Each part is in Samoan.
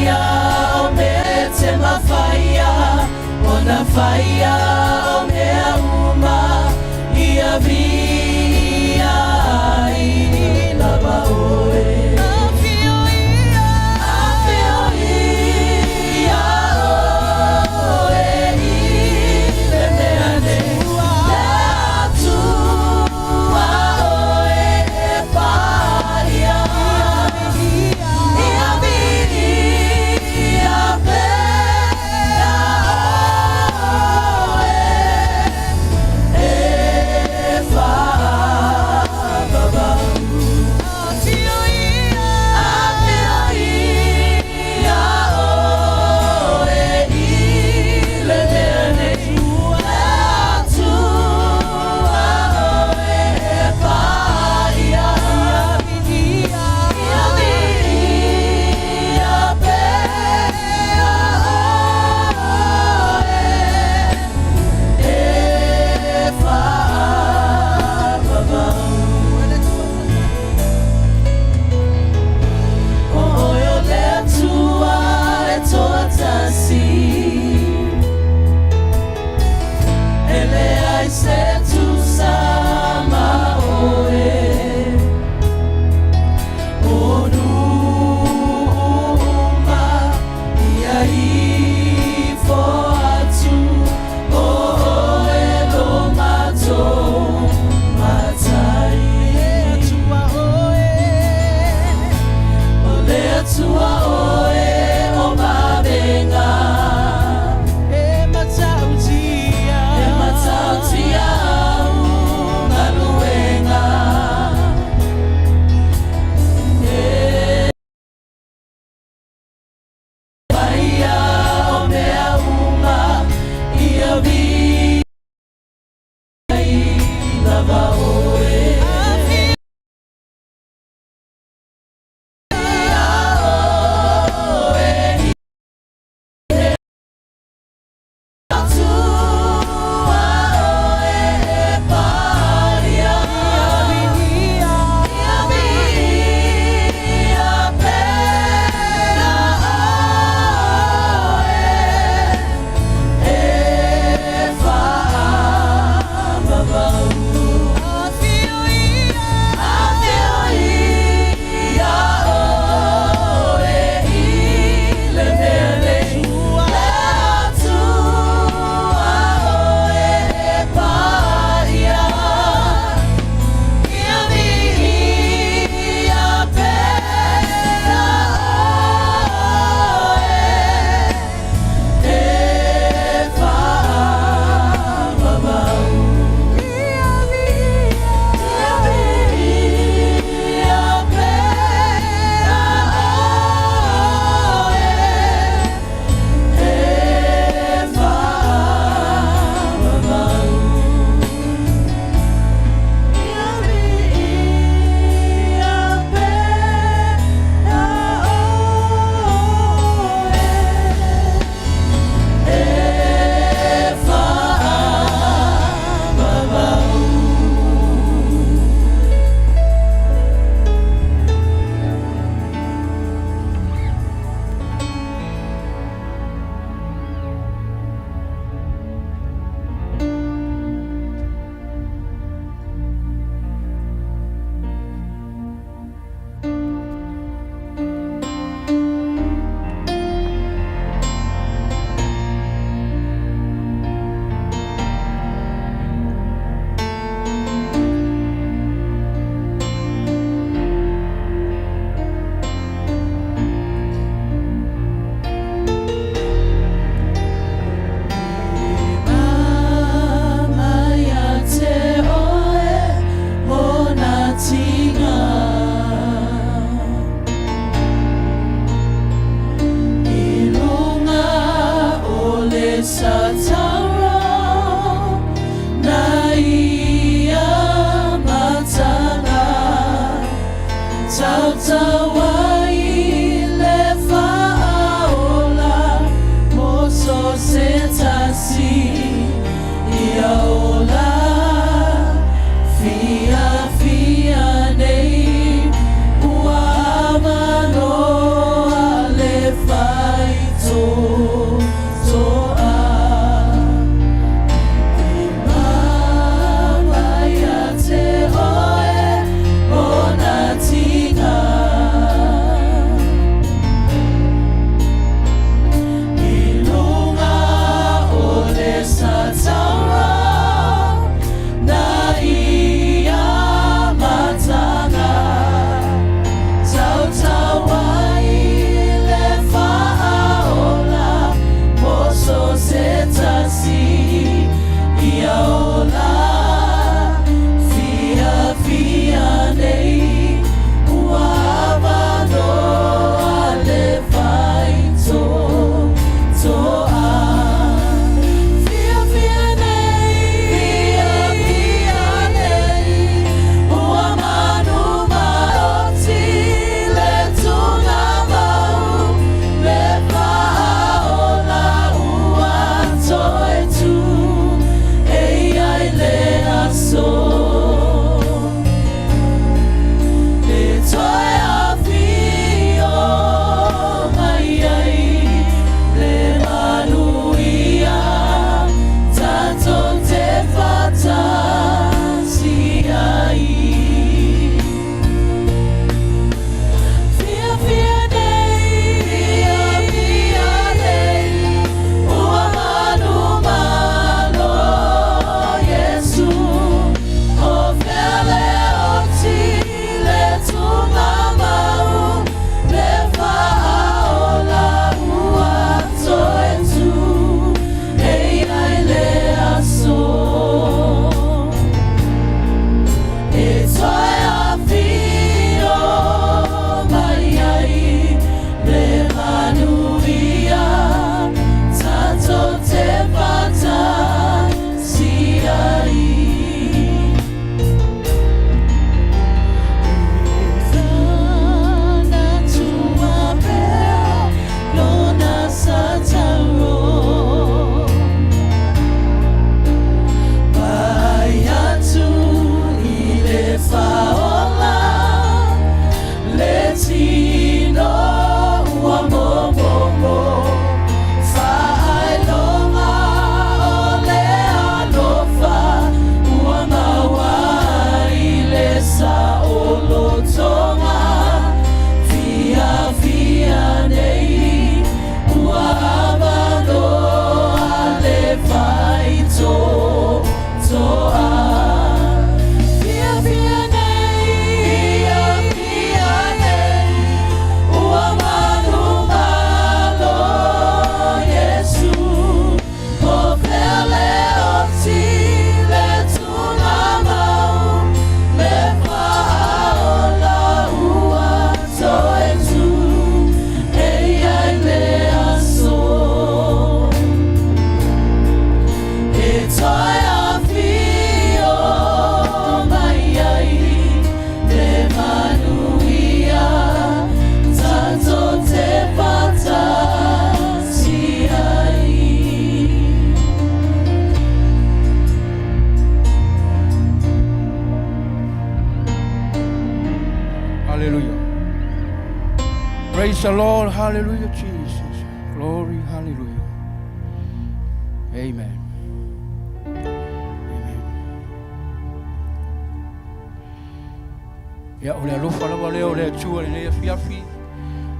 Faia o mea te mafaia ona faia o mea uma ia viia ai lava oe. Afio ia, afio ia oe i le mea nei, le Atua oe e paia. Ia viia pea oe e faavavau. Afio ia, afio ia oe i le mea nei, le Atua oe e paia. Ia viia pea oe e faavavau. O oe o le Atua e toatasi, e leai se tusa ma oe. O nuu uma ia ifo atu, o oe lo matou Matai. Atua oe, o le Atua oe o vavega. E matautia, e matautia au galuega. E faia o mea uma ia viia ai lava oe. Afio oe i le Atua oe e paia. Ia viia pea oe e faavavau. Afio ia, afio ia oe i le mea nei, le Atua oe e paia. Ia viia pea oe e faavavau. Ia viia pea oe e faavavau. Ia viia pea oe e faavavau. E mama ia te oe ona tiga. I luga o le satara na ia mataga tautau ai le faaola mo so se tasi ia ola fiafia nei ua avanoa le fale. Praise the Lord. Hallelujah, Jesus. Glory, hallelujah. Amen. Amen. Ia, o le alofa lava lea o le Atua i lenei afiafi,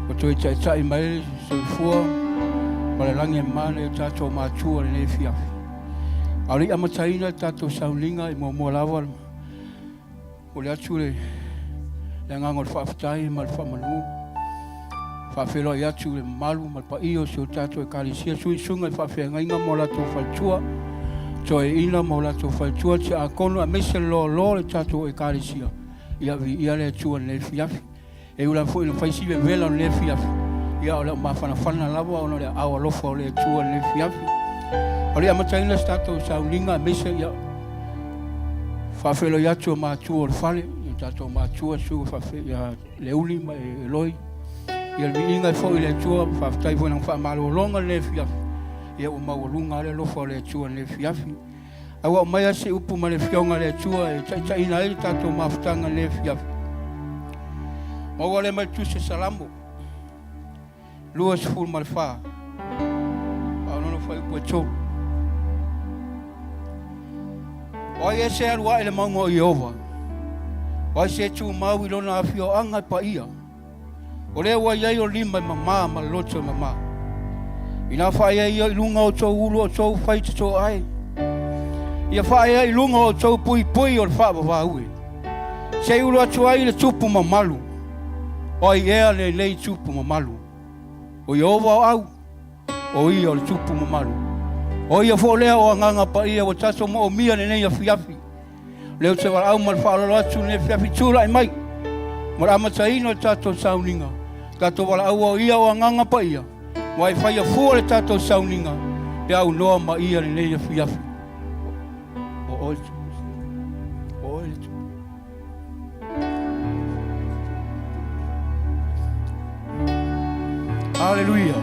ua toe taitai mai le soifua ma le lagi e mama nai o tatou matua i lenei afiafi. A o le i amataina le tatou sauniga e muamua lava momoli atu le agaga o le faafetai ma le faamanu. Faafeiloai atu i le mamalu ma le paia o si o tatou Ekalesia, suisuga i faafeagaiga ma o latou faletua, toeaiina ma o latou faletua, tiakono aemaise le loaloa o le tatou Ekalesia. Ia viia le Atua i lenei afiafi. E ui lava foi ina fai si vevela o lenei afiafi, ia o le mafanafana lava ona o le aao alofa o le Atua i lenei afiafi. O le amataina o se tatou sauniga aemaise ia faafeiloai atu o matua o le fale, ia tatou matua susuga faafe ia Leuli ma Eloi. Ia le viiga e foi i le Atua, faafetai foi i lana faamalologa i lenei afiafi. Ia ua maualuga lava le alofa o le Atua i lenei afiafi. Ae ua aumaia se upu ma le Afioga a le Atua e taitaiina ai le tatou mafutaga i lenei afiafi. Maua lea mai le Tusi o Salamo 24, faaonono fuaiupu e 3. O ai ea se alu ae i le mauga o Ieova? O ai se tumau i lona afioaga e paia? O lea ua i ai o lima e mama ma le loto e mama. Ina faaea ia i luga o outou ulu o outou faitotoa ai. Ia faaea i luga o outou puipui o le faavavaue. Se i ulu atu ai le tupu mamalu. O ai ea lenei tupu mamalu? O Ieova o au, o ia o le tupu mamalu. O ia foi lea o agaga paia ua tatou moomia lenei afiafi. Lea ou te valaau ma le faaaloalo atu lenei afiafi, tulai mai ma le amataina o le tatou sauniga. Tatou valaau o ia o agaga paia, ua e faia fua le tatou sauniga pe aunoa ma ia lenei afiafi. O oe, o oe le Tupu. Hallelujah.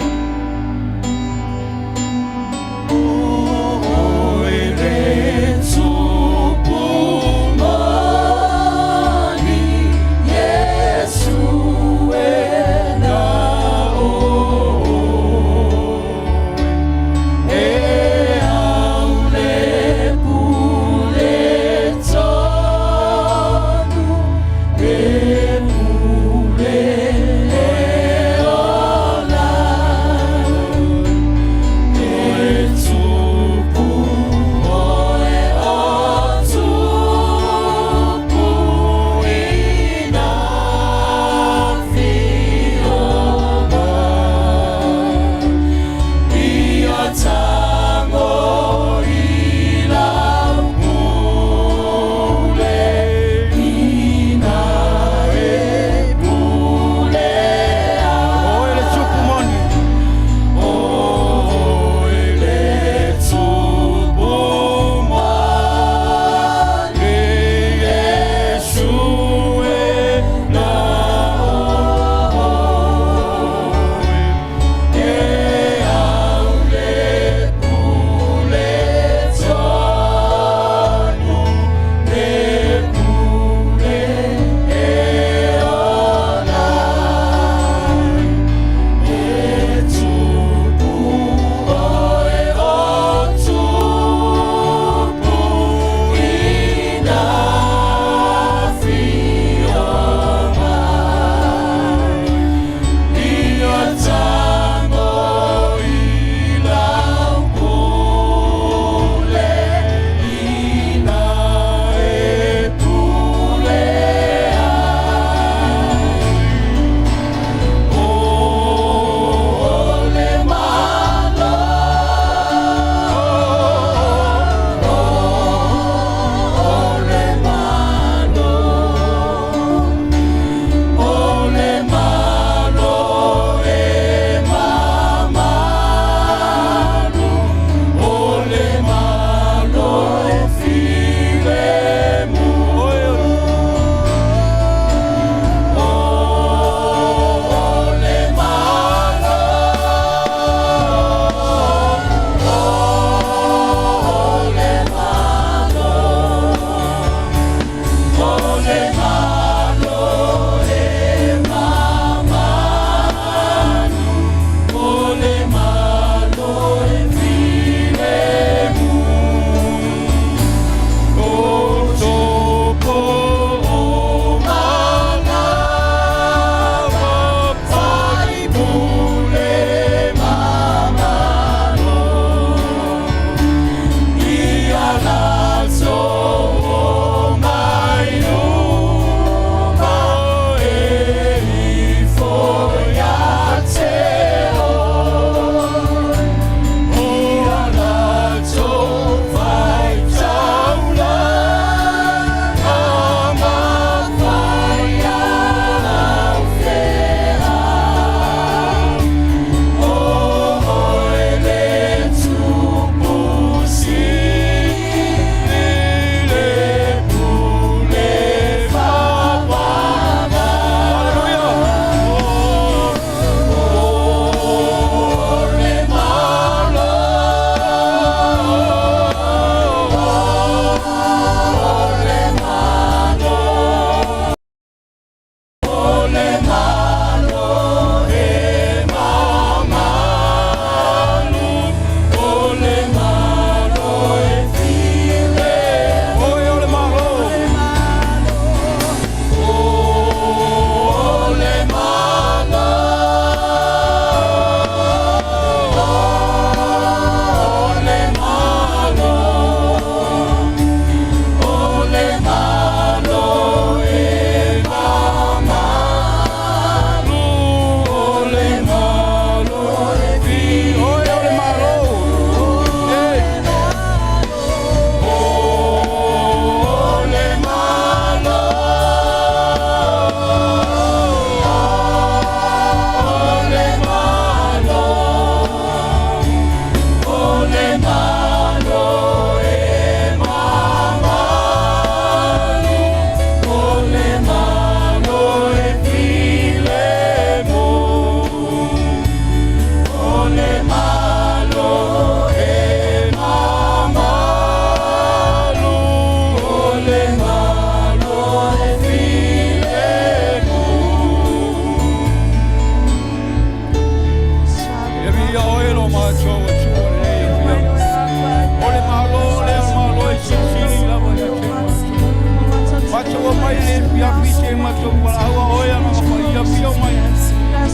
Nei afiafi se matou valaau oe Agaga Paia afio mai.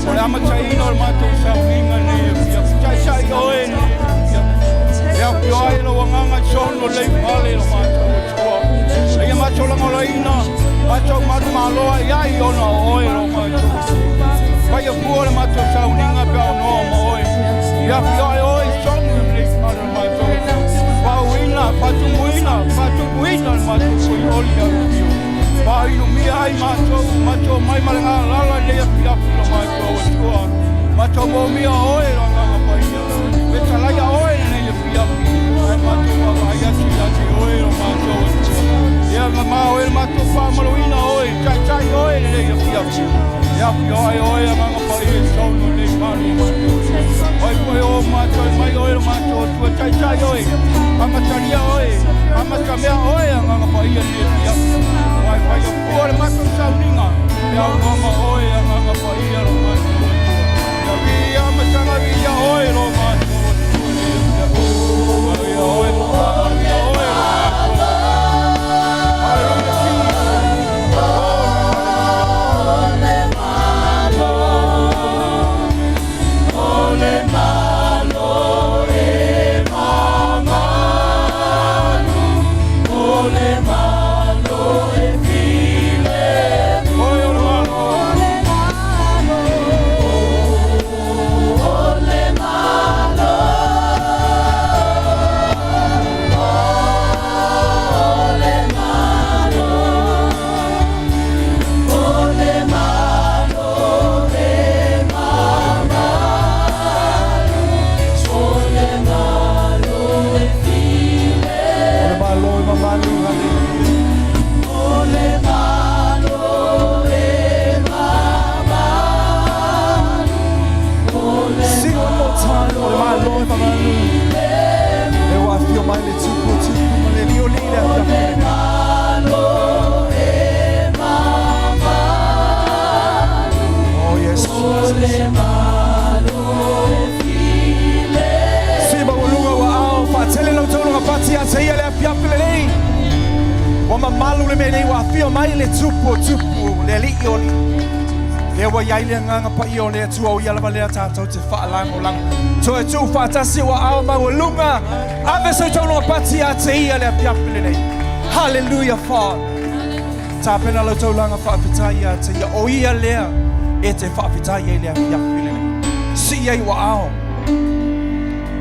O le amataina o le matou sauniga nei afiafi. Taitai oe nei afiafi. E afio ai lou Agaga i totonu o lenei fale lo matou Atua. Ia matou lagolaina, matou manumalo ai ai ona o oe lo matou Atua. Faia fua le matou sauniga pe aunoa ma oe. Ia afio ai oe i totonu o lenei fale lo matou Atua. Faauina, faatumuina, faatupuina le matou foioli afio. Faainumia ai matou, matou mai ma le galala nei afiafi lo matou Atua. Matou moomia oe lo Agaga Paia. Petalaia oe nei afiafi. Ai matou vaavaai atu ia te oe lo matou Atua. Ia ma oe le matou faamaloina oe, taitai oe nei afiafi. Ia afio ai oe Agaga Paia i totonu o lenei fale o matou. Oi foi o matou mai oe lo matou Atua, taitai oe. Amatalia oe, amatamea oe Agaga Paia nei afiafi. Mai faia fua le matou sauniga. Ia aunoa oe Agaga Paia lo matou Atua. Ia via masaga via oe lo matou Atua nei afiafi. Via oe, via oe lo matou Atua. Hallelujah, Jesus. O le Malo e mamalu, o le Malo e filemu. Oe o le Malo. O le Malo, o le Malo, o le Malo e mamalu, o le Malo e filemu. O le Malo e mamalu, hallelujah. O le Malo e mamalu, o le Sing one more time. O le Malo e mamalu. E ua afio mai le tupu o tupu ma le alii o alii le afiafi lenei. Malo e mamalu, Oh yes, o Jesus. le Malo e filemu. Si maualuga ua ao faatele lau taulaga pati ia te ia le afiafi lenei. Ua mamalu le mea nei ua afio mai le tupu o tupu le alii o alii. Lea ua iai le Agaga Paia o le Atua o ia lava lea tātou te faalagolago. Toe tuu faatasi ua ao maualuga. Ave sau taulaga pati ia te ia le afiafi lenei. Hallelujah, Father. Tapena lau taulaga faafetai ia te ia. O ia lea e te faafetai ai le afiafi lenei. Si ai ua ao.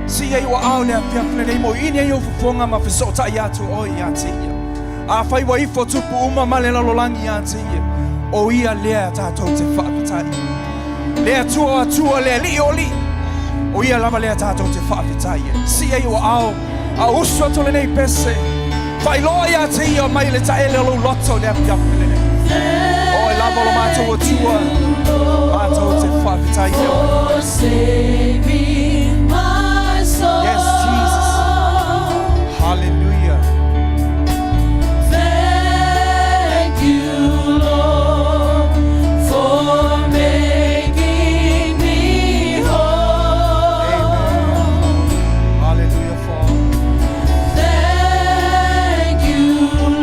Si ai ua ao le afiafi lenei mo ini ai o fofoga ma fesootai atu oe ia te ia. Afai ua ifo tupu uma ma le lalolagi ia te ia. O ia lea tātou te faafetai. Le Atua o Atua, le alii o alii. O ia lava lea tātou te faafetai. Si ai ua ao, a usu atu lenei pese. Failoa ia te ia mai le taele o lou loto le afiafi lenei. O e lava o lo matou Atua, matou te faafetai ia oe. For saving my soul. Yes, Jesus. Hallelujah. Thank you, Lord, for making me whole. Hallelujah, Father. Thank you,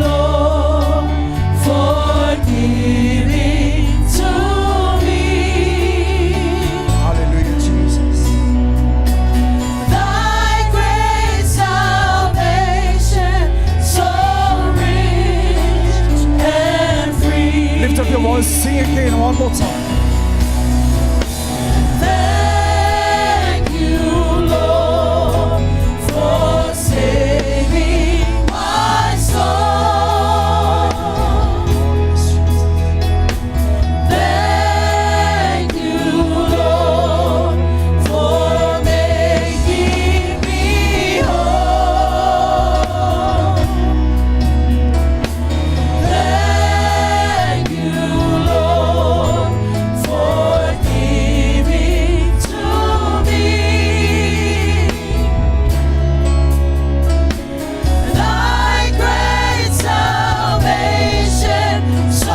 Lord, for giving to me Hallelujah, Jesus. Thy great salvation, so rich and free. Lift up your voice, sing again one more time. Thank you, Lord, for saving my soul. Yes, Jesus. Thank you, Lord, for making me whole. Thank you, Lord, for giving to me Thy great salvation, so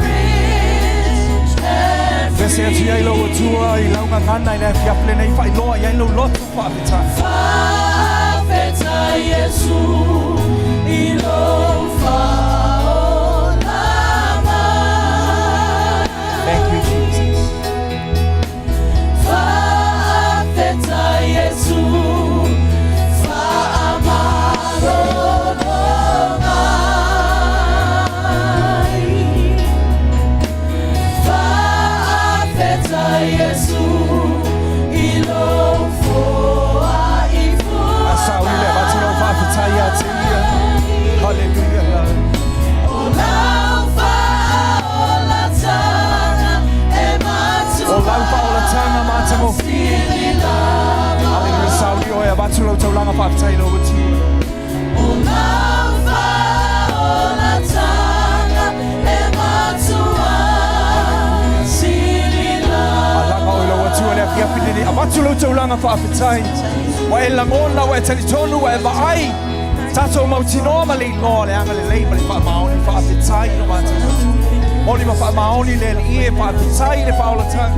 rich and Vese atu ai lau Atua i lau gagana i le afiafi lenei failoa i ai lau loto faafetai. Faafetai Iesu i lou faaolaga. Faafetai lou Atua. O lau faaolataga e matua sili Alaga oe lou lava. Atua le afiafi lenei. Avatu lau taulaga faafetai. Ua e lagona, ua e talitonu, ua e vaai. Tatou mautinoa ma le iloa le agalelei ma le faamaoni. Faafetai i lo matou Atua. Moni ma faamaoni le Alii e faafetai i le faaolataga.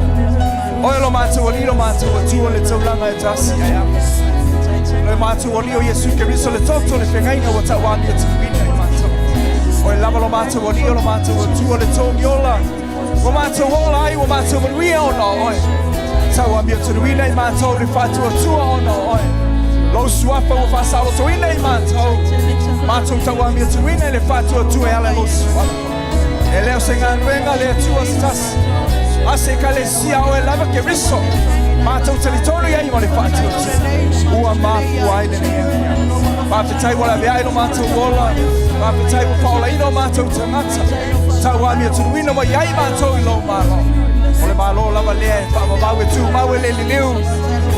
Oe lo matou Alii lo matou Atua le taulaga e tasi ae ava. Lo matou Alii o Iesu Keriso le toto le fegaiga ua tauamiotunuina i matou. Oe lava lo matou Alii o lo matou Atua le togi ola. Ua matou ola ai, ua matou manuia ona o oe. Tauamiotunuina i matou le faatuatua ona o oe. Lou suafa ua faasaolotoina i matou. Matou tauamiotunuina i le faatuatua e ala i lou suafa. E le o se galuega le Atua se tasi. A se ekalesia oe lava Keriso. Matou talitonu i ai ma le faatuatua. Ua mafua ai lenei afiafi. Faafetai ua laveai lo matou ola. Faafetai ua faaolaina o matou tagata. Tauamiotunuina mai ai matou i lou Malo. O le Malo lava lea e faavavau e tumau e le liliu.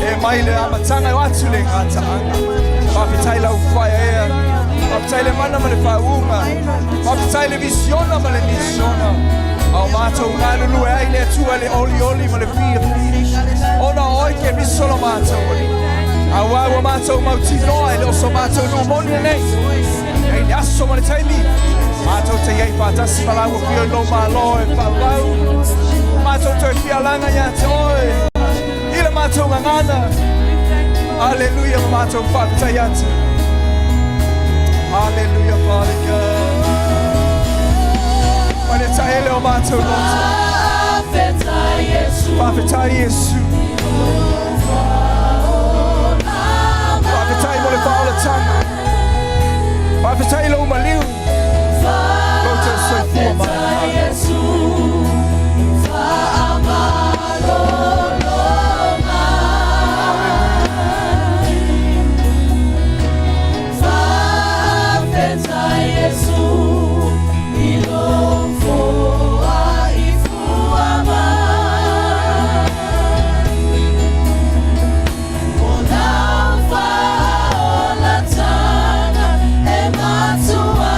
E mai le amataga e o atu le gataaga. Faafetai lau faaeaea. Faafetai le mana ma le faauuga. Faafetai le visiona ma le misiona. A o matou galulue ai le Atua le olioli ma le fiafia. Ona o oe Keriso lo matou Alii. Auā ua matou mautinoa e le o so matou nuu moni lenei. E i le aso ma le taimi, matou te i ai faatasi ma laua fia i lou Malo e faavavau. Matou toe fia alaga ia te oe i le matou gagana. Aleluia ma matou faafetai atu. Hallelujah, Father God. Ma le taele o matou loto. Faafetai Iesu. Faafetai Iesu. Faafetai mo le faaolataga. Faafetai lou maliu. Lou te soifua mai. Faafetai Iesu. Faamalolo mai. Faafetai Iesu. I lou foaifua mai. O lau faaolataga e matua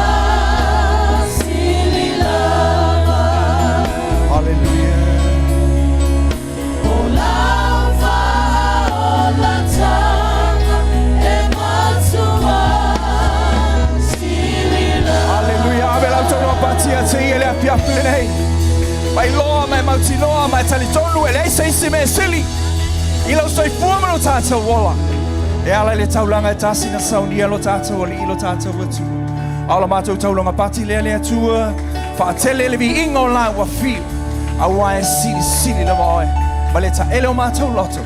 sili lava. Hallelujah. O lau faaolataga e matua sili lava. Hallelujah. Ave lau taulaga pati ia te ia le afiafi lenei. Mai loa mai mautinoa mai talitonu e leai se isi mea sili. I lau soifua ma lo tatou ola. E ala i le taulaga e tasi na saunia lo tatou Alii lo tatou Atua. A o la matou taulaga pati lea le Atua, faatele le viiga o lau afio. Auā e silisili lava oe. Ma le taele o matou loto.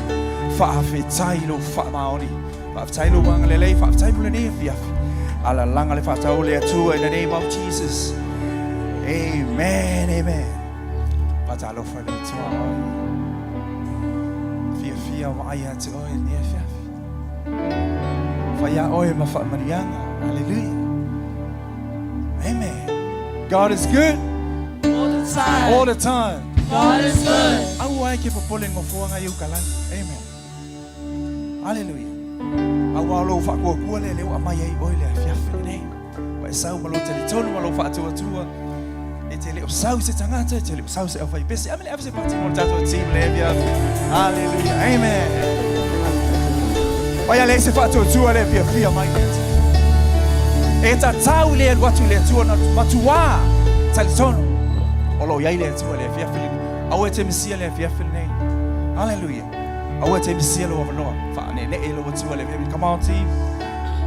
Faafetai i lou faamaoni. Faafetai lou agalelei, faafetai mo lenei afiafi. Alalaga le faatau le Atua in the name of Jesus. Amen, amen. Faatalofa le Atua oe. Fiafia vaai ia te oe lenei afiafi. Faia oe ma faamanuiaga. Hallelujah. Amen. God is good All the time. all the time. God is good. Aua e ke popole ngofoanga i ukalani. Amen. Hallelujah. Auā o lou faakuakua lea lea ua aumai ai oe le afiafi lenei. Ua e sau ma lou talitonu ma lou faatuatua. E te le o sau se tagata, e te le o sau se aufaipese. Ame le ave se pati mo le tatou team le afiafi. Hallelujah. Amen. Vai ale se faatuatua le fiafia mai le Atua. E tatau le alu atu i le Atua na matuā talitonu. O lo o i ai le Atua le afiafi lenei. Aua e te misia le afiafi lenei. Hallelujah. Aua e te misia lou avanoa. Faaneenee i lou Atua le afiafi. Come on team.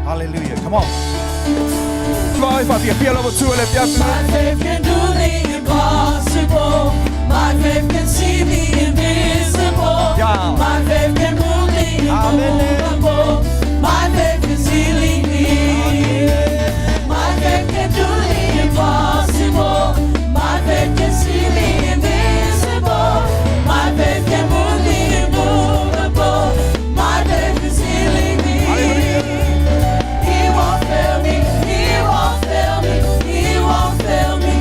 Hallelujah. Come on. Vai faafiafia lau Atua le afiafi. My faith can do the impossible. My faith can see the invisible. Yeah. My faith can move the Amen. immovable. My faith is healing me. My faith can do the impossible. My faith can see the invisible. My faith can move the immovable. My faith is healing me. He won't fail me. He won't fail me. He won't fail me.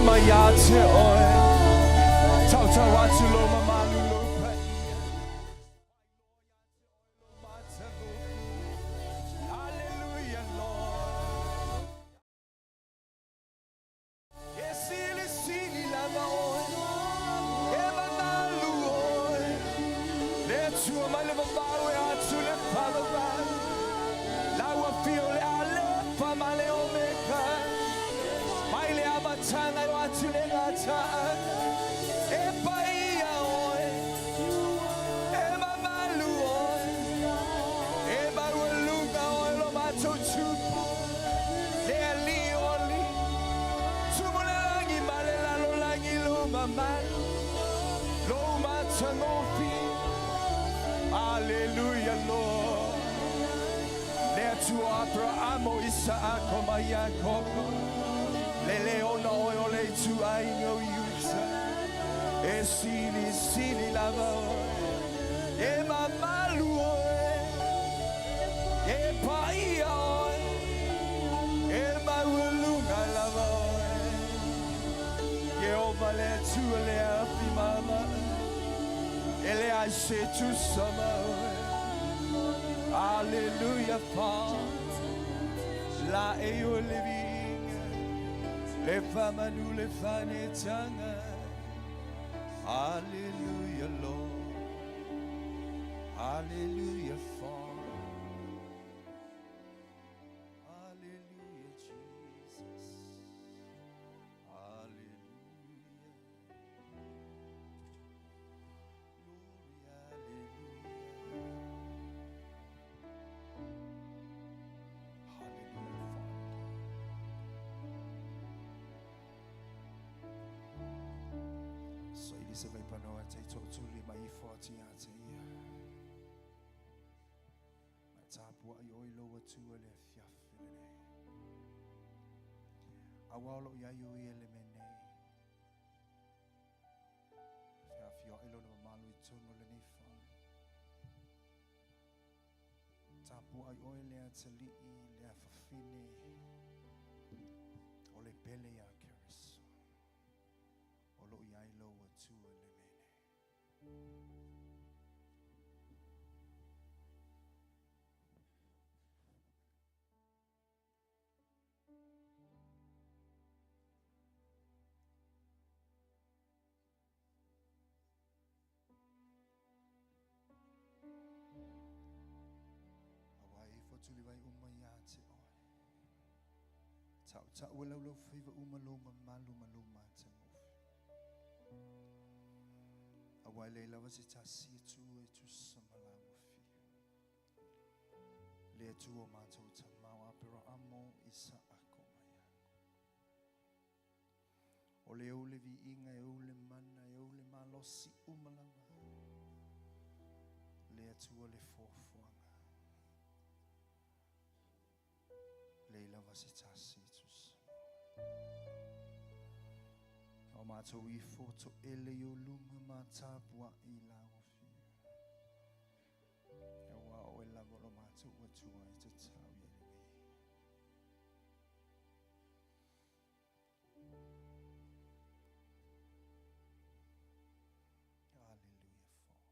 Uma ia te oe. Tautau atu lou mamalu lou paia. Faailoa ia te oe lou matagofie. Hallelujah, Lord. E silisili lava oe, e mamalu oe. Le Atua mai le vavau e atu le faavavau. Lau afio le Alefa ma le Omeka. Mai le amataga e oo atu le gataaga. E paia oe, e mamalu oe, e maualuga oe lo matou Tupu. Le Alii o alii, Tumu o le lagi ma le lalolagi lou mamalu, lou matagofie. Hallelujah, Lord. Le Atua o Aperahama, o Isaako ma Iakopo. Le leona oe o le ituaiga o Iuta. E silisili lava oe. E mamalu oe. E paia oe. E maualuga lava oe. Ieova le Atua le afi maama'a. E leai se tusa ma oe. Hallelujah, Father. Laei oe le viiga. Le faamanu le faaneetaga. Hallelujah, Lord. Hallelujah, Father. Hallelujah, Jesus. Hallelujah. Glory, hallelujah. Hallelujah, Father. Saili se vaipanoa te tootuli mai ifo atu ia te ia. Ma tapua'i oe lou Atua le afiafi lenei. Auā o loo i ai o ia le mea nei. Feafioai lona mamalu i totonu o lenei fale. Tapua'i oe le atalii le afafine o le pele ia Keriso. O loo i ai lou Atua le mea nei. Auā e ifo atu le vai uma ia te oe. Tautau e laulaufaiva uma lou mamalu ma lou matagofie. Auā e leai lava se tasi Atua e tusa ma lau afio. Le Atua o matou tamā o Aperaamo, Isaako ma Iakopo. O le ou le viiga e ou le mana e ou le malosi uma lava. Le Atua le foafoaga. Leai lava se tasi e tusa ma oe. O matou ifo toele i ou luma ma tapua'i lau afio. Auā o oe lava o lo matou Atua e tatau i ai le viiga. Hallelujah, Father.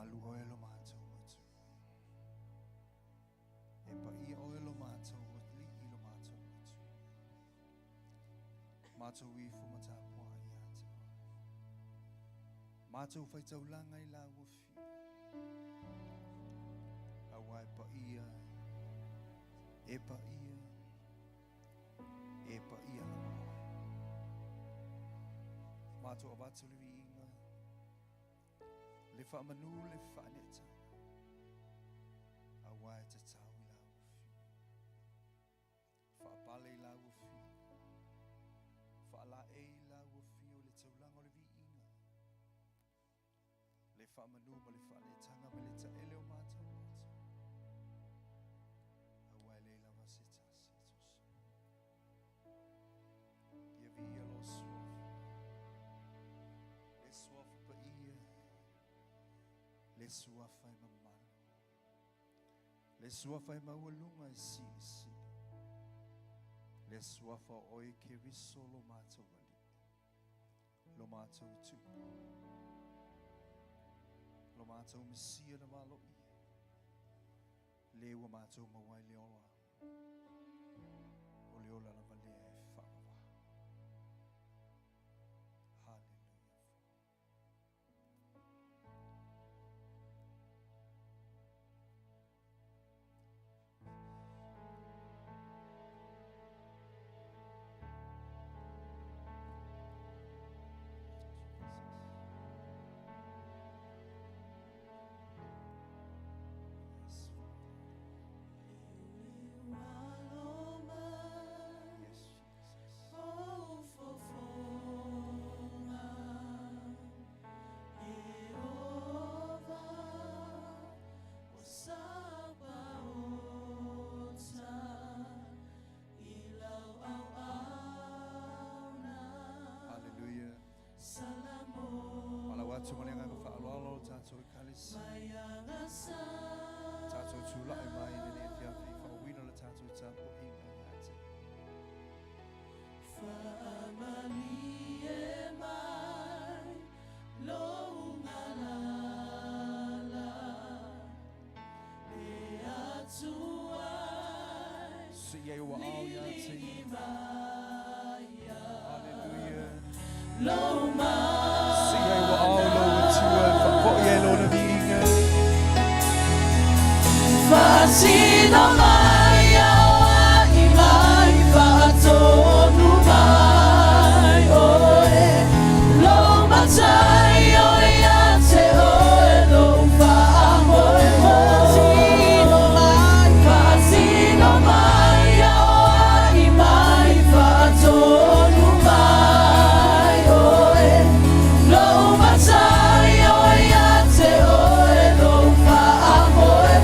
mamalu oe lo matou Atua. E paia oe lo matou Alii lo matou Atua. Matou ifo ma tapuai ia te oe. Matou faitaulaga i lau afio. Aua e paia, e paia, e paia lava oe. Matou avatu le viiga, le faamanu le faaneetaga, aua e tatau i lau afio. Faapale i lau afio, faalaei i lau afio le taulaga o le viiga, le faamanu ma le faaneetaga ma le taele o matou loto, aua e leai lava se tasi e tusa. Ia viia lou suafa, le suafa paia, le suafa e mamalu, le suafa e maualuga e silisili, le suafa o oe Keriso lo matou Alii, lo matou Tupu, lo matou Mesia na valoia, le ua matou maua ai le ola, o le ola lava lea e faavavau. Hallelujah. Jesus. Yes, Father. Yes, Jesus. Hallelujah. Malau atu ma le agaga faaaloalo o tatou ekalesia. Tatou tulai mai i lenei afiafi faauuina le tatou tapuaiga ia te. Faamalie mai lou galala le Atua Sii ai ou aao ia te. liligi mai Hallelujah. lou Sii ai ou aao i lou Atua, faafoi ai lona viiga. Faasino mai aoai mai faatonu mai oe lou matai o ia te oe lou faamoemoe Faasino mai aoai mai faatonu mai oe lou matai o ia te oe lou faamoemoe.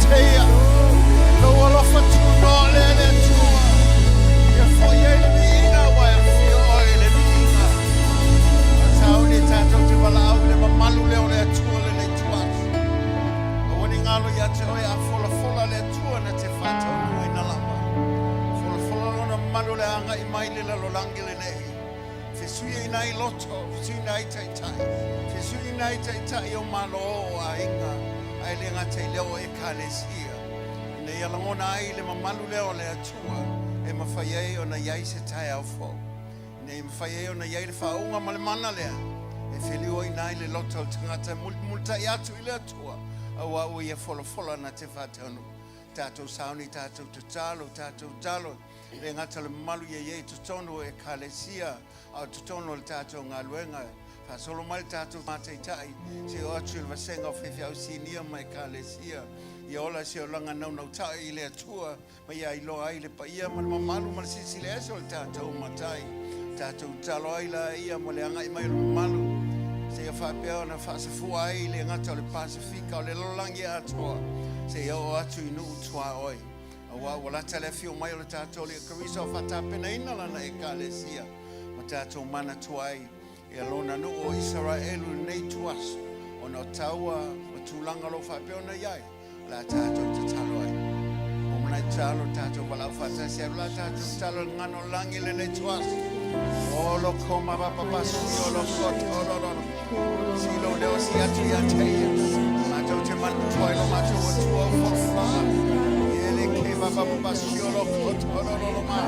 te ia. Lou alofa tunoa lea le Atua. Ia foi ai le viiga ua e afio oe i le viiga. A sauni tatou te valaau i le mamalu lea o le Atua lenei ituaso. Aua ne i galo ia te oe a folafola le Atua na te faataunuuina lava. Folafola lona mamalu o le a agai mai i le lalolagi lenei. Fesuiaina ai loto, fesuiaina ai taitai, fesuiaina ai taitai o Malo o aiga, ae le gata i lea o Ekalesia, ina ia lagona ai le mamalu lea o le Atua e mafai ai ona i ai se taeao fou, ina ia mafai ai ona i ai le faauuga ma le mana lea e feliuaina ai le loto o le tagata e mulimulitai atu i le Atua, auā ua ia folafola na te faataunuu. Tatou sauni, tatou tatalo, tatou talo, e le gata o le mamalu ia i ai i totonu o Ekalesia, a o totonu o le tatou galuega. Faasolo mai le tatou mataitai, se i oo atu i le vasega o faifeau sinia ma Ekalesia, ia ola se olaga naunautai i le Atua, ma ia iloa ai le paia ma le mamalu ma le silisili ese o le tatou Matai. Tatou tatalo ai laia mo le agai mai o le mamalu, seia faapea ona faasafua ai le gata o le Pasefika o le lalolagi atoa, seia oo atu i nuu tuaoi. Aua ua lata le afio mai o le tatou Alii o Keriso a faatapenaina Lana Ekalesia ma tatou manatua ai ia Lona nuu o Isaraelu i lenei ituaso, ona o taua ma tulaga o lo o faapea ona i ai, o le a tatou tatalo ai. O manai tatalo tatou valaau faatasi ai, o le a tatou tatalo i le gagana o le lagi i lenei ituaso. O lo koma papapasi o lo koto lo lo. Si lo leo si atu ia te ia. Matou te manatua i lo matou Atua o fofola. Ele ke papapasi o lo koto lo lo lo ma.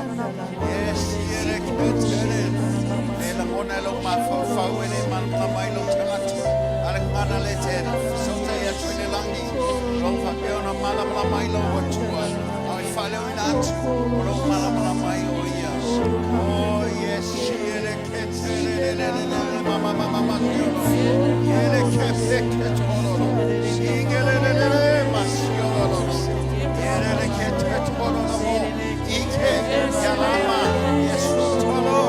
Yes, ele ke tere. E lagona e lou mafaufau e le malamalama ai lou tagata. A le gagana le te fesootai atu i le lagi, o lo o faapea ona malamalama ai lou Atua, a o e faaleoina atu o lo o malamalama ai o Ia. Oh, yes, ele ke te le le le le le le ma ma ma ma ma siolo. Ele ke pe ke tolo lo. Inge le le le le ma siolo lo lo. Ele le ke te tolo lo mo. Ike yalama Yesu tolo.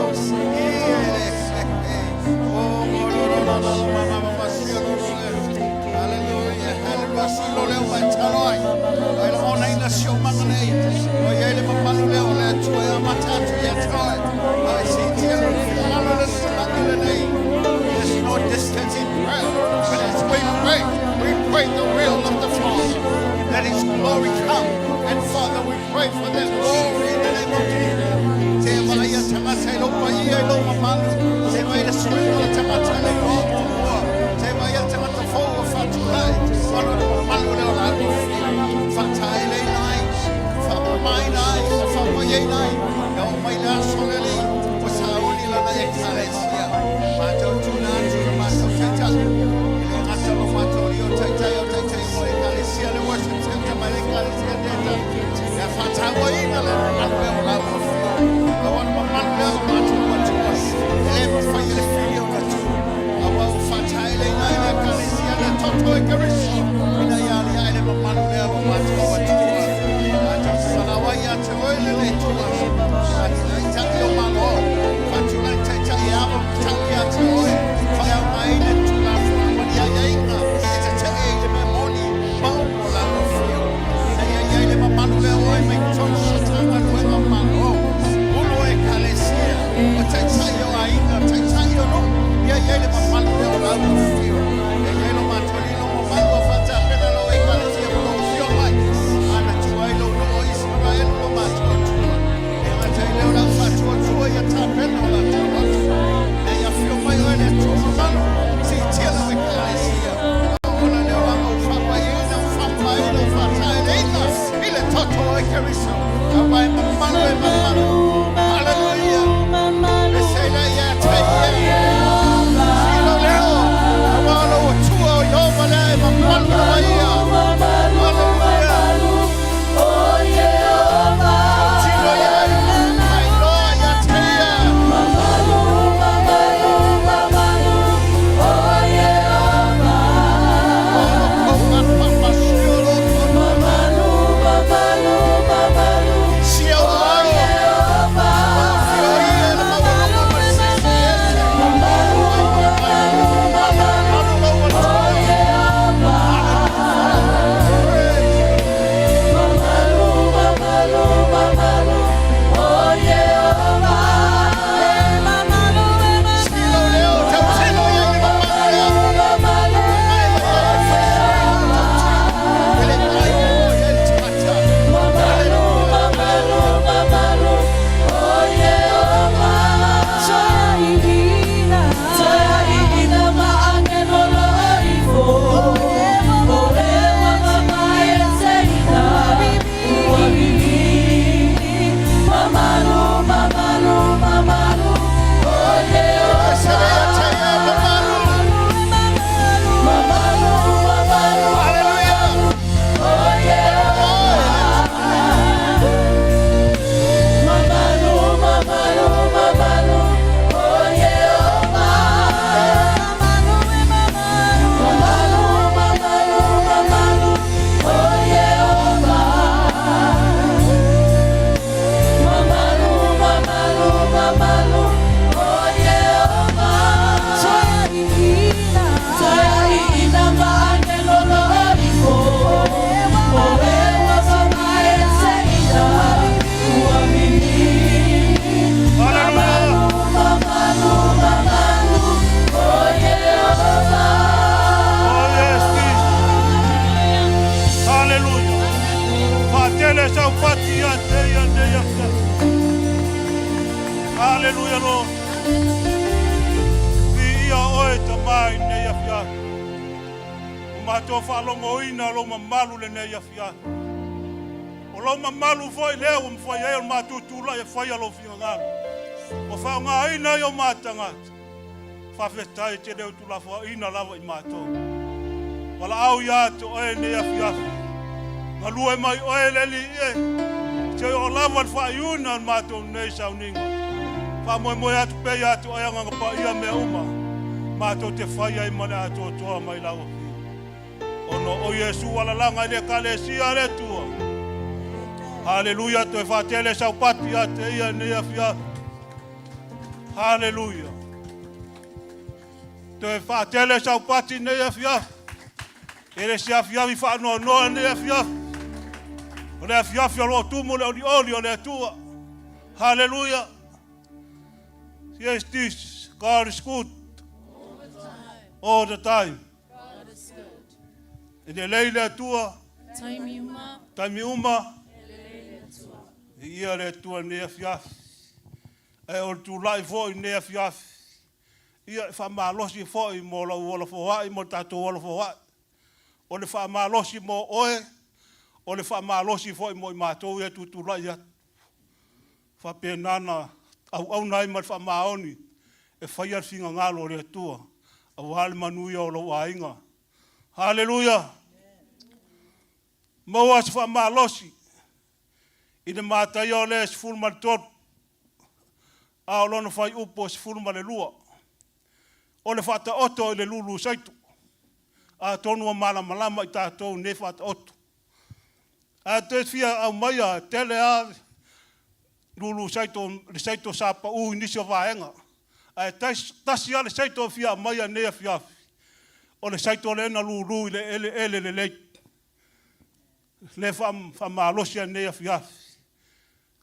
Ele ke ke. Oh, mo lo lo lo lo ma ma ma ma siolo lo le. Hallelujah, hallelujah. Silo leo mai talo ai. Ai la ona ina sio manga nei. O ia le mamalu leo le Atua e amata atu ia te oe. Ai si tia lo finagalo le lalolagi lenei. There's no distance in prayer. But as we pray, we pray the will of the Father. Let His glory come. And Father, we pray for that glory in the name of Jesus. Te vai a tangata i lou paia i lou mamalu. Te vai le suiga o le tagata i le igoa muamua. Te vai a tagata fou o faatulai. Ona o le mamalu lea o le alofia. Faataeleina ai, faamamaina ai, ma faapaiaina ai. Ia oo mai le aso le Alii, ua sauni lana Ekalesia. Matou tuna atu i lo matou Taitai. E le gata lo matou Alii o Taitai o Taitai mo Ekalesia le Worship Center ma le Ekalesia Teta. Ia faatauaina le mamalu lea o lau afio. Aua le mamalu lea o matou Atua. E le mafai e le fili ona tu. Aua ua faataeleina ai le Ekalesia le toto e Keriso ina ia aliae le mamalu lea o matou Atua. Matou te valaau ai ia te oe lenei ituaso. Faatulai o Malo, faatulai taitai e ava ma tau ia te oe, faaaogaina ni Tulafono ma ni aiaiga e tetee i le mea moni ma upu o lau afio, ina ia i ai le mamalu lea o oe mai totonu o Matagaluega o Malo, Ulu o Ekalesia, o taitai o aiga, taitai o nuu, ia i ai le mamalu lea o lau afio. Ia i ai lo matou lilo mamalu a faatapena lou Ekalesia ma lou afio mai, a na tua ai lou nuu o Isaraelu lo matou Atua. E gata i lea o le au faatuatua ia tapena o latou loto. Ina ia afio mai oe le Atua mamalu, siitia lau Ekalesia. A ola le olaga ua faapaiaina, ua faamamaina, ua faataeleina i le toto o Keriso. Aua e mamalu e mamalu. Haleluia! Ese lea ia te ia. Silo leo, aua o lou Atua o Ieova lea e mamalu lava ia. Haleluia! Tautino i ai, faailoa ia te ia. O lo kou papa sio lo kono. Sia o alo. Faatele saupati ia te ia nei afiafi. Haleluia, Lord. Viia oe Tamā i lenei afiafi. Ua matou faalogoina lou mamalu lenei afiafi. O lou mamalu foi lea ua mafai ai ona matou tulai e faia lou finagalo. Ua faaaogaina ai o ma tagata. Faafetai e te le o tuulafoaiina lava i matou. Valaau ia te oe lenei afiafi. Galue mai oe le Alii e, seia oo lava i le faaiuina o le matou nei sauniga. Faamoemoe atu pea ia te oe Agaga Paia mea uma matou te fai ai ma le atoatoa mai lau Afio. Ona o Iesu alalaga i le Ekalesia a le Atua. Haleluia, toe faatele saupati ia te ia i lenei afiafi. Haleluia. Toe faatele saupati i lenei afiafi. E le se afiafi faanoanoa lenei afiafi. O le afiafi o lo o tumu le olioli o le Atua. Haleluia. Yes, this God is good. All the time. God is good. E lelei le Atua. Taimi uma. Taimi uma. E lelei le Atua. Viia le Atua i lenei afiafi. Ae o le tulai foi i lenei afiafi, ia e faamalosi foi mo lou ola foai mo le tatou ola foai. O le faamalosi mo oe, o le faamalosi foi mo i matou ia e tutulai atu. Faapena ona auauna ai ma le faamaoni e faia le finagalo o le Atua aua le manuia o lou aiga. Haleluia! Maua se faamalosi i le Mataia o le 13, a o lona fuaiupu e 12, o le faataoto i le lulu saito. Atonu ua malamalama i tatou i nei faataoto. Ae toe fia aumaia, tele lava lulu saito, le saito sa pau i nisi o vaega. Ae tasi lava le saito e fia aumaia i lenei afiafi, o le saito lea na lulu i le eleele lelei. Le faamalosi ai i lenei afiafi.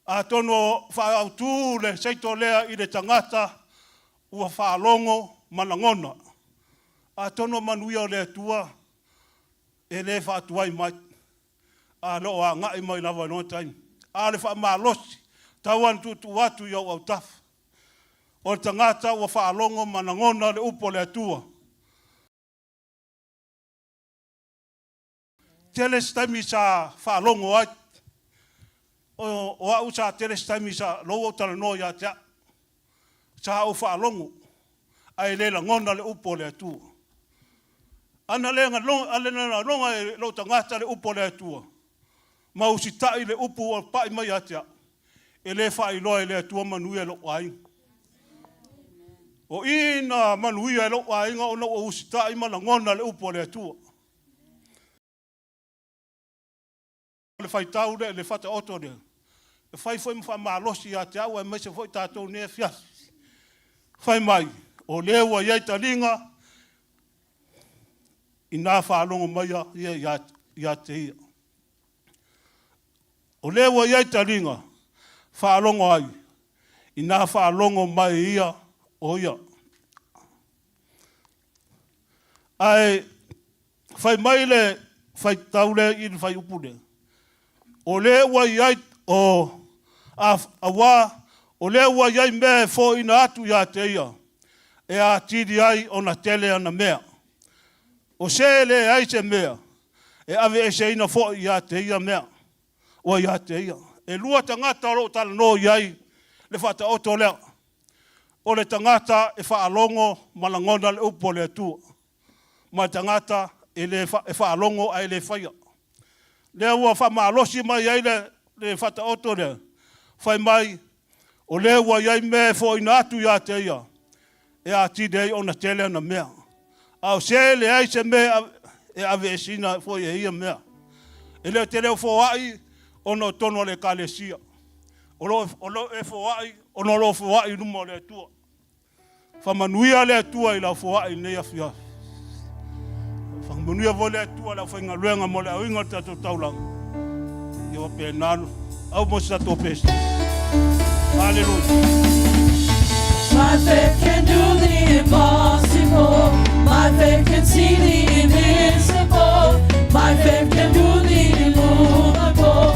Atonu o faaautu le saito lea i le tagata ua faalogo ma lagona. Atonu o manuia o le Atua e le faatuai mai, a o lo o agai mai lava i lona taimi. A o le faamalosi, tau lava ina tuutuu atu i ou autafa. O le tagata ua faalogo ma lagona le upu a le Atua. Tele se taimi sa faalogo ai. O au sa tele se taimi sa lou ou talanoa ia te au. Sa ou faalogo, ae le lagona le upu a le Atua. Ana le lagona e lou tagata le upu a le Atua, ma usitai le upu ua pai mai ia te au, e le faailoa e le Atua manuia i lou aiga. O i na manuia e lou aiga ona ua usitai ma lagona le upu a le Atua. O le faitau lea, le faataoto lea, e fai foi ma faamalosi ia te au aemaise foi tatou nei afiafi. Fai mai, o lea ua i ai taliga ina faalogo mai ia ia te ia. O lea ua i ai taliga, faalogo ai, ina faalogo mai ia o ia. Ae fai mai le faitau lea i le fuaiupu lea, o lea ua i ai, o, a, auā, o lea ua i ai mea e foaiina atu ia te ia, e atili ai ona tele ana mea. O se e leai se mea, e aveeseina foi ia te ia mea ua ia te ia. E lua tagata o lo o talanoa i ai le faataoto lea. O le tagata e faalogo ma lagona le upu a le Atua, ma le tagata e le e faalogo ae le faia. Lea ua faamalosi mai ai le faataoto lea, fai mai, o lea ua i ai mea e foaiina atu ia te ia, e atili ai ona tele ana mea. A o se e leai se mea e aveesina foi e ia mea. E le o te le o foai ona o totonu o le Ekalesia. O lo o e foai ona o lo o foai i luma o le Atua. Faamanuia le Atua i lau foai i lenei afiafi. Faamanuia foi le Atua i le aufaigaluega mo le auiga o le tatou taulaga. Ia faapena au mo se tatou pese. Hallelujah. My faith can do the impossible. My faith can see the invisible. My faith can do the immovable.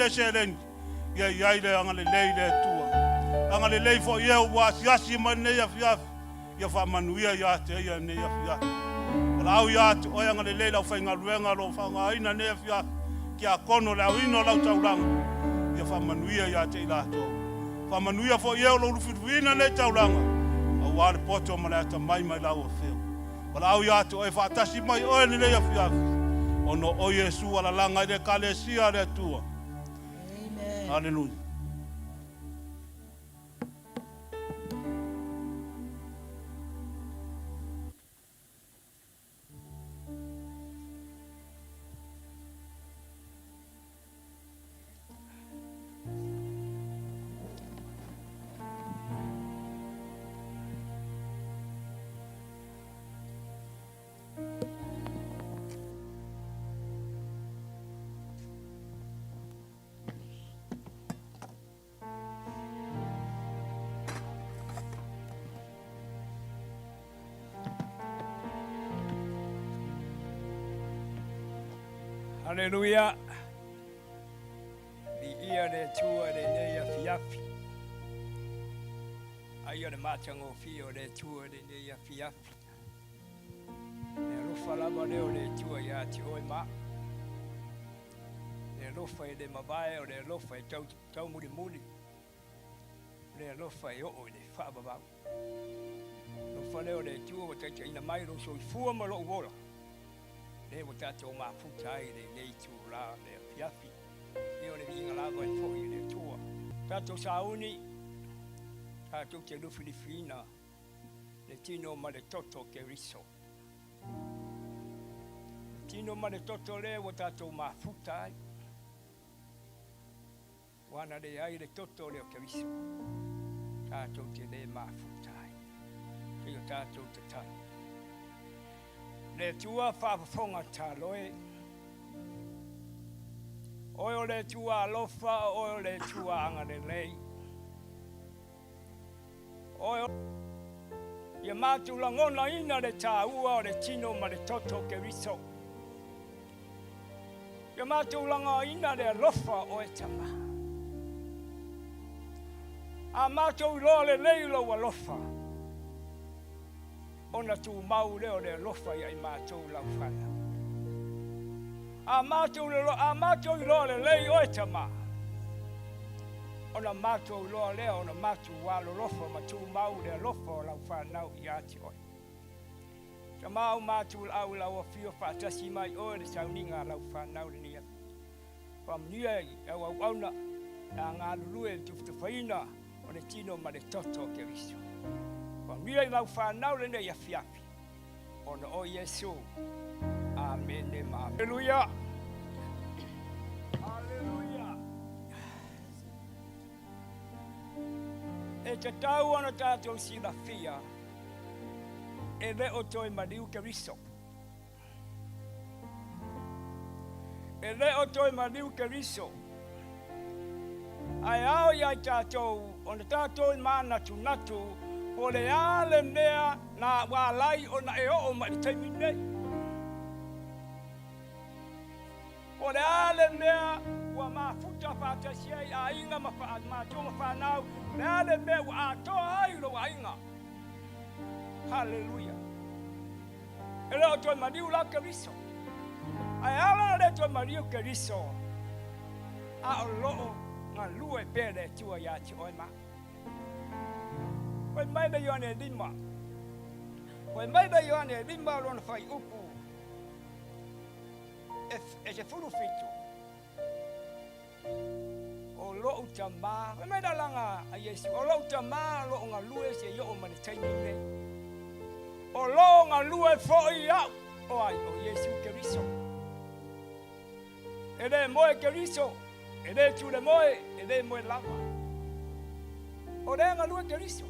le seleni, ia i ai le agalelei le Atua. Agalelei foi e ua asiasi mai lenei afiafi, ia faamanuia ia te ia lenei afiafi. Valaau ia te oe agalelei le aufaigaluega o lo o faaaogaina lenei afiafi, tiakono le aoina o lau taulaga, ia faamanuia ia te i latou. Faamanuia foi e o lo o lufilufiina lenei taulaga, aua le poto ma le atamai mai lau Afioga. Valaau ia te oe faatasi mai oe lenei afiafi, ona o Iesu alalaga i le Ekalesia a le Atua. Amen. Haleluia. Haleluia. Viia le Atua i lenei afiafi. Ai o le matagofie o le Atua i lenei afiafi. Le alofa lava lea o le Atua ia te oe ma au. Le alofa e le mavae, o le alofa e tau, tau mulimuli. O le alofa e oo i le faavavau. Alofa lea o le Atua ua taitaiina mai lou soifua ma lou ola. Lea ua tatou mafuta ai i lenei itula le afiafi. Ia o le viiga lava e foi i le Atua. Tatou sauni, tatou te lufilifiina le tino ma le toto o Keriso. Le tino ma le toto lea ua tatou mafuta ai. Ua ana leai le toto lea o Keriso, tatou te le mafuta ai. Seia o tatou tatalo. Le Atua faafofoga talo e. Oe o le Atua alofa, oe o le Atua agalelei. Oe o Ia matou lagonaina le taua o le tino ma le toto o Keriso. Ia matou lagaina le alofa o oe Tama. A matou iloa lelei lou alofa, ona tumau lea o le alofa ia i matou lau fanau. A matou, a matou iloa lelei oe Tama, ona matou iloa lea ona matou alolofa ma tumau le alofa o lau fanau ia te oe. Tama o matou laau i lau afio faatasi mai oe le sauniga a lau fanau lenei aso. Faamanuia i lau auauna a galulue i le tufatufaina o le tino ma le toto o Keriso. Faamanuia i lau fanau lenei afiafi ona o Iesu. Amene ma amene. Aleluia! Aleluia! E tatau ona tatou silafia e le o toe maliu Keriso. E le o toe maliu Keriso. Ae ao ia i tatou ona tatou i manatunatu po o le a le mea na ua alai ona e oo mai i le taimi lenei. Po o le a le mea ua mafuta faatasi ai aiga ma matua ma fanau, o le a le mea ua atoa ai lou aiga. Haleluia. E le o toe maliu la Keriso. Ae ala le toe maliu Keriso, a o loo galue pea le Atua ia te oe ma. Fai mai le Ioane 5. Fai mai le Ioane 5 lona fuaiupu e 17. O lou Tama, fai mai le alaga a Iesu, o lou Tama o lo o galue seia oo mai le taimi lenei. O lo o galue foi au, o ai, o Iesu Keriso. E le moe Keriso, e le tu le moe, e le moe lava. O lea galue Keriso.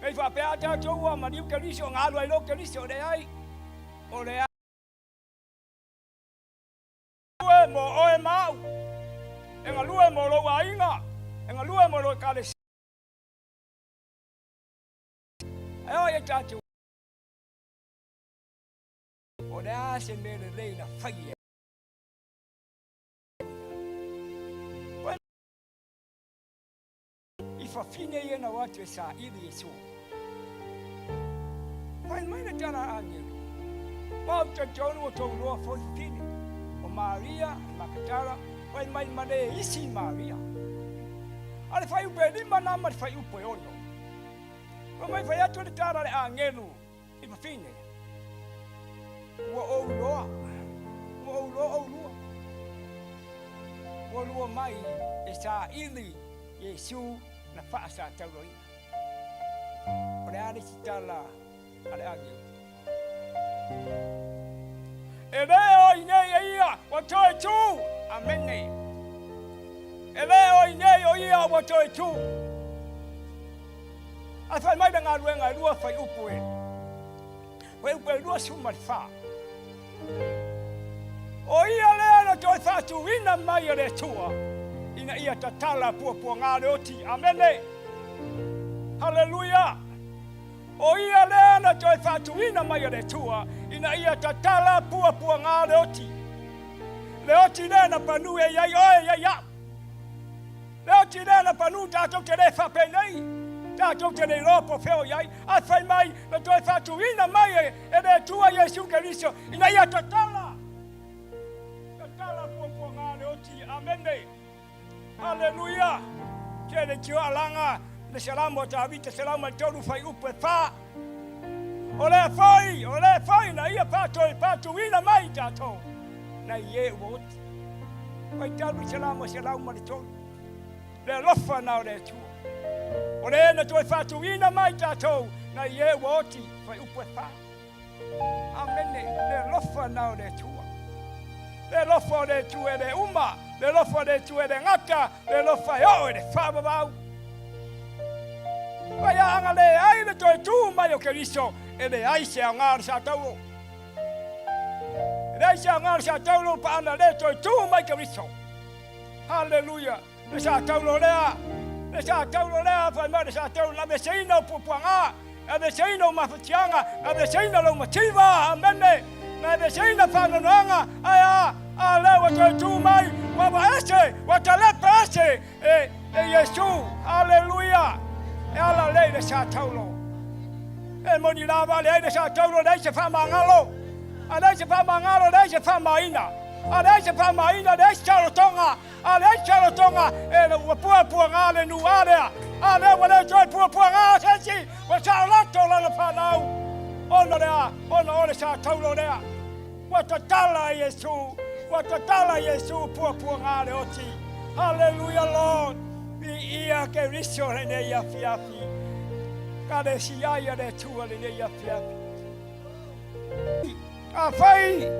Nei faapea tatou ua maliu Keriso, galu ai loa Keriso, leai. O le galue mo oe ma au, e galue mo lou aiga, e galue mo lou ekalesia. E oi e tatou, o le a se mea lelei na fai e. fafine ia na o atu e saili Iesu. Fai mai le tala a agelu, Ma ou talitonu ua tou iloa foi fafine, o Maria le Makatala, fai mai ma le isi Maria. A le fuaiupu e 5 na ma le fuaiupu e 6. Fai mai fai atu le tala a le agelu i fafine, Ua ou iloa, ua ou iloa oulua. Ua lua mai e saili Iesu na faasatauloina. O le a le isi tala a le agelu? E le o i nei e ia ua toe tu. Amene. E le o i nei o ia ua toe tu. Ae fai mai le galuega e 2 fuaiupu e fuaiupu e 24. O ia lea na toe faatuina mai e le Atua ina ia tatala puapuaga le oti. Amene. Haleluia. O ia lea na toe faatuina mai e le Atua ina ia tatala puapuaga le oti. Le oti lea na panu e iai oe iai au. Le oti lea na panu tatou te le faapenei, tatou te le iloa po o fea o i ai, ae fai mai na toe faatuina mai e le Atua Iesu Keriso ina ia tatala, tatala puapuaga le oti. Amene. Haleluia. Ke le tio alaga le Salamo a Tavita 103 fuaiupu e 4. O lea foi, o lea foi na ia faatoi faatuina mai i tatou, nai e ua oti. Faitalu i Salamo 103. Le alofa na o le Atua. O le na toe faatuina mai tatou, nai e ua oti, fuaiupu e 4. Amene. Le alofa na o le Atua. Le alofa o le Atua e le uma, le alofa o le Atua e le gata, le alofa e oo i le faavavau. Fai a leai le toe tu mai o Keriso, e leai se aoga o le sa taulo. E leai se aoga o le sa taulo pa ana le toe tu mai Keriso. Haleluia. Le sa taulo lea, le sa taulo lea, fai mai le sa taulo, na aveseina o puapuaga, na aveseina o mafatiaga, na aveseina lou mativa, amene, na aveseina faanoanoaga, ae a, a lea ua toe tu mai, ua vaese, ua talepe ese e, e Iesu, haleluia, e ala lea i le sa taulo. E moni lava, leai le sa taulo, leai se faamagalo, a leai se faamagalo, leai se faamaina, a leai se faamaina, leai se saolotoga, A leai se alotoga e le ua puapuaga le nuu a lea, a lea ua le toe puapuaga se isi, ua saoloto lana fanau, ona lea, ona o le sa taulo lea. Ua tatala Iesu, ua tatala Iesu puapuaga le oti. Haleluia Lord, viia Keriso lenei afiafi. Kalesia ai a le Atua lenei afiafi. Afai,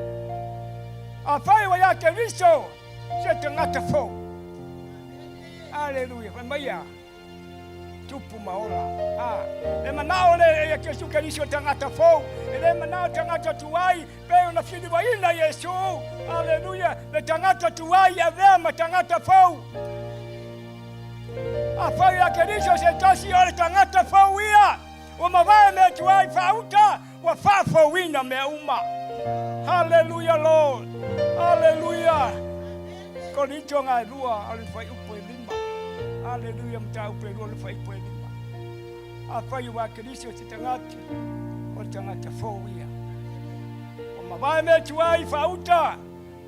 afai ua ia Keriso, se tagata fou. Aleluia. Fai mai ia. Tupu ma ola. A. Le manao le ia Iesu Keriso tagata fou. E le manao tagata tuai. Pe ona filivaina Iesu. Aleluia. Le tagata tuai avea ma tagata fou. Afai ia Keriso se tasi o le tagata fou ia. Ua mavae mea tuai faauta, ua faafouina mea uma. Haleluia Lord. Haleluia. Korinto ga e 2 o le fuaiupu e 5. Haleluia mataupu e 2 o le fuaiupu e 5. Afai ua Keriso se tagata, o le tagata fou ia. Ua mavae mea tuai faauta,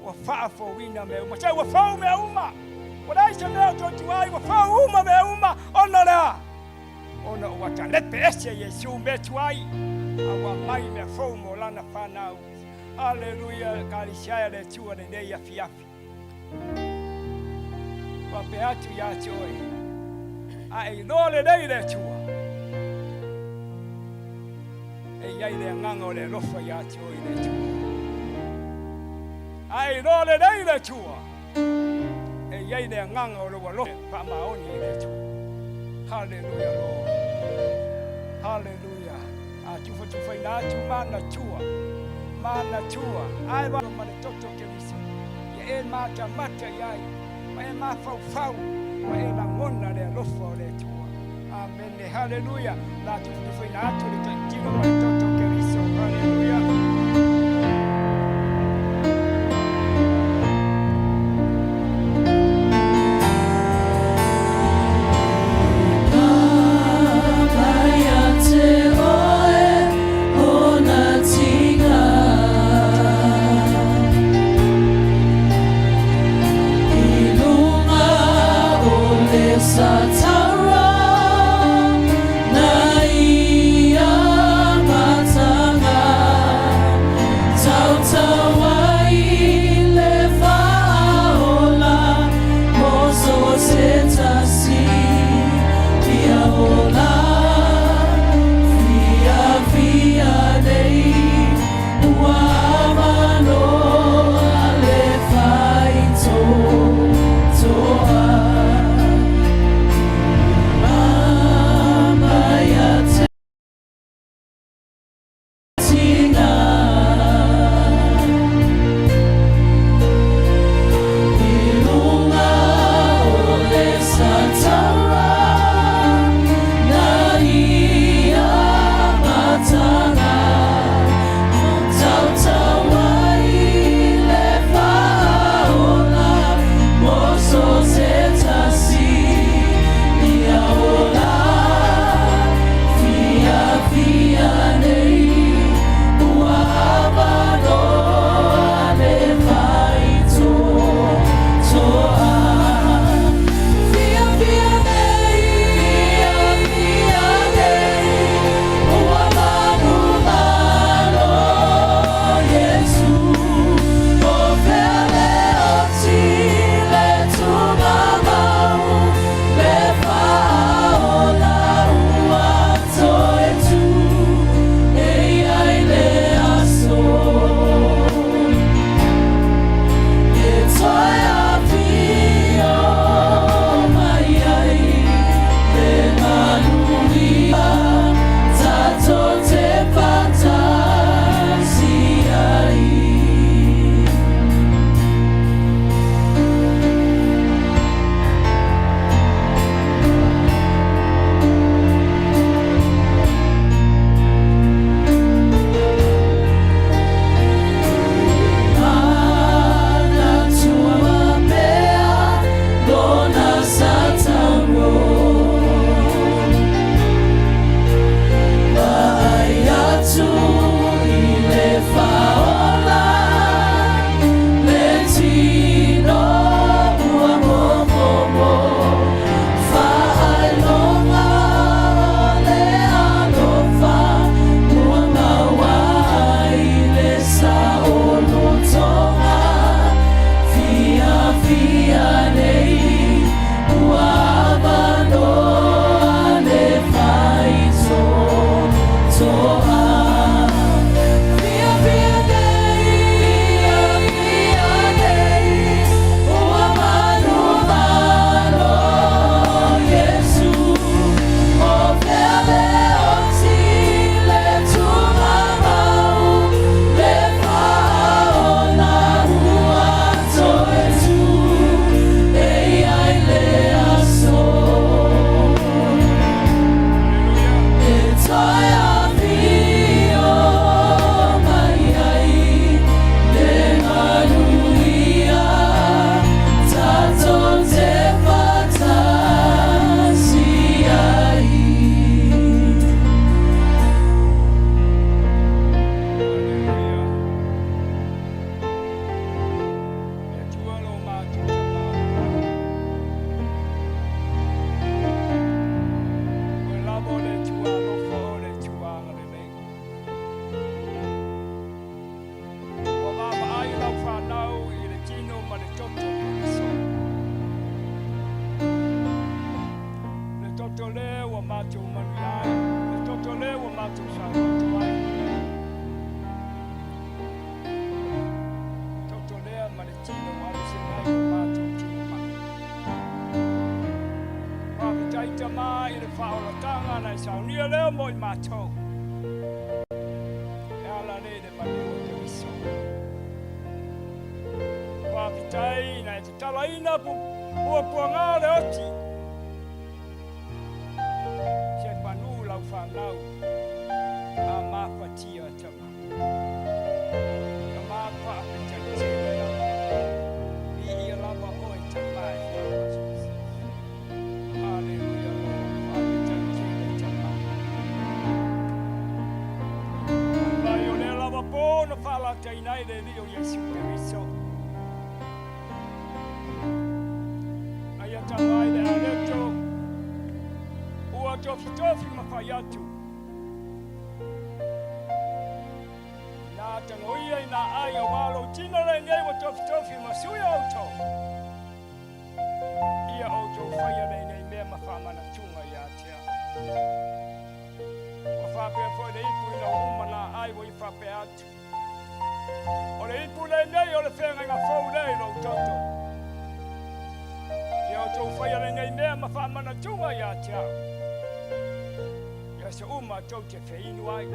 ua faafouina mea uma. Se ua fou mea uma. Ua leai se mea o toe tuai, ua fou uma mea uma, ona o le a? Ona ua talepe ese Iesu mea tuai, a ua mai mea fou mo lana fanau. Aleluia, Ekalesia e le Atua lenei afiafi. Faapea atu ia te oe, a e iloa lelei le Atua, e i ai le agaga o le alofa ia te oe i le Atua. A e iloa lelei le Atua, e i ai le agaga o lou alofa faamaoni i le Atua. Haleluia Lord. Haleluia. A tufatufaina atu manatua, manatua, ae va ma le toto Keriso, ia e matamata i ai, ma e mafaufau, ma e lagona le alofa o le Atua. Amene. Haleluia. La tufatufaina atu le tino ma le toto Keriso. Haleluia. saunia lea mo i matou. E ala lea i le maliu o Keriso. Faafetai na e tatalaina puapuaga o le oti. Se panu lau fanau a mafatia tama. Tama faafetai tele lava. Viia lava oe tama e Hallelujah Lord. Faafetai tele tama. Mai o lea lava po na faalataina ai le Alii o Iesu Keriso. Na ia taga ai le aleto ua tofitofi ma fai atu. Ina tagoia i nā ai auā lou tino lenei ua tofitofi ma suia outou. Ia outou faia lenei mea ma faamanatuga ia te au. Ua faapea foi le ipu ina ua uma nā ai ua i faapea atu. O le ipu lenei o le feagaiga fou lea i lou toto. Ia outou faia lenei mea ma faamanatuga ia te au. I aso uma tou te feinu ai.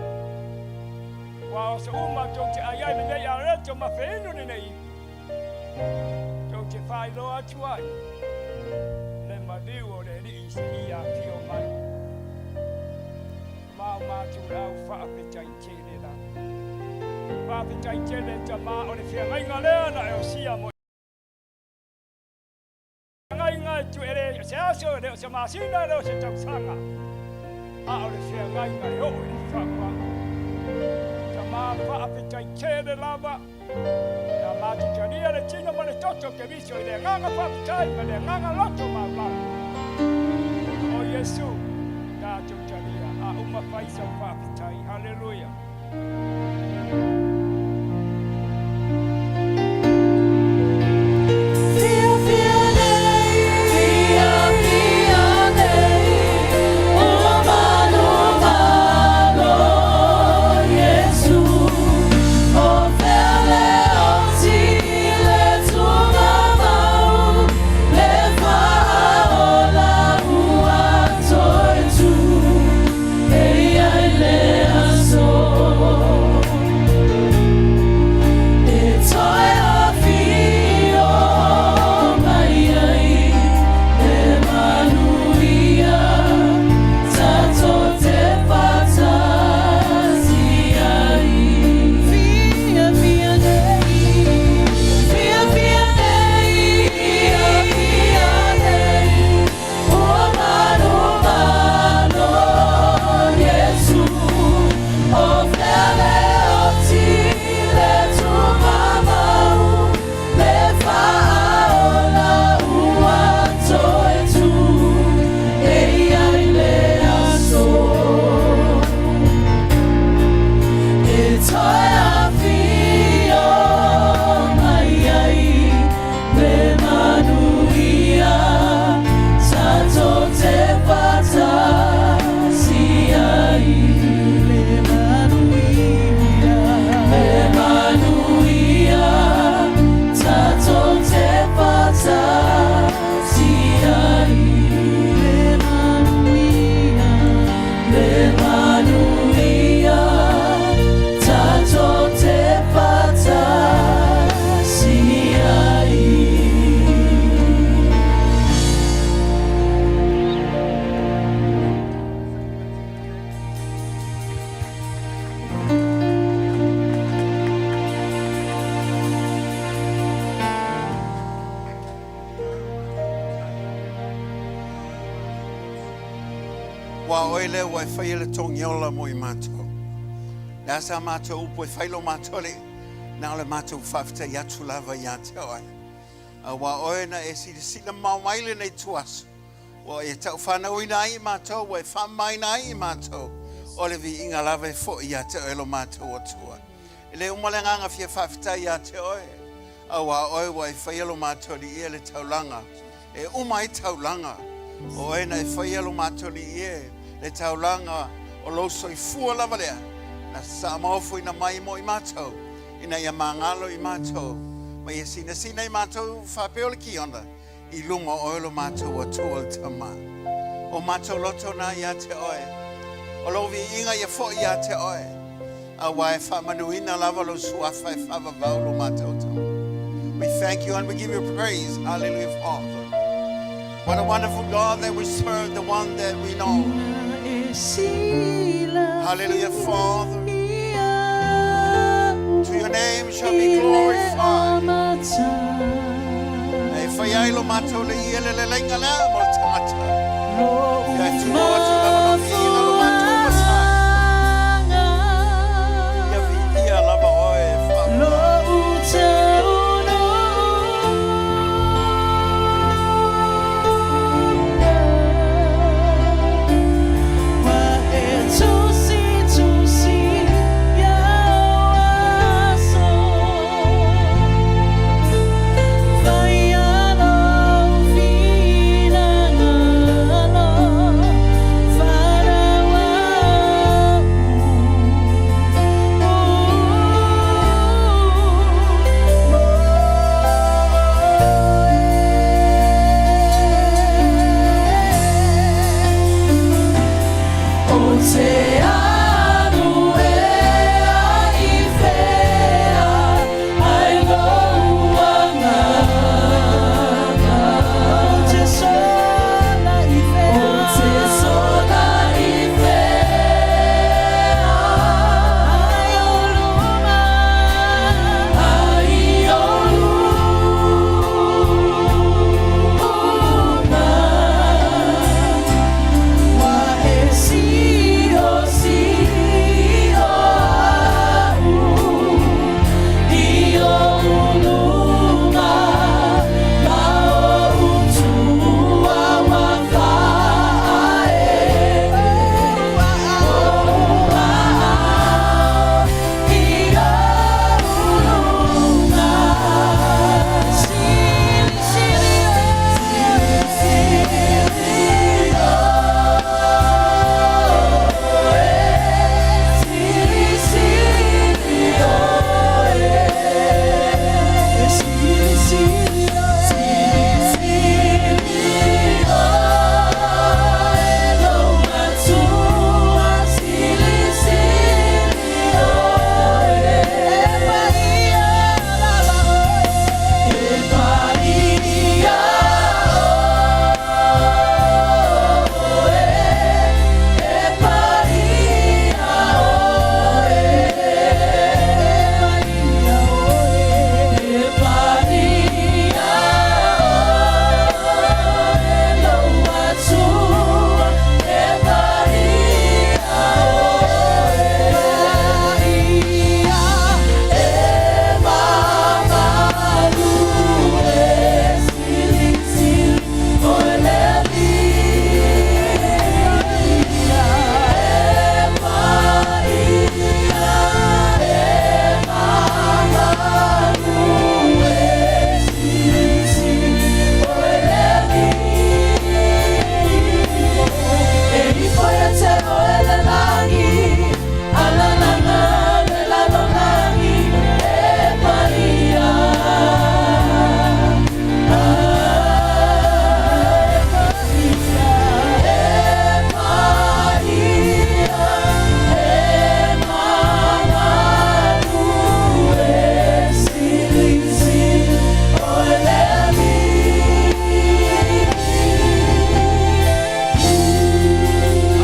Ua o aso uma tou te ai ai lenei areto ma feinu lenei ipu. Tou te faailoa atu ai le maliu o le Alii seia afio mai. Ma o matou lau faafetai tele lava. Faafetai tele Tama o le feagaiga lea na e osia mo feagaiga e tu e le o se aso, e le o se masina, e le o se tausaga, a o le feagaiga e oo i le faauaga. Tama faafetai tele lava. Ia matou talia le tino ma le toto Keriso i le agaga faafetai ma le agaga loto maulalo. O Iesu, tatou talia, a uma fai sau faafetai. Haleluia. Ua oe lea ua e faia le togiola mo i matou. Le a sa matou upu e fai lo matou alii, na o le matou faafetai atu lava ia te oe. A ua oe na e silasila mamao mai lenei ituaso, ua e taufanauina ai i matou, ua e faamamaina ai i matou, o le viiga lava e foi ia te oe lo matou Atua. E le uma le agaga fia faafetai ia te oe, auā oe ua e faia lo matou Alii e le taulaga, e uma ai taulaga. O oe na e faia lo matou Alii e le taulaga o lou soifua lava lea, na saamaofoina mai mo i matou, ina ia magalo i matou, ma ia sinasina i matou faapea o le kiona, i luga o oe lo matou Atua le Tama. O matou loto na ia te oe, O lou viiga ia fo'i ia te oe, auā e faamanuina lava lou suafa e faavavau lo matautau. We thank you and we give you praise. Hallelujah, Father. What a wonderful God that we serve, the one that we know. Hallelujah, Father. To your name shall be glorified. E fai ai lo matou le ia le leleiga lea mo le tagata. Ia e tuo atu lava lo viiga lo matou matai. Ia viia lava oe e whaamau.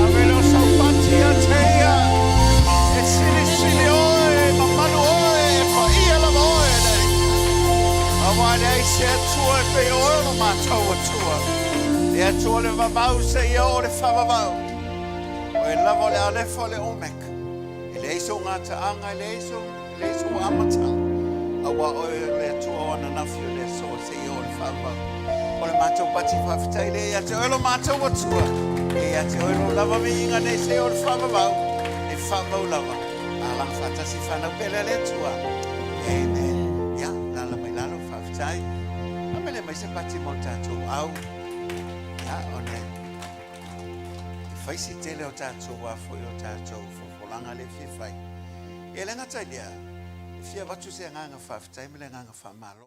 Ave lou saupati ia te ia, e silisili oe, e mamalu oe, e paia lava oe e le Alii. Auā e leai se Atua e pei o oe o lo matou Atua. Le Atua o le vavau seia oo i le faavavau. O oe lava o le Alefa o le Omeka. E leai sou gataaga, e leai sou, e leai sou amataga. Auā o oe o le Atua o ananafi o le aso seia oo i le faavavau. O le matou pati faafetai lea ia te oe lo matou Atua, e ia te oe lou lava viiga nei seia oo i le faavavau, e faamau lava. Alaga faatasi fanau pele a le Atua. Amen. Ia, alaala mai lalo, faafetai. Amele mai se pati mo le tatou au. Ia, ona e fai si tele o tatou a foi o tatou fofolaga lea e fia fai. Ia, e le gata i lea, e fia avatu se agaga faafetai ma le agaga faamalo.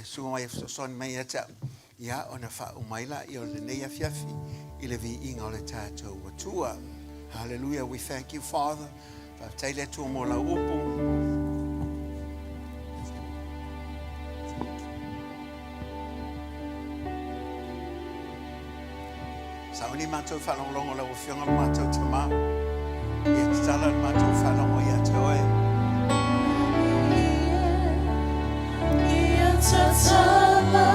susuga mai e fesoasoani mai ia te au, ia ona faauma ai laia o lenei afiafi i le viiga o le tatou Atua. Hallelujah, we thank you Father. Faafetai le Atua mo lau upu. Sauni matou faalogologo lau Afioga le matou Tamā. Ia tatala le matou faalogo ia te oe. Ia tatala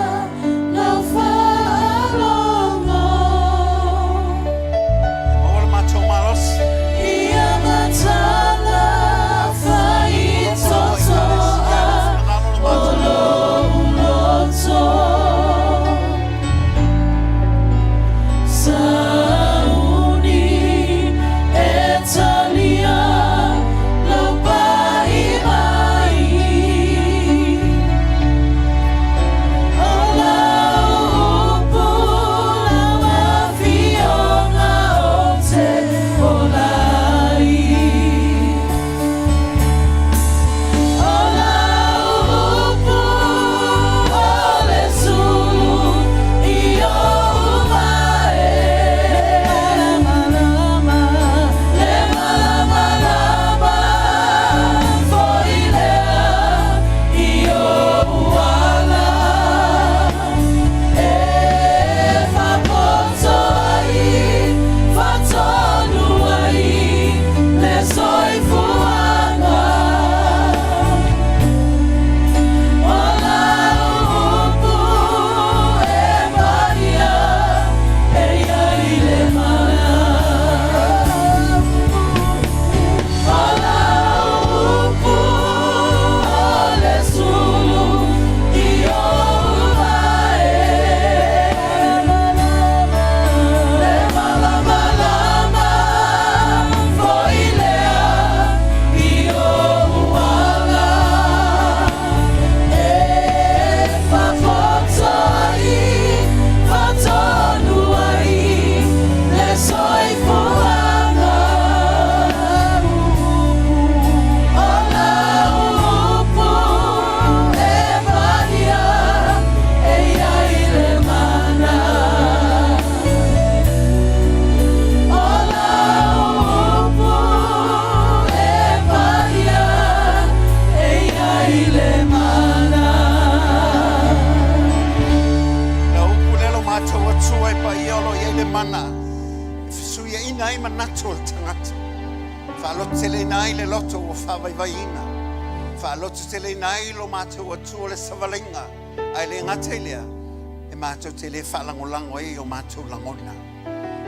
lau faalogo. Ia maua le matou malosi. Ia matala faitotoa o lou loto. Sauni e talia lau pai mai. O lau upu lau afioga ou te ola ai. O lau upu o le sulu i ou mae. Le malamalama foi lea i ou ala. E faapoto ai, faatonu ai le soifuaga. O lau upu e paia e i ai le mana. O lau upu o le sulu i ou mae. Le malamalama foi lea i ou ala. E faapoto ai, faatonu ai le soifuaga. O lau upu e paia e i ai le mana. O lau upu e paia e i ai le mana. Lau upu lea lo matou Atua e paia o lo o i ai le mana e fesuiaina ai manatu o le tagata. Faalototeleina ai le loto ua faavaivaiina. Faalototeleina ai lo matou Atua le savaliga, ae le gata i lea, e matou te le faalagolago ai i o matou lagona.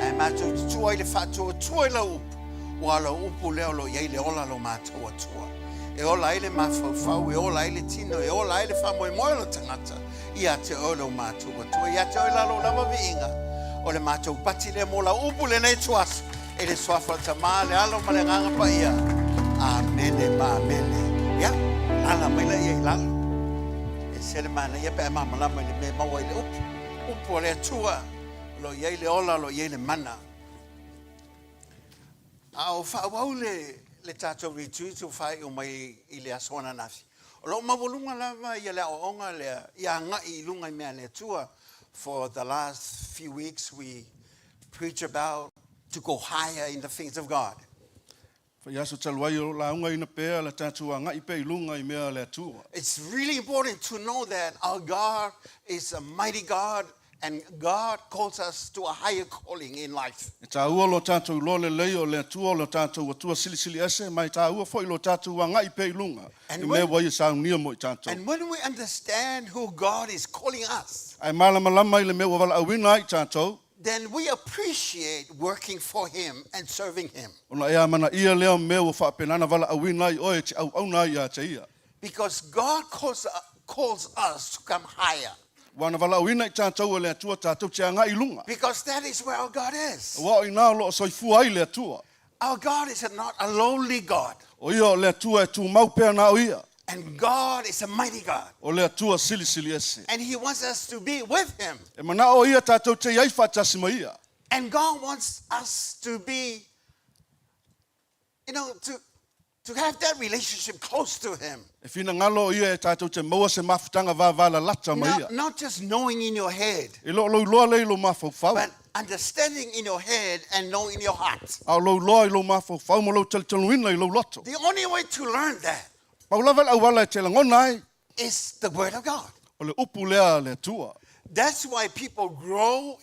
Ae matou te tua i le faatuatua i lau upu, aua o lau upu lea o lo o i ai le ola lo matou Atua. E ola ai le mafaufau, e ola ai le tino, e ola ai le faamoemoe o le tagata ia te oe lo matou Atua. Ia te oe la lou lava viiga, o le matou pati lea mo lau upu lenei ituaso, i le suafa o le Tama, le Alo ma le Agaga Paia. Amene ma amene. Ia, lala mai laia i lalo. E ese le manaia pe a malamalama i le mea e maua ai le upu. Upu a le Atua, o lo o i ai le ola, o lo o i ai le mana. A o faaauau le, le tatou retreat ua faaiu mai i le aso ananafi, o lo o maualuga lava ia le aoaoga lea ia agai i luga i mea a le Atua. For the last few weeks we preach about to go higher in the things of God. Faiaso talu ai o laugaina pea le tatou agai pea i luga i mea a le Atua. It's really important to know that our God is a mighty God and God calls us to a higher calling in life. E taua lo tatou iloa lelei o le Atua o le tatou Atua silisili ese, ma e taua foi lo tatou agai pea i luga And i mea when, ua ia saunia mo i tatou. and when we understand who God is calling us, Ae malamalama i le mea ua valaauina ai i tatou, then we appreciate working for Him and serving Him. ona e amanaia lea o mea ua faapena ona valaauina ai oe e te auauna ai ia te ia. Because God calls us to come higher. Ua na valaauina i tatou e le Atua tatou te agai i luga. Because that is where our God is. Aua o i ina o lo o soifua ai le Atua. Our God is not a lonely God. O ia o le Atua e tumau pea na o ia. And God is a mighty God. O le Atua silisili ese. And He wants us to be with Him. E manao ia tatou te i ai faatasi ma ia. And God wants us to be, you know, to, to have that relationship close to Him. E finagalo o ia e tatou te maua se mafutaga vavalalata ma ia. Not, not just knowing in your head, E le o lou iloa lea i lou mafaufau, but understanding in your head and know in your heart. a o lou iloa i lou mafaufau ma lou talitonuina i lou loto. The only way to learn that Pau lava le auala e te lagona ai, is the Word of God. o le upu lea a le Atua. That's why people grow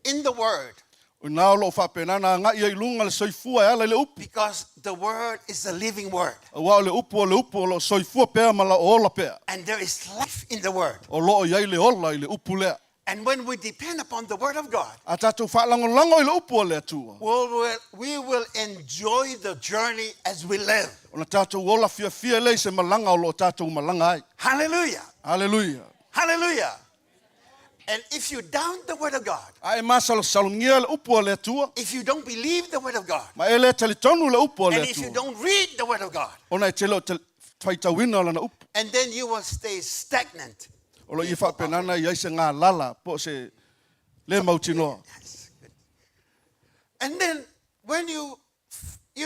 in the Word, O ina o loo faapena ona agai ai i luga le soifua e ala i le upu. because the Word is the living Word. Aua o le upu o le upu o loo soifua pea ma loo ola pea. And there is life in the Word. O loo i ai le ola i le upu lea. And when we depend upon the Word of God, A tatou faalagolago i le upu a le Atua, we will enjoy the journey as we live. ona tatou ola fiafia lea i se malaga o loo tatou malaga ai. Hallelujah. Haleluia. Hallelujah. And if you doubt the Word of God, A e masalosalogia le upu a le Atua, if you don't believe the Word of God, ma e le talitonu le upu a le and if you Atua, don't read the Word of God, ona e te le o te faitauina o lana upu. and then you will stay stagnant. O lo i faapenana i ai se galala po o se le mautinoa. Yes. Good. And then when you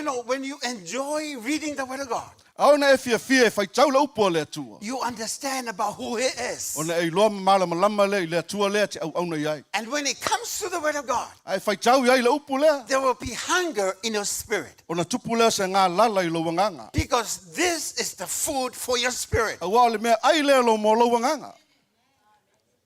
know, when you enjoy reading the Word of God, A ona e fiafia e faitau le upu a le Atua, you understand about who He is. ona e iloa ma malamalama lea i le Atua lea te auauna i ai. And when it comes to the Word of God, A e faitau i ai le upu lea, there will be hunger in your spirit ona tupu lea o se galala i lou agaga. because this is the food for your spirit. Aua o le meaai lea lo mo lou agaga.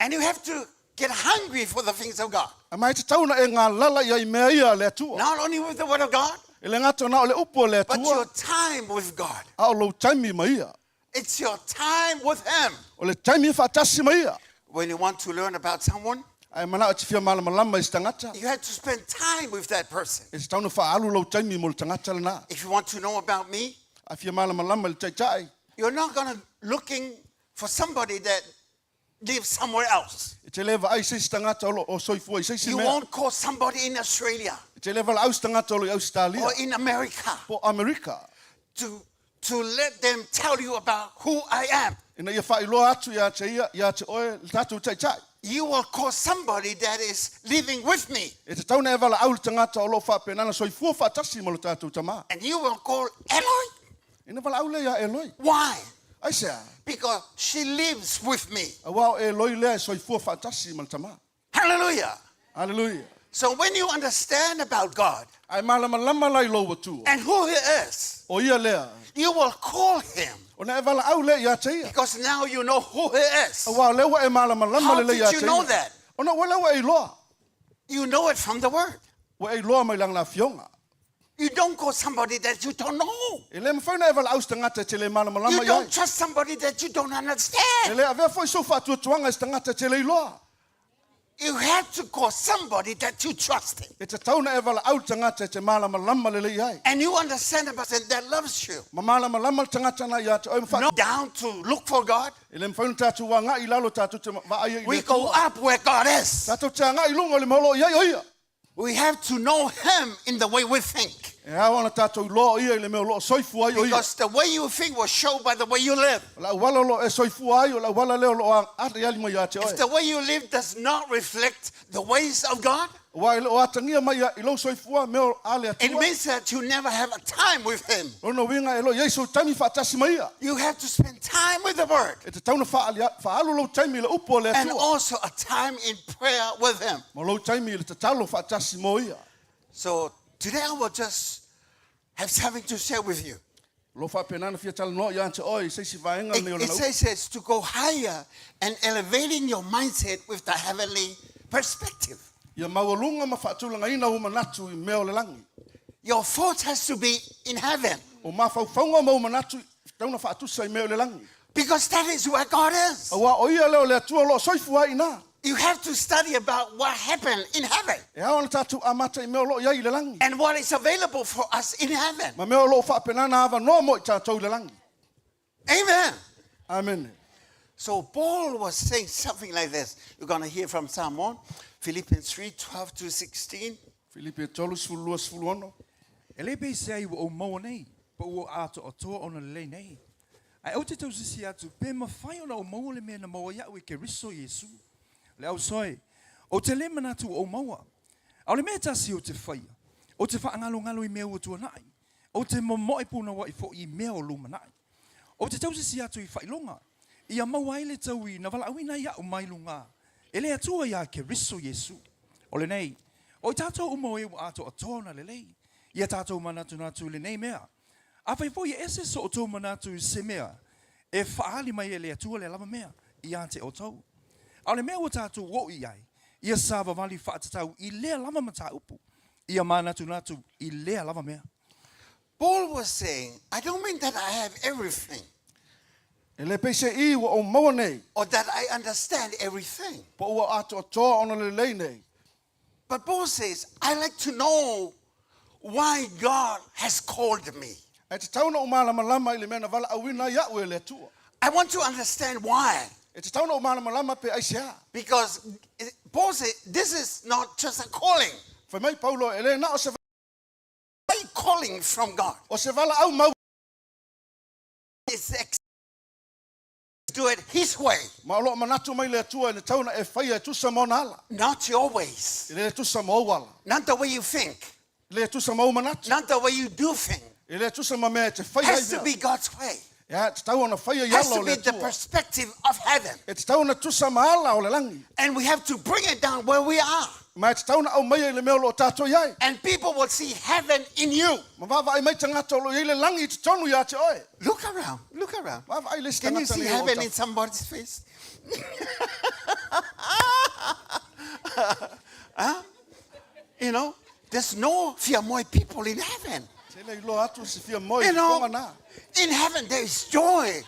And you have to get hungry for the things of God. A ma e tatau ona e galala i ai mea ia a le Atua. Not only with the Word of God, E le gata na o le upu a le but your Atua, time with God. a o lou taimi ma ia. It's your time with Him. O le taimi e faatasi ma ia. When you want to learn about someone, A e manao e te fia malamalama i se tagata, you have to spend time with that person. e tatau ona faaalu lou taimi mo le tagata lenā. If you want to know about me, A fia malamalama i le taitai, you're not going to looking for somebody that lives somewhere else. e te le vaai i se isi tagata o lo o soifua i se isi You mea. won't call somebody in Australia E te le valaau se tagata o lo i Ausetalia or in America po o Amerika to let them tell you about who I am. ina ia faailoa atu iā te ia, iā te oe le tatou taitai. You will call somebody that is living with me. E tatau ona e valaau le tagata o lo o faapena ona soifua faatasi ma lo tatou tamā. And you will call Eloi. Ina valaau lea iā Eloi. Why? Aisea? Because she lives with me. Aua o Eloi lea e soifua faatasi ma le tamā. Hallelujah. Hallelujah. So when you understand about God A e malamalama la i lou Atua, and who He is, o ia lea, you will call Him ona e valaau lea iā te ia. because now you know who He is. Aua o lea ua e malamalama How lelei did iā you te know ia. that? Ona ua lea ua e iloa. You know it from the Word. Ua e iloa mai lana afioga. You don't call somebody that you don't know. E le mafai ona e valaau se tagata e te le malamalama You i ai. don't trust somebody that you don't E understand. le avea foi sou faatuatuaga i se tagata e te le iloa. You have to call somebody that you trust in. E tatau ona e valaau le tagata e te malamalama lelei ai. And you understand a person that loves you. Ma malamalama le tagata na ia te oe ma No down to look for God. E le mafai ona tatou agai i lalo tatou te vaai ai i le We go Atua. up where God is. Tatou te agai i luga o le mea o lo o i ai o ia. We have to know Him in the way we think. E ao ona tatou iloa o ia i le mea o lo o soifua ai o ia. Because the way you think will show by the way you live. O le auala o lo o e soifua ai, o le auala lea o lo o aliali mai ia te If oe. the way you live does not reflect the ways of God, Aua e le o atagia mai i lou soifua mea o a le it Atua. means that you never have a time with Him. Lona uiga e le o i ai sou taimi faatasi ma ia. You have to spend time with the Word E tatau ona faaalu lou taimi i le upu a le and Atua. also a time in prayer with Him. Ma lou taimi i le tatalo faatasi mo ia. So today I will just have something to share with you. Lo faapena ona fia talanoa ia te oe i se isi vaega It, lenei o it lana upu. says it's to go higher and elevating your mindset with the heavenly perspective. Ia maualuga ma faatulagaina ua manatu i mea o le lagi. Your thought has to be in heaven O mafaufauga ma ua manatu tatau ona faatusa i mea o le lagi. because that is where God is. Aua o ia lea o le Atua o lo o soifua ai i ina. You have to study about what happened in heaven E ao ona tatou amata i mea o lo o i ai i le lagi. and what is available for us in heaven. Ma mea o lo o faapena ona avanoa mo i tatou i le lagi. Amen. Amene. So Paul was saying something like this. You're going to hear from someone. Philippians 3, 12 to 16. Filipi e 3, 12, 16. E le pei se ai ua ou maua nei, po ua ou atoatoa ona lelei nei. Ae ou te tausisi atu, pe mafai ona ou maua le mea na maua iaʻu e Keriso Iesu. Le ausoe, ou te le manatu ua ou maua. A o le mea e tasi ou te faia, ou te faagalogalo i mea ua tuanai. Ou te momoe punouaʻi foʻi i mea o lumanaʻi. Ou te tausisi atu i faailoga, ia maua ai le taui na valaauina ai aʻu mai lugā e le Atua iā Keriso Iesu. O lenei, o i tatou uma o e ua atoatoa ona lelei, ia tatou manatunatu i lenei mea. Afai foi e ese so outou manatu i se mea, e faaali mai e le Atua lea lava mea iā te outou. A o le mea ua tatou oo i ai, ia savavali faatatau i lea lava mataupu, ia manatunatu i lea lava mea. Paul was saying, I don't mean that I have everything. E le pei se i ua ou maua nei. Or that I understand everything. Po o ua atoatoa ona lelei nei. But Paul says, I like to know why God has called me. Ae tatau ona ou malamalama i le mea na valaauina ai aʻu e le Atua. I want to understand why. E tatau ona ou malamalama pe aisea. Because Paul said, this is not just a calling. Fai mai Paulo, e le na o se. A calling from God. O se valaau mau. It's do it His way. Ma o loo manatu mai le Atua e le tatau ona e faia e tusa ma ona ala. Not your ways. E le tusa ma ou ala. Not the way you think. E le tusa ma ou manatu. Not the way you do things. E le tusa ma mea e te faia ai Has to mea. be God's way. Ia, e tatau ona faia i Has ala to o le be the Atua. perspective of heaven. E tatau ona tusa ma ala o le lagi. And we have to bring it down where we are. Ma e tatau ona aumaia i le mea o lo o tatou i ai. And people will see heaven in you. Ma vaavaai mai tagata o lo o i ai le lagi i totonu ia te oe. Look around, look around. Vaavaai le isi Can you tagata see nei o heaven tafa. in somebody's face? Huh? You know, there's no fear more people in heaven. Te le iloa atu se fia moe You i know, tonga nā. in heaven there is joy.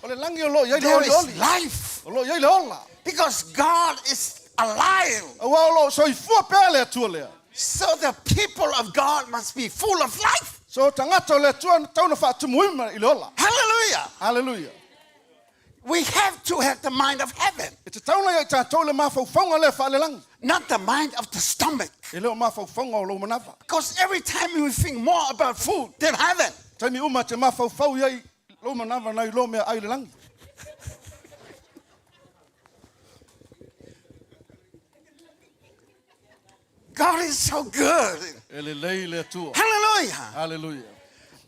O le lagi o lo o i ai le There oli is oli. life. O lo o i ai le ola. Because God is alive. Aua o lo o soifua pea le Atua lea. So the people of God must be full of life. So tagata o le Atua na tatau ona faatumuina i le ola. Hallelujah. Hallelujah. We have to have the mind of heaven. E tatau ona ia i tatou le mafaufauga lea faalelagi. Not the mind of the stomach. E le o mafaufauga o lou manava. Because every time we think more about food than heaven. Taimi uma te mafaufau i ai lou manava nai lo mea ai le lagi. God is so good. E lelei le Atua. Hallelujah. Hallelujah.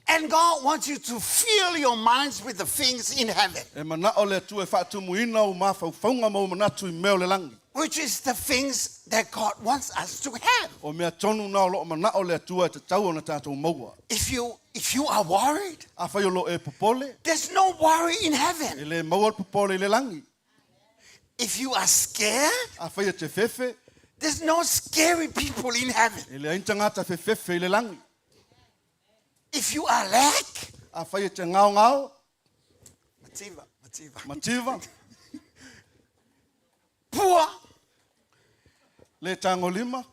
And God wants you to fill your minds with the things in heaven. E manao le Atua e faatumuina ou mafaufauga ma ou manatu i mea o le lagi. Which is the things that God wants us to have. O mea tonu na o loo manao le Atua e tatau ona tatou maua. If you, if you are worried, Afai o loo e popole, there's no worry in heaven. E le maua le popole i le lagi. If you are scared, Afai e te fefe, there's no scary people in heaven. E leai ni tagata fefefe i le lagi. If you are lack, Afai e te ngaongao, mativa, mativa. Mativa. Poor, Le tagolima.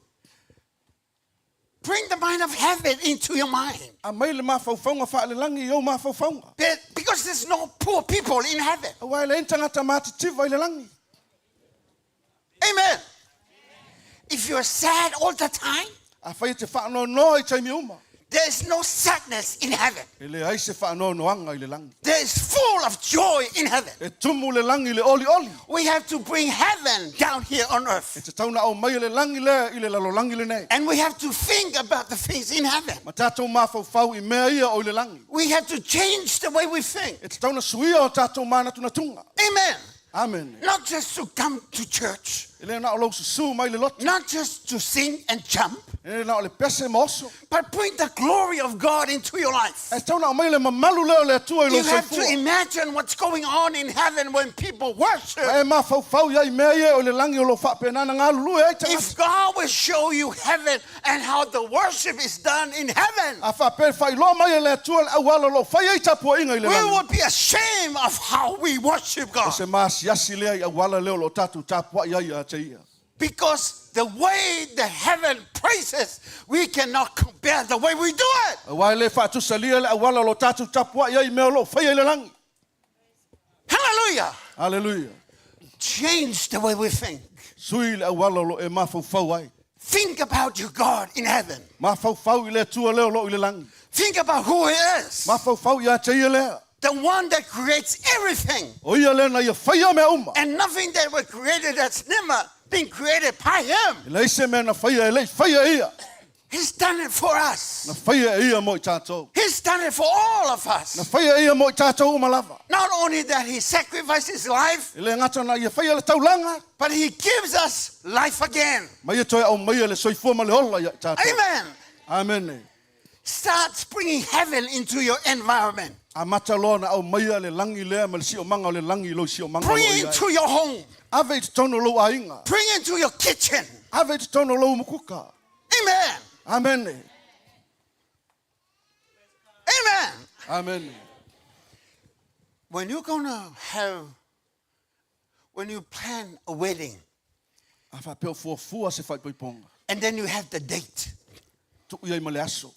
Bring the mind of heaven into your mind. Aumai le mafaufauga faalelagi i ou mafaufauga. Because there's no poor people in heaven. Aua e leai ni tagata matitiva i le lagi. Amen. If you're sad all the time, Afai e te faanoanoa i taimi uma. There is no sadness in heaven. E leai se faanoanoaga i le lagi. There is full of joy in heaven. E tumu le lagi i le olioli. We have to bring heaven down here on earth. E tatau ona aumaia le lagi lea i le lalolagi lenei. And we have to think about the things in heaven. Ma tatou mafaufau i mea ia o i le lagi. We have to change the way we think. E tatau ona suia o tatou manatunatuga. Amen. Amene. Not just to come to church. E le na o lou susu mai le lotu. Not just to sing and jump. E le na o le pese ma oso. But bring the glory of God into your life. Ae tatau ona aumai le mamalu lea o le Atua i lou You have to soifua. imagine what's going on in heaven when people worship. Ma e mafaufau i ai mea ia o le lagi o lo o faapena ona galulue ai tagata. If God will show you heaven and how the worship is done in heaven. A faapea e faailoa mai e le Atua le auala o lo o fai ai tapuaiga i le We lagi. will be ashamed of how we worship God. O se maasiasi lea i auala lea o lo o tatou tapuai ai ia te Ia. Because the way the heaven praises, we cannot compare the way we do it. Aua e le faatusalia le auala o lo o tatou tapuai ai i mea o lo o faia i le lagi. Hallelujah! Hallelujah. Change the way we think. Sui le auala o lo o e mafaufau ai. Think about your God in heaven. Mafaufau i le Atua lea o lo o i le lagi. Think about who He is. Mafaufau ia te Ia lea. The one that creates everything. O Ia lea na Ia faia mea uma. And nothing that was created that's never been created by Him. E leai se mea na faia e le i faia e Ia. He's done it for us. Na faia e ia mo i tātou. He's done it for all of us. Na faia e ia mo i tātou uma lava. Not only that he sacrificed his life, E le gata na ia faia le taulaga, but he gives us life again. ma ia toe aumaia le soifua ma le ola ia i tātou. Amen. Amene. Start bringing heaven into your environment. Amata loa na aumaia le lagi lea ma le siomaga o le lagi i lou siomaga o Bring lo o it i ai. into your home. Ave i totonu o lou aiga. Bring it into your kitchen. Ave i totonu o lou umukuka. Amen. Amene. Amen. Amene. When you're gonna have, when you plan a wedding A faapea o fuafua se faaipoipoga. and then you have the date, Tuu i ai ma le aso.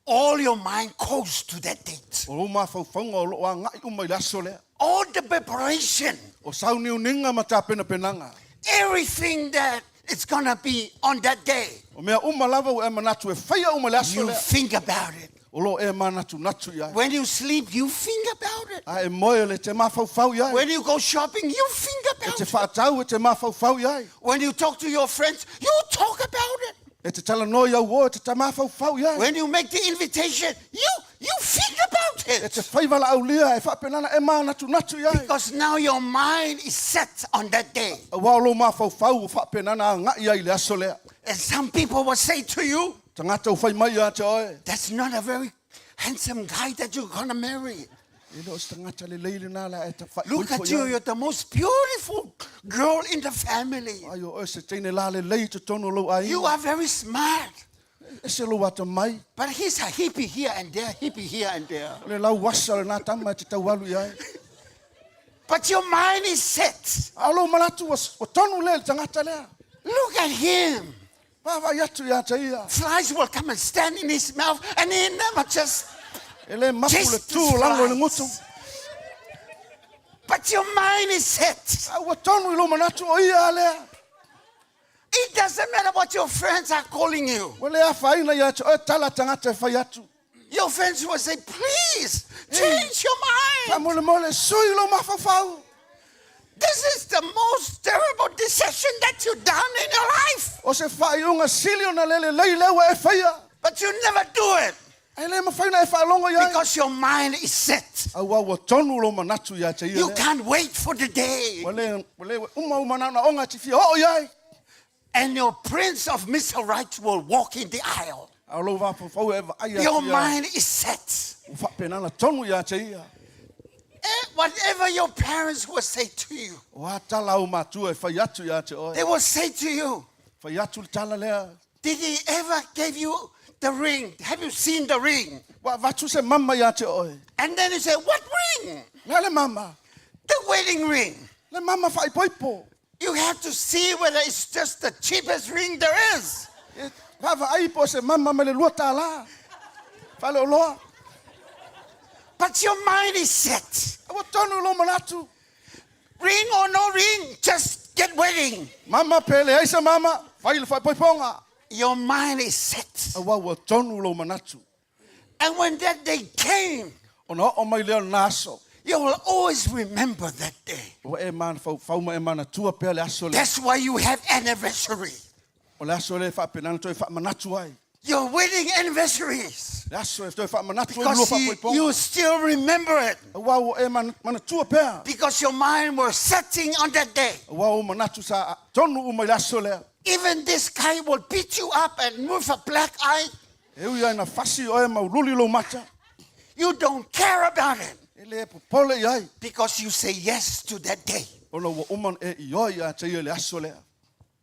all your mind goes to that date. O lou mafaufauga o loo agai uma i le aso lea. All the preparation, O sauniuniga ma tapenapenaga. everything that it's gonna be on that day, O mea uma lava ua e manatu e faia uma i le aso you lea. think about it. O loo e manatunatu i ai. When you sleep, you think about it. A e moe e te mafaufau i ai. When you go shopping, you think E about te it. faatau e te mafaufau i ai. When you talk to your friends, you talk about it. E te talanoa i au uo e te mafaufau i ai. When you make the invitation, you you think about E te it. fai valaaulia e faapena ona e manatunatu i ai. Because now your mind is set on that day. Auā o lou mafaufau ua faapena ona agai ai i le aso lea. And some people will say to you, Tagata ua fai mai ia te oe. that's not a very handsome guy that you're gonna marry. E le o se tagata lelei lenā la e ta Look faaipoipo at you, i ai. you're the most beautiful girl in the family. Ai o oe se teine la lelei i totonu o lou You aiga. are very smart. Ese lou atamai. But he's a hippie here and there, hippie here and there. O le lauasa lenā tama e te taualu i ai. But your mind is set. A o lou manatu ua ua tonu lea i le tagata lea. Look at him. Vaavaai atu ia te ia. Flies will come and stand in his mouth, and he never just E le mapu le chase tu o the lalo i le flies. gutu. But your mind is set. A ua tonu i lou manatu o ia a lea. It doesn't matter what your friends are calling you. Ua le afaina ia te oe tala a tagata e fai atu. Your friends will say, please change your mind. Faamolemole, sui lou mafaufau. This is the most terrible decision that you've done in your life. O se faaiuga sili ona le lelei lea ua e faia. But you never do it Ae le mafai ona e faalogo i ai. because your mind is set. Auā ua tonu lou manatu ia te ia You lea. can't wait for the day. Ua le, ua le uma ou manaonaoga e te fia oo i ai. And your prince of Mr. Right will walk in the aisle. A o lou mafaufau e vaai Your atu ia. mind is set. Ua faapena ona tonu ia te ia. Eh, Whatever your parents will say to you, O a tala a ou matua e fai atu ia te oe. they will say to you, Fai atu le tala lea. Did he ever give you the ring? Have you seen the ring? Ua avatu se mama ia te oe. And then you say, What ring? Le a le mama? The wedding ring. Le mama faaipoipo. You have to see whether it's just the cheapest ring there is. E vaavaai po o se mama mai le $2 faleoloa. But your mind is set. Ua tonu lou manatu. Ring or no ring, just get wedding. Mama pe leai se mama, fai le faaipoipoga. Your mind is set. Auā ua tonu lou manatu. And when that day came, Ona oo mai lea o lena aso. you will always remember that day. Ua e mafaufau ma e manatua pea le aso lea. That's why you have anniversary. O le aso lea e faapena ona toe faamanatu ai. Your wedding anniversaries. Le aso e toe faamanatu ai lua Because you, faaipoipoga. you still remember it. Auā ua e manatua pea. Because your mind was setting on that day. Auā ou manatu sa tonu uma i le aso lea. Even this guy will beat you up and move a black eye. E ui lava ina fasi oe ma ululi lou mata. You don't care about it. E le popole i ai. Because you say yes to that day. Ona ua uma ona e ioe ia te ia i le aso lea.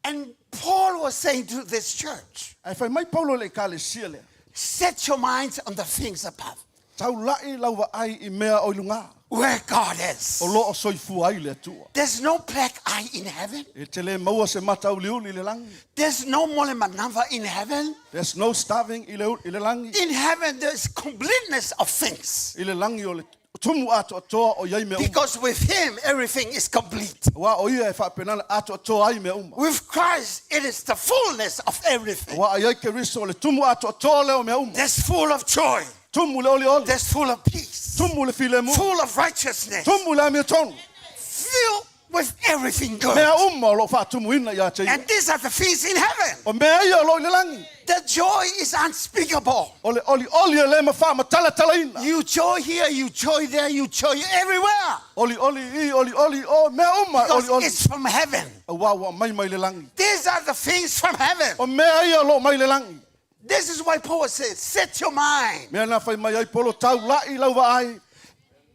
And Paul was saying to this church, Ae fai mai Paulo i le Ekalesia lea. Set your minds on the things above. Taula'i lau vaai i mea o i luga. Where God is. O lo o soifua ai le Atua. There's no black eye in heaven. E te le maua se mata uliuli i le lagi. There's no molemanava in heaven. There's no starving i le, i le lagi. In heaven there's completeness of things. I le lagi o le tumu atoatoa o i ai mea uma. Because with him everything is complete. Auā o ia e faapena ona atoatoa ai mea uma. With Christ it is the fullness of everything. Auā a i ai Keriso o le tumu atoatoa lea o mea uma. That's full of joy. Tumu le olioli. That's full of peace. Tumu le filemu. Full of righteousness. Tumu le amiotonu. Fill With everything good. Mea uma o loo faatumuina ia te ia. And these are the things in heaven. O mea ia o loo i le lagi. The joy is unspeakable. O le olioli e le mafaamatala You joy here, you joy there, you joy everywhere. Olioli i, olioli o, mea uma Because olioli. it's from heaven. Auā ua aumai mai le lagi. These are the things from heaven. O mea ia o loo mai le lagi. This is why Paul says, set your mind. Mea na fai mai ai Polo, taula'i lau vaai.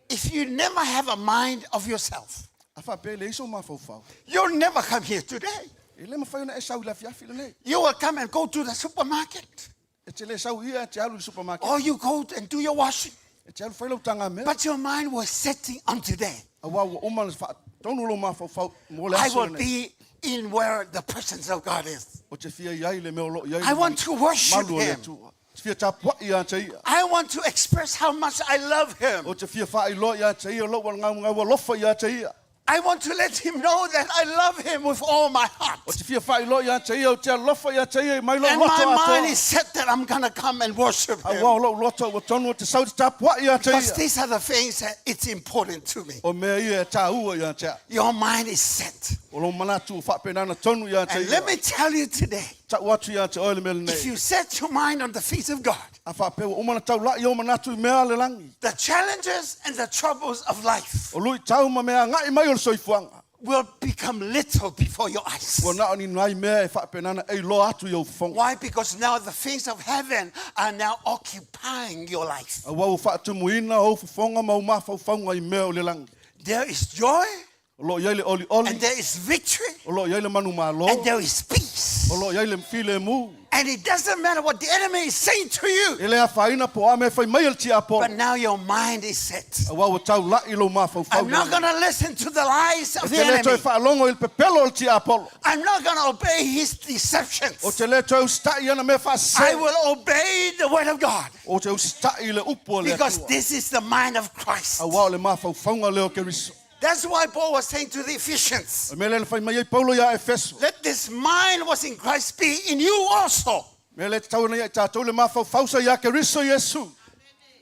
If you never have a mind of yourself, A faapea e leai sou mafaufau. you'll never come here today. E le mafai ona e sau i le afiafi lenei. You will come and go to the supermarket. E te le sau ia e te alu i le supermarket. Or you go and do your washing. E te alu fai lau tagamea. But your mind was setting on today. Auā ua uma ona faatonu lou mafaufau mo le I aso will lenei. be in where the presence of God is. Ou te fia i ai i le mea o lo o i ai I want to worship malu o le him. Atua. Ou te fia tapuai ia te ia. I want to express how much I love him. Ou te fia faailoa ia te ia lou gaugau alofa ia te ia. I want to let him know that I love him with all my heart. Ou te fia faailoa ia te ia ou te alofa ia te ia mai lou And loto my mind atoa. is set that I'm going to come and worship him. Auā o lou loto ua tonu ou te sau te tapuai ia te Because ia. these are the things that it's important to me. O mea ia e tāua ia te au. Your mind is set. O lou manatu ua faapenana tonu ia te And let ia. me tell you today, Ta'u atu ia te oe le mea if lenei. you set your mind on the things of God, A faapea ua uma ona taula'i ou manatu i mea a le lagi. the challenges and the troubles of life O luitau ma mea aga'i mai o le soifuaga. will become little before your eyes. Ua na o ni nai mea e faapenana e iloa atu i ou fofoga. Why? Because now the things of heaven are now occupying your life. Auā ua faatumuina ou fofoga ma ou mafaufauga i mea o le lagi. There is joy, O loo i ai le olioli. and there is victory, O loo i ai le manumalo. and there is peace. O loo i ai le filemu. And it doesn't matter what the enemy is saying to you, E le afaina po o a mea e fai mai e le tiapolo. but now your mind is set. Auā ua taula'i lou mafaufau I'm i le not lagi. going to listen to the lies E of the te le toe enemy. faalogo i le pepelo o le tiapolo. I'm not going to obey his O deceptions. te le toe usita'i i ana mea I faasese. will obey the word of God O te usita'i i le upu a le because Atua. this is the mind of Christ. Auā o le mafaufauga lea o Keriso. That's why Paul was saying to the Ephesians, O le mea lea na fai mai ai Paulo iā Efeso. let this mind was in Christ be in you also. Mea lea e tatau ona ia i tātou le mafaufau sa iā Keriso Iesu.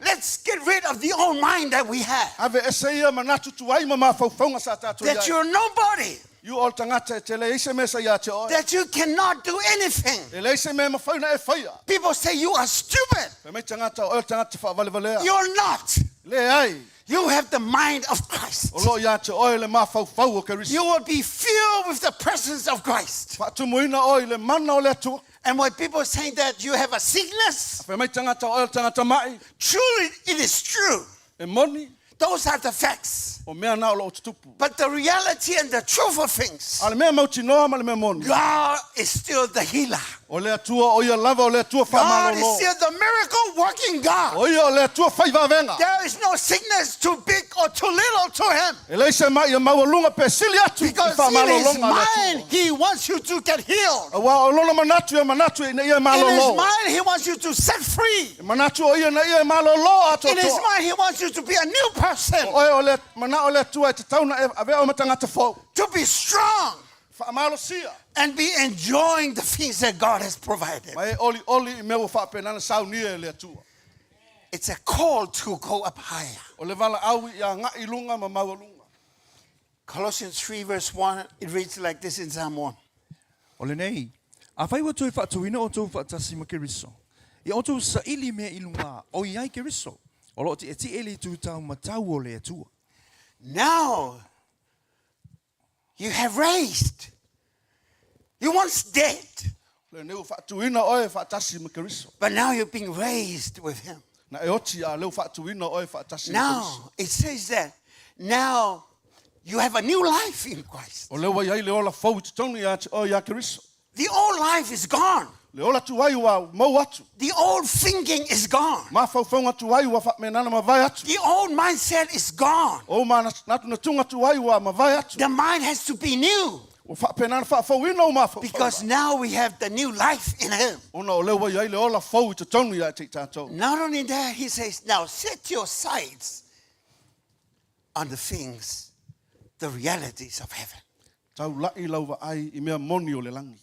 Let's get rid of the old mind that we have. Aveese ia manatu tuai ma mafaufauga sa tātou That i ai. you're nobody, I o le tagata e te leai se mea sa ia te oe. that you cannot do anything. E leai se mea e mafai ona e faia. People say you are stupid. Fai mai tagata o oe o le tagata faavalevalea. You're not. Leai, You have the mind of Christ. o loo ia te oe le mafaufau o Keriso. You will be filled with the presence of Christ. Faatumuina oe i le mana o le Atua. And when people say that you have a sickness, Fai mai tagata o oe o le tagata ma'i. truly it is true. E moni, Those are the facts. o mea na o loo tutupu. But the reality and the truth of things, A o le mea mautinoa ma le mea moni. God is still the healer. O le Atua o ia lava o le Atua God is faamalolo. still the miracle working God. O ia o le Atua fai vavega. There is no sickness too big or too little to him. E leai se ma'i e maualuga pe sili atu i Because in his faamalologa a le Atua. mind, he wants you to get healed. Auā o lona manatu e manatu ina ia In his malolo. mind, he wants you to set free. E manatu o ia ina ia e malolo In his atoatoa. mind, he wants you to be a new person, O oe o le mana'o o le Atua e tatau ona e avea oe ma tagata fou. to be strong Faamalosia. and be enjoying the things that God has provided. Ma e olioli i mea ua faapena ona saunia e le Atua. It's a call to go up higher. O le valaau ia aga'i i luga ma maualuga. Colossians 3, verse 1, it reads like this in Samoan. O lenei, afai ua toe faatuina outou faatasi ma Keriso, ia outou saili mea i luga o i ai Keriso, o loo tietie i le itu taumatau o le Atua. Now you have raised. You once dead, Lenei ua faatuina oe faatasi ma Keriso. but now you're being raised with him. Na e oti a o lea ua faatuina oe faatasi ma Keriso. Now it says that now you have a new life in Christ. O lea ua i ai le ola fou i totonu ia te oe ia Keriso. The old life is gone. Le ola tuai ua mau atu. The old thinking is gone. Mafaufauga tuai ua faapena ona mavae atu. The old mindset is gone. O manatunatuga tuai ua mavae atu. The mind has to be new Ua faapena ona faafouina ou mafaufauga. because now we have the new life in him. Ona o lea ua i ai le ola fou i totonu ia te i tātou. Not only that, he says, now set your sights on the things, the realities of heaven. Taula'i lau vaai i mea moni o le lagi.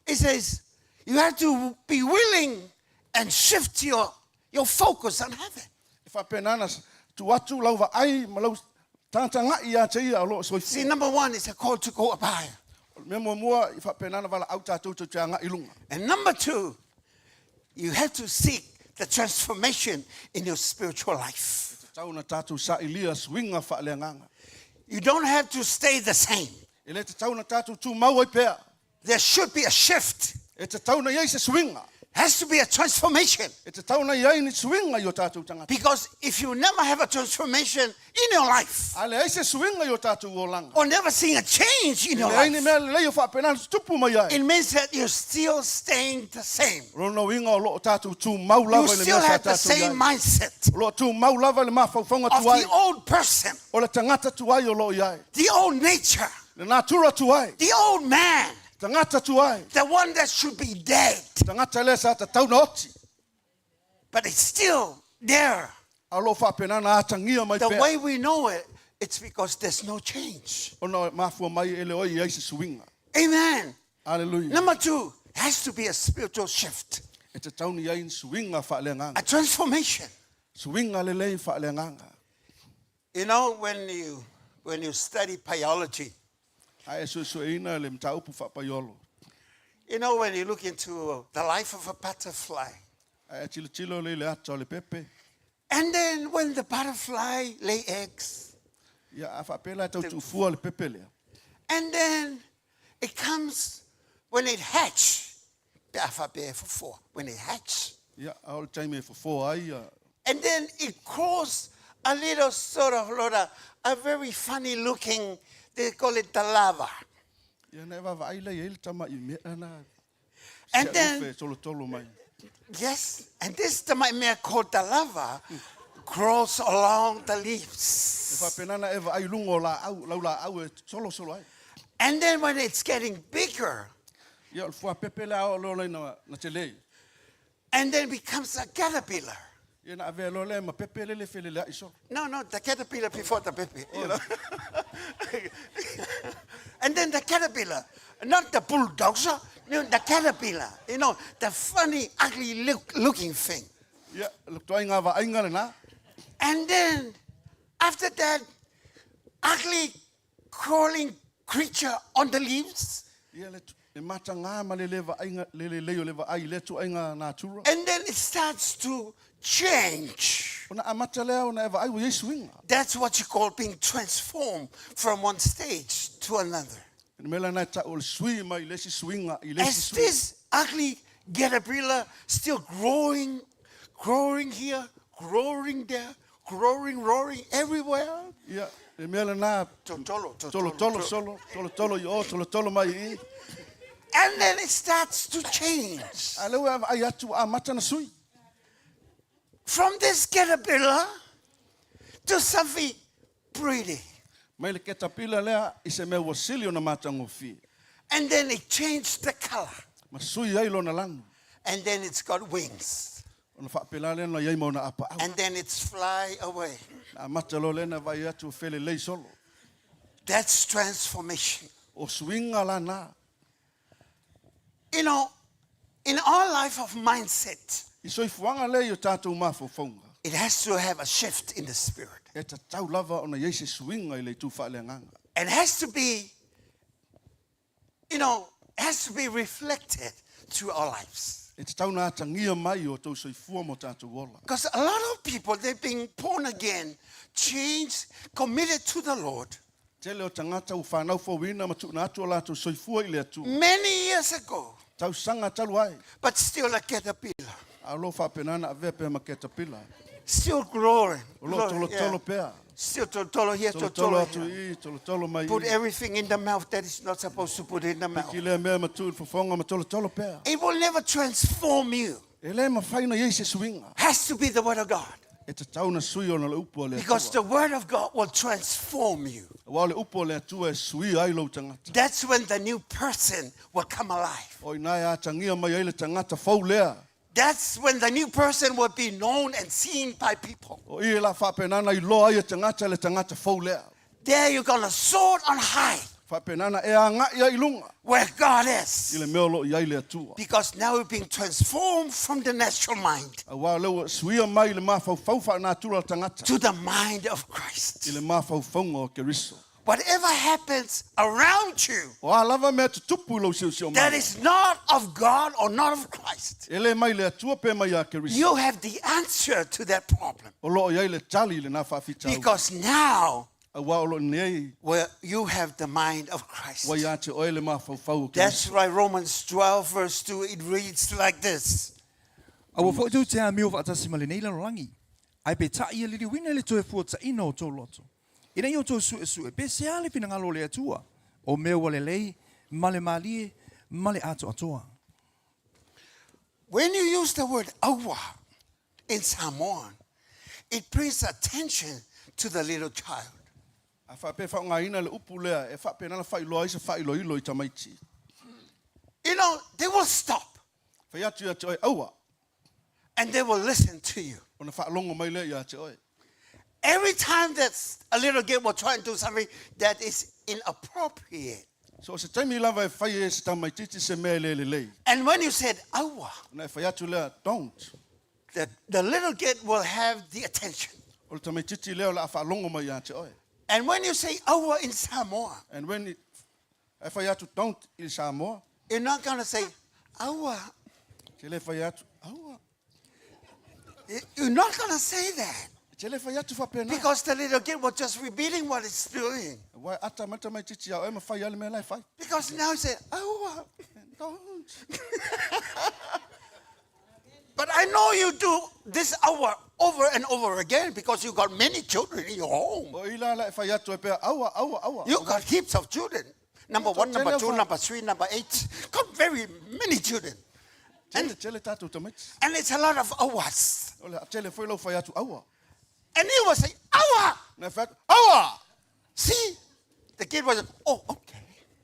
He says, you have to be willing and shift your, your focus on heaven. E faapena ona tuu atu lau vaai ma lau Tagatagai ia te ia o lo o See, soifua. number one is a call to go up higher. O le mea muamua i faapena ona valaau tatou tou te agai i luga. And number two, you have to seek the transformation in your spiritual life. E tatau ona tatou sailia suiga faaleagaga. You don't have to stay the same. E le tatau ona tatou tumau ai pea. There should be a shift. E tatau ona i ai se suiga. Has to be a transformation. E tatau ona i ai ni suiga i o tatou tagata. Because if you never have a transformation in your life, A leai se suiga i o tatou olaga, or never seeing a change in e your leai ni life, mea lelei o faapena ona tutupu mai ai. it means that you're still staying the same. O lona uiga o lo o tatou tumau You lava i le still mea sa have the tatou i same ai. mindset O lo o tumau lava i le mafaufauga of tuai. the old person, O le tagata tuai o lo o i ai. the old nature, Le natura tuai. the old man, Tagata tuai. the one that should be dead, Tagata lea sa tatau na oti. but it's still there. A o lo o faapena ona atagia mai The pea. way we know it, it's because there's no change. Ona e mafua mai e le oi i ai se suiga. Amen. Aleluia. Number two, has to be a spiritual shift, E tatau ona i ai ni suiga faaleagaga. a transformation. Suiga lelei faaleagaga. You know, when you when you study biology, A e suesueina le mataupu faapaiolo. you know, when you look into the life of a butterfly, A e tilotilo lea i le ata o le pepe. and then when the butterfly lay eggs, Ia, a faapea la e tau tuufua le pepe lea. and then it comes when it hatch, when it hatch, Ia, a o le taimi e fofoa ai, ia, and then it crawls a little sort of, Lord, a very funny looking, they call it the lava. Ia, na e vaavaai lea i ai le tama i mea na. And Se then- ufe tolotolo mai. Yes, and this tamai called the lava crawls along the E leaves. faapena na e vaai i luga o laau, lau laau e solosolo ai. And then when it's getting bigger, Ia, o le fuapepe lea o loa lea na, na tele. and then becomes a caterpillar. Ia na avea loa lea ma pepe lele feleleai solo. No, no, the caterpillar before the baby. You know? and then the caterpillar, not the bulldozer, no, the caterpillar, you know, the funny, ugly look, looking thing. Ia, le toaiga vaaiga lena. And then after that, ugly crawling creature on the leaves, Ia, le, le matagā ma le le vaaiga, le lelei o le vaai i lea tuaiga natura. and then it starts to change. Ona amata lea ona e vaai ua i ai suiga. That's what you call being transformed from one stage to another. Le mea lena e tau o le sui mai i le isi suiga i le isi As suiga. this ugly caterpillar still growing, growing here, growing there, growing, roaring everywhere. Ia, le mea lena Totolo, totolo, tolotolo solo, tolotolo i o, tolotolo mai i i. And then it starts to change. A lea ua e vaai atu ua amata ona sui. From this caterpillar to something pretty. Mai le ketapila lea i se mea ua sili ona matagofie. And then it changed the color. Ma sui ai lona lanu. And then it's got wings. Ona faapela lea na i ai ma ona apaau. And then it's fly away. Na amata loa lea na vaai atu ua felelei solo. That's transformation. O suiga lana. You know, in our life of mindset, I soifuaga lea i o tatou mafaufauga. it has to have a shift in the spirit. E tatau lava ona i ai se suiga i le itu faaleagaga. It has to be, you know, has to be reflected through our lives. E tatau ona atagia mai i o tou soifua ma o tatou ola. Because a lot of people, they've been born again, changed, committed to the Lord Tele o tagata ua fanau fouina ma tuuina atu o latou soifua i le Atua. many years ago, Tausaga talu ai. but still a caterpillar, A o lo o faapena ona avea pea ma ketapila. still growing. O lo o growing, tolotolo yeah. pea. Still totolo here, Tolotolo totolo atu here. i i, tolotolo mai Put i. everything in the mouth that is not supposed to put in the mouth. Piki lea mea ma tuu i le fofoga ma tolotolo pea. It will never transform you. E le mafai ona i ai se suiga. Has to be the word of God. E tatau ona sui ona o le upu a le Because Atua. the word of God will transform you. Aua o le upu a le Atua e suia ai lou tagata. That's when the new person will come alive. O ina e atagia mai ai le tagata fou lea. That's when the new person will be known and seen by people. O i e la faapena ona iloa ai e tagata le tagata fou lea. There you're gonna soar on high. Faapena ona e aga'i ai i luga where God i is. le mea o loo i ai le Atua. Because now we've been transformed from the natural mind Auā o lea ua suia mai i le mafaufau faanatura o le tagata to the mind of i Christ. le mafaufauga o Keriso. Whatever happens around you O a lava mea tutupu i lou that siosiomaga, is not of God or not of Christ, e lē mai le Atua pe mai iā Keriso, you have the answer to that problem. o loo i ai le tali i lenā faafitauli. Because now Auā o loo nei where you have the mind of Christ. ua iā te oe le mafaufau o Keriso. That's why Romans 12, verse 2, it reads like this. Aua foi tou te amio faatasi ma lenei lalolagi, ae peitai ia liliuina i le toe fuataina o tou loto, ina ia outou suesue pe sea le finagalo o le Atua, o mea ua lelei, ma le malie, ma le atoatoa. When you use the word awa in Samoan, it brings attention to the little child. A faapea e faaaogaina le upu lea e faapena ona faailoa ai se faailoilo i tamaiti. You know, they will stop Fai atu ia te oe, Aua! and they will listen to you. Ona faalogo mai lea ia te oe. Every time that a little kid will try and do something that is inappropriate. So o se taimi lava e fai ai e se tamaitiiti se mea e le lelei. And when you said awa, Ona e fai atu lea, Don't. the little kid will have the attention. O le tamaitiiti lea o le a faalogo mai ia te oe. And when you say awa in Samoa, And when it, e fai atu don't i le Samoa, you're not going to say awa. te le fai atu, aua. You're not going to say that. Te le fai atu faapena. Because the little kid was just repeating what it's doing. Aua e ata mai le tamaitiiti ia oe ma fai ai le mea la e fai. Because now he said, oh, Don't. But I know you do this hour over and over again because you got many children in your home. O i la la e fai atu e pea, aua, aua, aua. You got heaps of children. Number 1, number 2, number 3, number 8. Got very many children. Tele, tele tātou tamaiti. And it's a lot of hours. O le tele foi lau fai atu, aua. And he was saying, aua! Na e fai atu, aua! See? The kid was, oh, okay.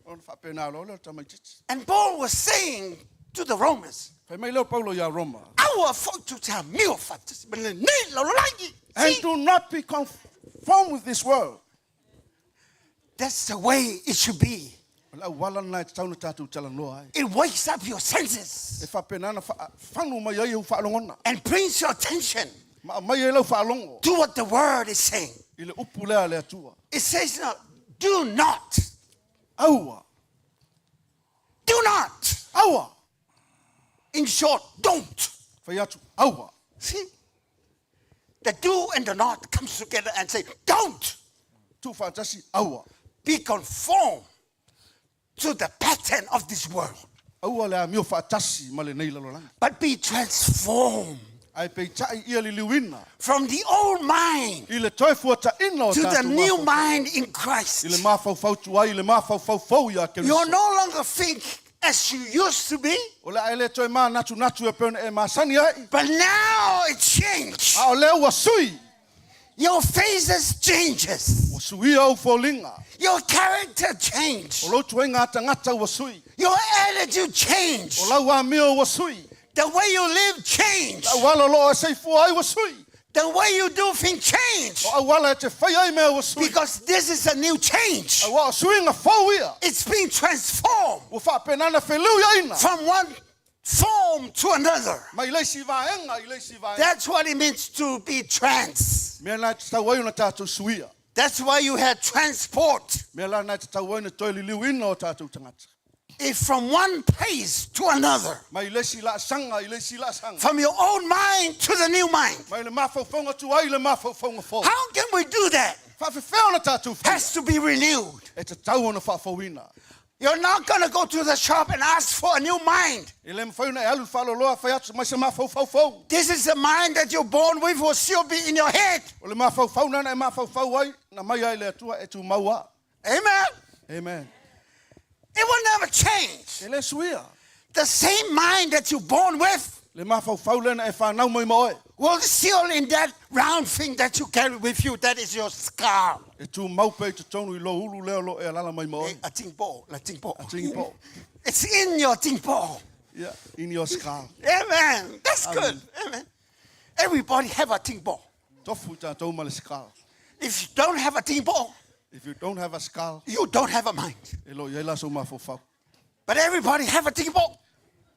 Ona faapena loa lea o le tamaitiiti. And Paul was saying to the Romans, Fai mai lea o Paulo iā Roma. Aua foi tou te amio faatasi ma lenei lalolagi. And See? do not be conformed with this world. That's the way it should be. O le auala lena e tatau ona tatou talanoa ai. It wakes up your senses E faapena ona faafanu mai ai ou faalogona. and brings your attention Ma aumai ai lau faalogo to what the word is saying. i le upu lea a le Atua. It says now, do not. Aua! Do not. Aua! In short, don't. Fai atu, aua! See? The do and the not comes together and say, don't Tuufaatasi, aua! be conformed to the pattern of this world, Aua le amio faatasi ma lenei lalolagi. but be transformed Ae peitai ia liliuina from the old mind i le toe fuataina o to the tatou new mafaufau mind in i le Christ. mafaufau tuai i le mafaufau fou iā You Keriso. no longer think as you used to be, O le a e le toe manatunatu e pei ona e masani ai, but now it changed. a o lea ua sui. Your faces changes. Ua suia ou foliga. Your character change. O lou tuaiga tagata ua sui. Your attitude change. O lau amio ua sui. The way you live change. Le auala o loo e soifua ai ua sui. The way you do things change. O auala e te fai ai mea ua sui. Because this is a new change. Aua o suiga fou ia. It's been transformed Ua faapena ona feliuiaina. from one form to another. Mai le isi vaega i le isi vaega. That's what it means to be trans. Mea la e tatau ai ona tatou suia. That's why you had transport. Mea la na e tatau ai ona toe liliuina o tatou tagata. If from one place to another. Mai le isi laasaga i le isi laasaga. From your old mind to the new mind. Mai le mafaufauga tuai i le mafaufauga fou. How can we do that? Faafefea ona tatou faia? Has to be renewed. E tatau ona faafouina. You're not going to go to the shop and ask for a new mind. E le mafai ona e alu i le faaloloa fai atu mai se mafaufau fou. This is the mind that you're born with will still be in your head. O le mafaufau lena na e mafaufau ai, na aumai ai e le Atua e tumau lava. Amen. Amen. It will never change. E le suia. The same mind that you're born with Le mafaufau lea na e fanau mai ma oe. will still in that round thing that you carry with you. That is your scar. E tumau pea i totonu i lou ulu lea o lo o e alaala mai ma oe. A jingbo, la jingbo. A jingbo. It's in your jingbo. Yeah, in your skull. Amen. That's Amen. good. Amen. Everybody have a jingbo. Tofu i tatou ma le skull. If you don't have a jingbo, If you don't have a skull, you don't have a mind. e le o i ai la sou mafaufau. But everybody have a tipo.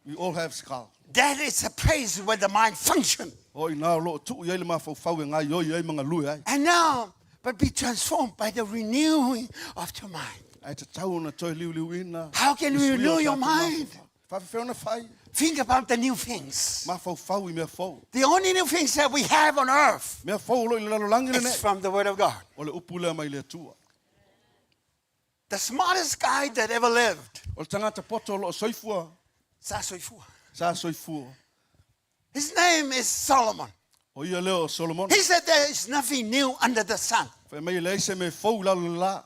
We all have skull. That is a place where the mind function. O i nā o loo tuu i ai le mafaufau e gaoioi ai ma galue ai. And now, but be transformed by the renewing of your mind. Ae tatau ona toe liuliuina. How can i we suia o renew your tatou mind? mafaufau. Faafefea ona fai. Think about the new things. Mafaufau i mea fou. The only new things that we have on earth Mea fou o loo i le lalolagi is lenei. from the Word of God. O le upu lea mai le Atua. The smartest guy that ever lived, O le tagata poto o loo soifua. Sa Soifua. Sa soifua. His name is Solomon. O ia lea o Solomona. He said there is nothing new under the sun. Fai mai e leai se mea fou i lalo o le la.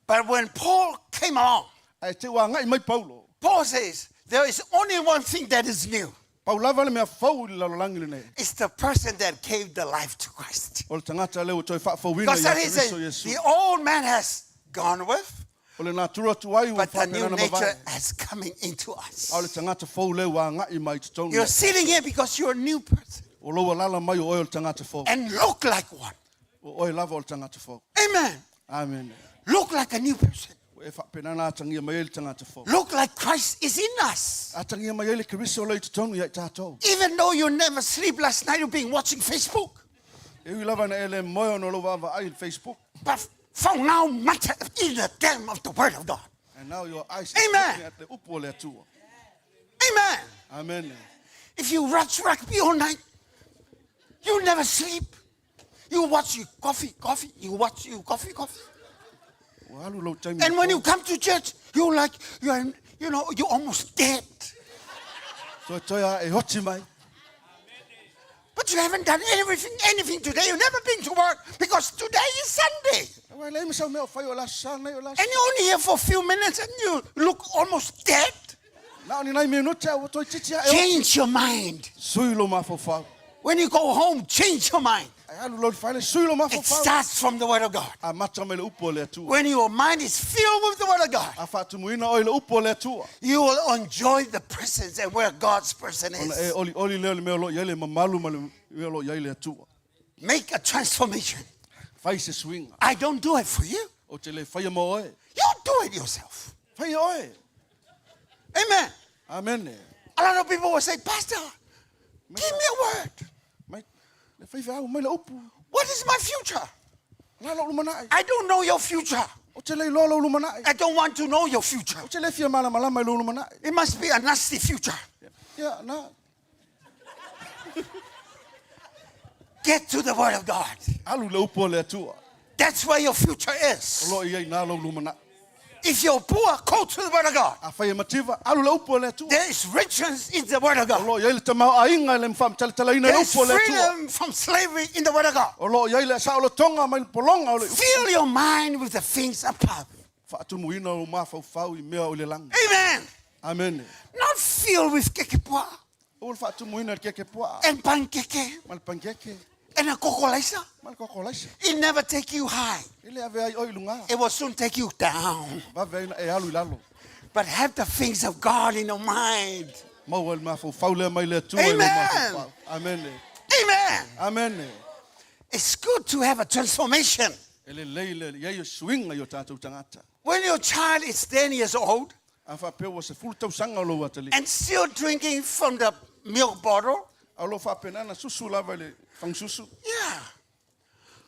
But when Paul came along, Ae te ua agai mai Paulo. Paul says there is only one thing that is new. Pau lava le mea fou i le lalolagi lenei. It's the person that gave the life to Christ. O le tagata lea ua toe faafouina Because ia that is Keriso a, Iesu. the old man has gone with, O le natura tuai ua but the new faapena ona nature mavae. has coming into us. A o le tagata fou lea ua agai mai i totonu. You're sitting here because you're a new person O lou alaala mai o oe o le tagata fou. and look like one. O oe lava o le tagata fou. Amen. Amen. Look like a new person. Ua e faapena ona atagia mai ai le tagata fou. Look like Christ is in us. Atagia mai ai le Keriso lea i totonu ia i tatou. Even though you never sleep last night, you've been watching Facebook. E ui lava ina e le moe ona o lou vaavaai i le Facebook. But from now, matter in the dam of the Word of God. And now your eyes is Amen. looking at le upu o le Atua. Amen. Amen. If you watch rugby all night, you never sleep. You watch your coffee, coffee. You watch your coffee, coffee. Ua alu lou taimi. And when you come to church, you like you're you know you're almost dead. Toetoe a e oti mai. But you haven't done everything, anything today. You've never been to work because today is Sunday. Aua e leai ma sau mea o fai o le aso Sa nei o le aso. And you're only here for a few minutes and you look almost dead. Na o ni nai minute a ua toeitiiti a e oti. Change your mind. Sui lou mafaufau. When you go home, change your mind. Ae alu loa i le fale, sui lou It mafaufau. starts from the Word of God. Amata mai le upu o le Atua. When your mind is filled with the Word of God, A faatumuina oe i le upu o le Atua. you will enjoy the presence and where God's person Ona e is. olioli lea o le mea o lo o i ai le mamalu ma le mea o lo o i ai le Atua. Make a transformation. Fai se suiga. I don't do it for you. Ou te le faia mo oe. You do it yourself. Faia oe. Amen. Amene. A lot of people will say, Pastor, give me a word. Mai, le faifeau mai le upu. What is my future? O le a lou lumanai? I don't know your future. Ou te le iloa lou lumanai. I don't want to know your future. Ou te le fia malamalama i lou lumanai. It must be a nasty future. Ia, na. Get to the Word of God. Alu i le upu o le Atua. That's where your future O is. lo o i ai i ina lou lumanai. If you're poor, go to the Word of God. Afai e mativa, alu i le upu o le Atua. There is riches in the Word of O God. lo o i ai le tamaoaiga i le faamatalatalaina i le There is upu o le Atua. freedom from slavery in the Word of God. O lo o i ai le saolotoga mai le pologa o le upu. Fill your mind with the things above. Faatumuina lou mafaufau i mea o i le lagi. Amen. Amene. Not filled with kekepoa Aua le faatumuina i le kekepuaa and pancake ma le pankeke and a kokolaisa. ma le kokolaisa. It never take you high. E le ave ai oe i luga. It will soon take you down. Vave ai ona e alu i lalo. But have the things of God in your mind. Maua le mafaufau lea mai le Atua i lou Amen. mafaufau. Amene. Amen. Amene. It's good to have a transformation. E lelei le i ai o suiga i o tatou tagata. When your child is 10 years old A faapea ua 10 tausaga o lou atalii. and still drinking from the milk bottle, A o lo o faapena ona susu lava i le fagasusu. yeah.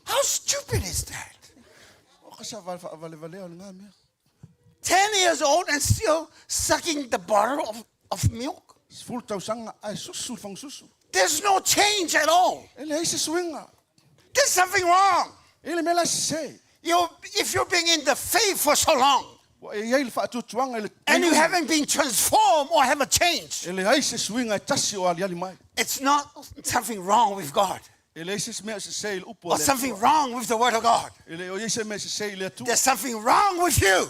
How stupid is that? O ka sa faavalevalea o lena mea. 10 years old and still sucking the bottle of milk? 10 tausaga ae susu i le fagasusu. There's no change at all. E leai se suiga. There's something wrong. E le mea la e sese. You, if you've been in the faith for so long Ua e i ai le faatuatuaga i le and you taimi. haven't been transformed or have a change, E leai se suiga e tasi o aliali mai. it's not something wrong with God E leai se isi mea e sese i le upu a or le something Atua. wrong with the Word of God. E le o i ai se mea e sese i le Atua. There's something wrong with you.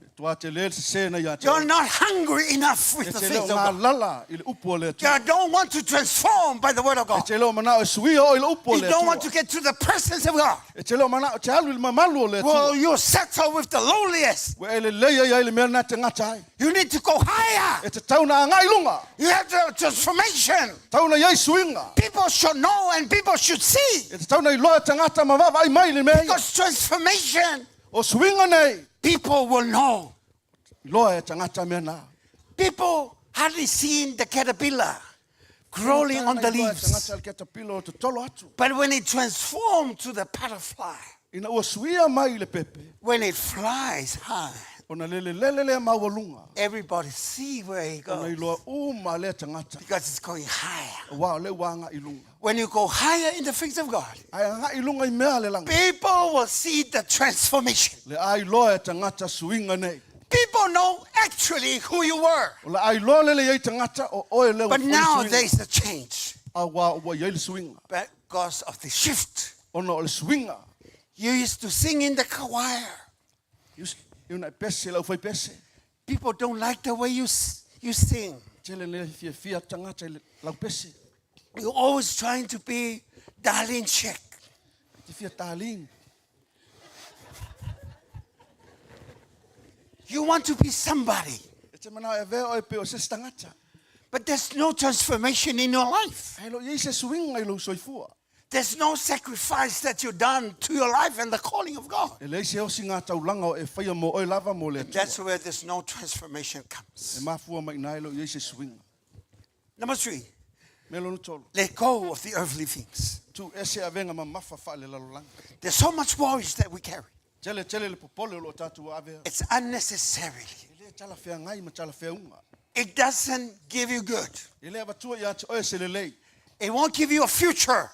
E matua tele le sese na ia te You're oe. not hungry enough with E the te le o things of God. galala i le upu a le Atua. You don't want to transform by the Word of E God. te le o manao e suia oe i le upu a You le don't want to Atua. get to the presence of God. E te le o manao e te alu i le mamalu o le Atua. Well, you settle with the lowliest. Ua e lelei ai ai le mea lena e te gata ai. You need to go higher. E tatau ona agai i luga. You have to have transformation. Tatau ona i ai suiga. People should know and people should see. E tatau ona iloa e tagata ma vaavaai mai i le mea ia. Because transformation O suiga nei, People will know. iloa e tagata mea na. People hardly seen the caterpillar crawling on the Iloa e leaves. tagata le ketapila o totolo atu. But when it transformed to the butterfly, Ina ua suia mai i le pepe, when it flies high, ona lelelele lea maualuga. everybody see where he Ona goes iloa uma lea tagata. because it's going higher. Auā o lea ua agaʻi i luga. When you go higher in the things of God, Ae agaʻi i luga i mea a le lagi. people will see the transformation. Le a iloa e tagata suiga nei. People know actually who you were. O le a iloa lele iai tagata o oe lea ua But fai le now suiga. there's a change Auā ua iai le suiga. because of the shift. Ona o le suiga. You used to sing in the choir. I ona e pese lau fai pese. People don't like the way you sing. Tele le fiafia tagata i le lau pese. You're always trying to be darling chick. Te fia tāling. You want to be somebody, E te manao e vea oe pe o se isi tagata. but there's no transformation in your life. Ae le o i ai se suiga i lou soifua. There's no sacrifice that you've done to your life and the calling of God. E leai se osigataulag o e faia mo oe lava mo le Atua. That's where there's no transformation E comes. mafua mai i ina e le o i ai se suiga. Number three, Mea lona tolu. let go of the earthly things. Tuuese avega mamafa faalelalolagi. There's so much worries that we carry. Tele tele le popole o loo tatou avea. It's unnecessarily. E lē talafeagai ma talafeauga. It doesn't give you good. E lē avatua iā te oe se lelei. It won't give you a future.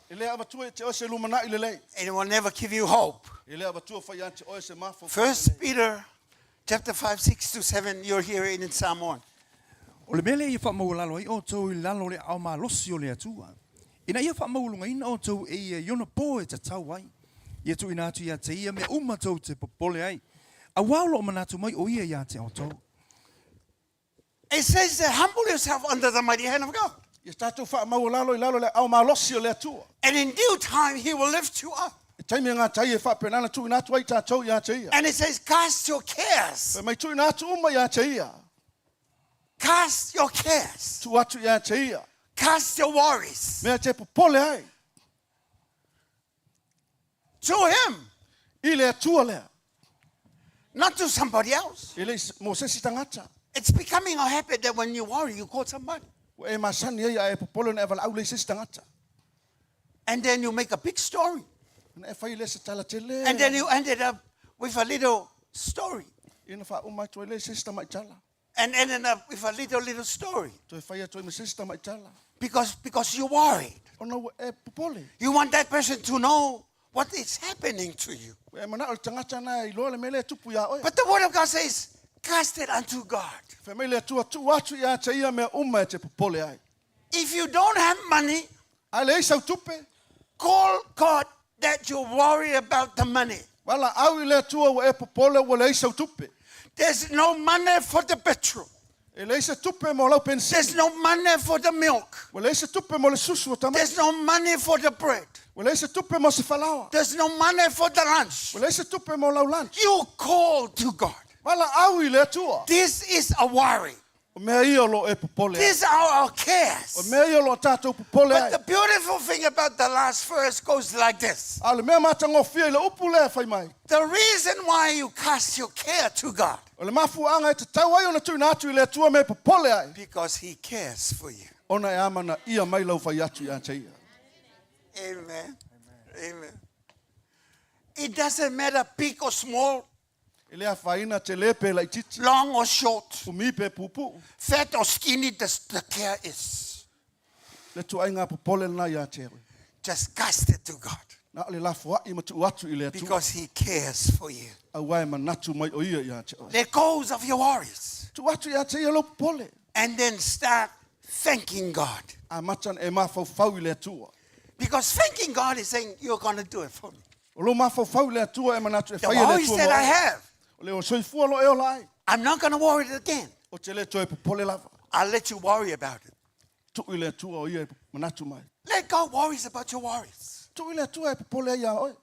E lē avatua ia te oe se lumanaʻi lelei. And it will never give you hope. E lē avatua foi ia te oe se mafaufau First lelei. Peter chapter 5, 6 to 7, you'll hear it in Samoan. O le mea lea ia faamaualalo ai outou i lalo o le aao malosi o le Atua, ina ia faamaualugaina outou e ia i ona po e tatau ai, ia tuuina atu ia te ia mea uma tou te popole ai, auā o lo o manatu mai o ia iā te outou. It says that humble yourself under the mighty hand of God. Ia tatou faamaualalo i lalo o le aao malosi o le Atua. And in due time, he will lift you up. I taimi e gata ai e faapena ona tuuina atu ai tatou iā te ia. And it says, cast your cares. Fai mai tuuina atu uma iā te ia. Cast your cares. Tuu atu iā te ia. Cast your worries. Mea e te popole ai. To him. I le Atua lea. Not to somebody else. E le mo se isi tagata. It's becoming a habit that when you worry, you call somebody. Ua e masani ai a e popole ona e valaau lea i se isi tagata. And then you make a big story. Ona e fai lea se tala tele. And then you ended up with a little story. Ia ona faauma atu ai lea i se isi tamai tala. And ended up with a little, little story. Toe fai atu ai ma se isi tamai tala. Because you worried. Ona ua e popole. You want that person to know what is happening to you. Ua e manao le tagata na e iloa le mea lea e tupu iā oe. But the word of God says, cast it unto God. Fai mai le Atua, tuu atu ia te ia mea uma e te popole ai. If you don't have money, A leai sau tupe, call God that you worry about the money. Valaau i le Atua ua e popole ua leai sau tupe. There's no money for the petrol. E leai se tupe mo lau penisini. There's no money for the milk. Ua leai se tupe mo le susu o tamaiti. There's no money for the bread. Ua leai se tupe mo se falaoa. There's no money for the lunch. Ua leai se tupe mo lau lunch. You call to God. Valaau i le Atua. This is a worry. O mea ia o lo o e popole ai. These are our cares. O mea ia o lo o tatou popole But ai. the beautiful thing about the last verse goes like this. A o le mea matagofie i le upu lea e fai mai. The reason why you cast your care to God. O le mafuaaga e tatau ai ona tuuina atu i le Atua mea e popole ai. Because he cares for you. Ona e amanaia mai lau fai atu ia te ia. Amen. Amen. It doesn't matter big or small. E le afaina tele pe laitiiti. Long or short. Umi pe puupuu. Fat or skinny, the, the care is. Le tuaiga popole lena ia te oe. Just cast it to God. Na o le lafoai ma tuu atu i le Atua. Because he cares for you. Auā e manatu mai o ia ia te oe. Let go of your worries. Tuu atu ia te ia lou popole. And then start thanking God. Amata ona e mafaufau i le Atua. Because thanking God is saying, you're going to do it for me. O lou mafaufau i le Atua e manatu e The faia e le worries Atua that mo I oe. have. O le soifua o lo o e ola ai. I'm not going to worry it again. Ou te le toe popole lava. I'll let you worry about it. Tuu i le Atua o ia e manatu mai. Let God worries about your worries. Tuu i le Atua e popole ai iā oe.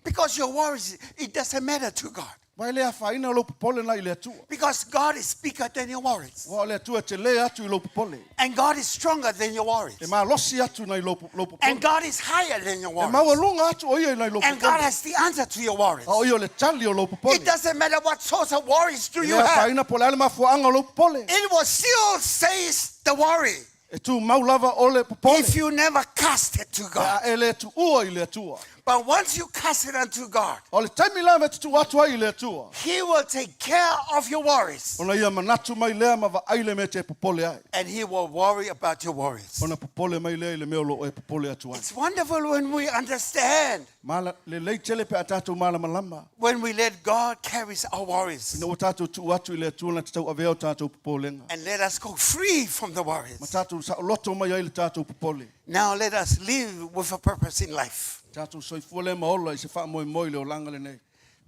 Because your worries, it doesn't matter to God. Ma e le afaina lou popole na i le Atua. Because God is bigger than your worries. Aua o le Atua e telē atu i lou popole. And God is stronger than your worries. E malosi atu nai lou lou popole. And God is higher than your E worries. maualuga atu o ia i nai lou And God popole. has the answer to your worries. A o ia o le tali o lou popole. It doesn't matter what sorts of worries do E you le have. afaina po o le a le mafuaaga o lou popole. It will still says the worry E tumau lava o le popole. if you never cast it to God. A e le tuua i le Atua. But once you cast it unto God, O le taimi lava e te tuu atu ai i le Atua. He will take care of your worries. Ona ia manatu mai lea ma vaai le mea e te popole ai. And He will worry about your worries. Ona popole mai lea i le mea o lo o e popole atu ai. It's wonderful when we understand. Mala, lelei tele pe a tātou malamalama. When we let God carries our worries. Ina ua tātou tuu atu i le Atua na te tauavea o tātou popolenga. And let us go free from the worries. Ma tātou saoloto mai ai le tātou popole. Now let us live with a purpose in life. Tātou soifua lea ma ola i se faamoemoe i le olaga lenei.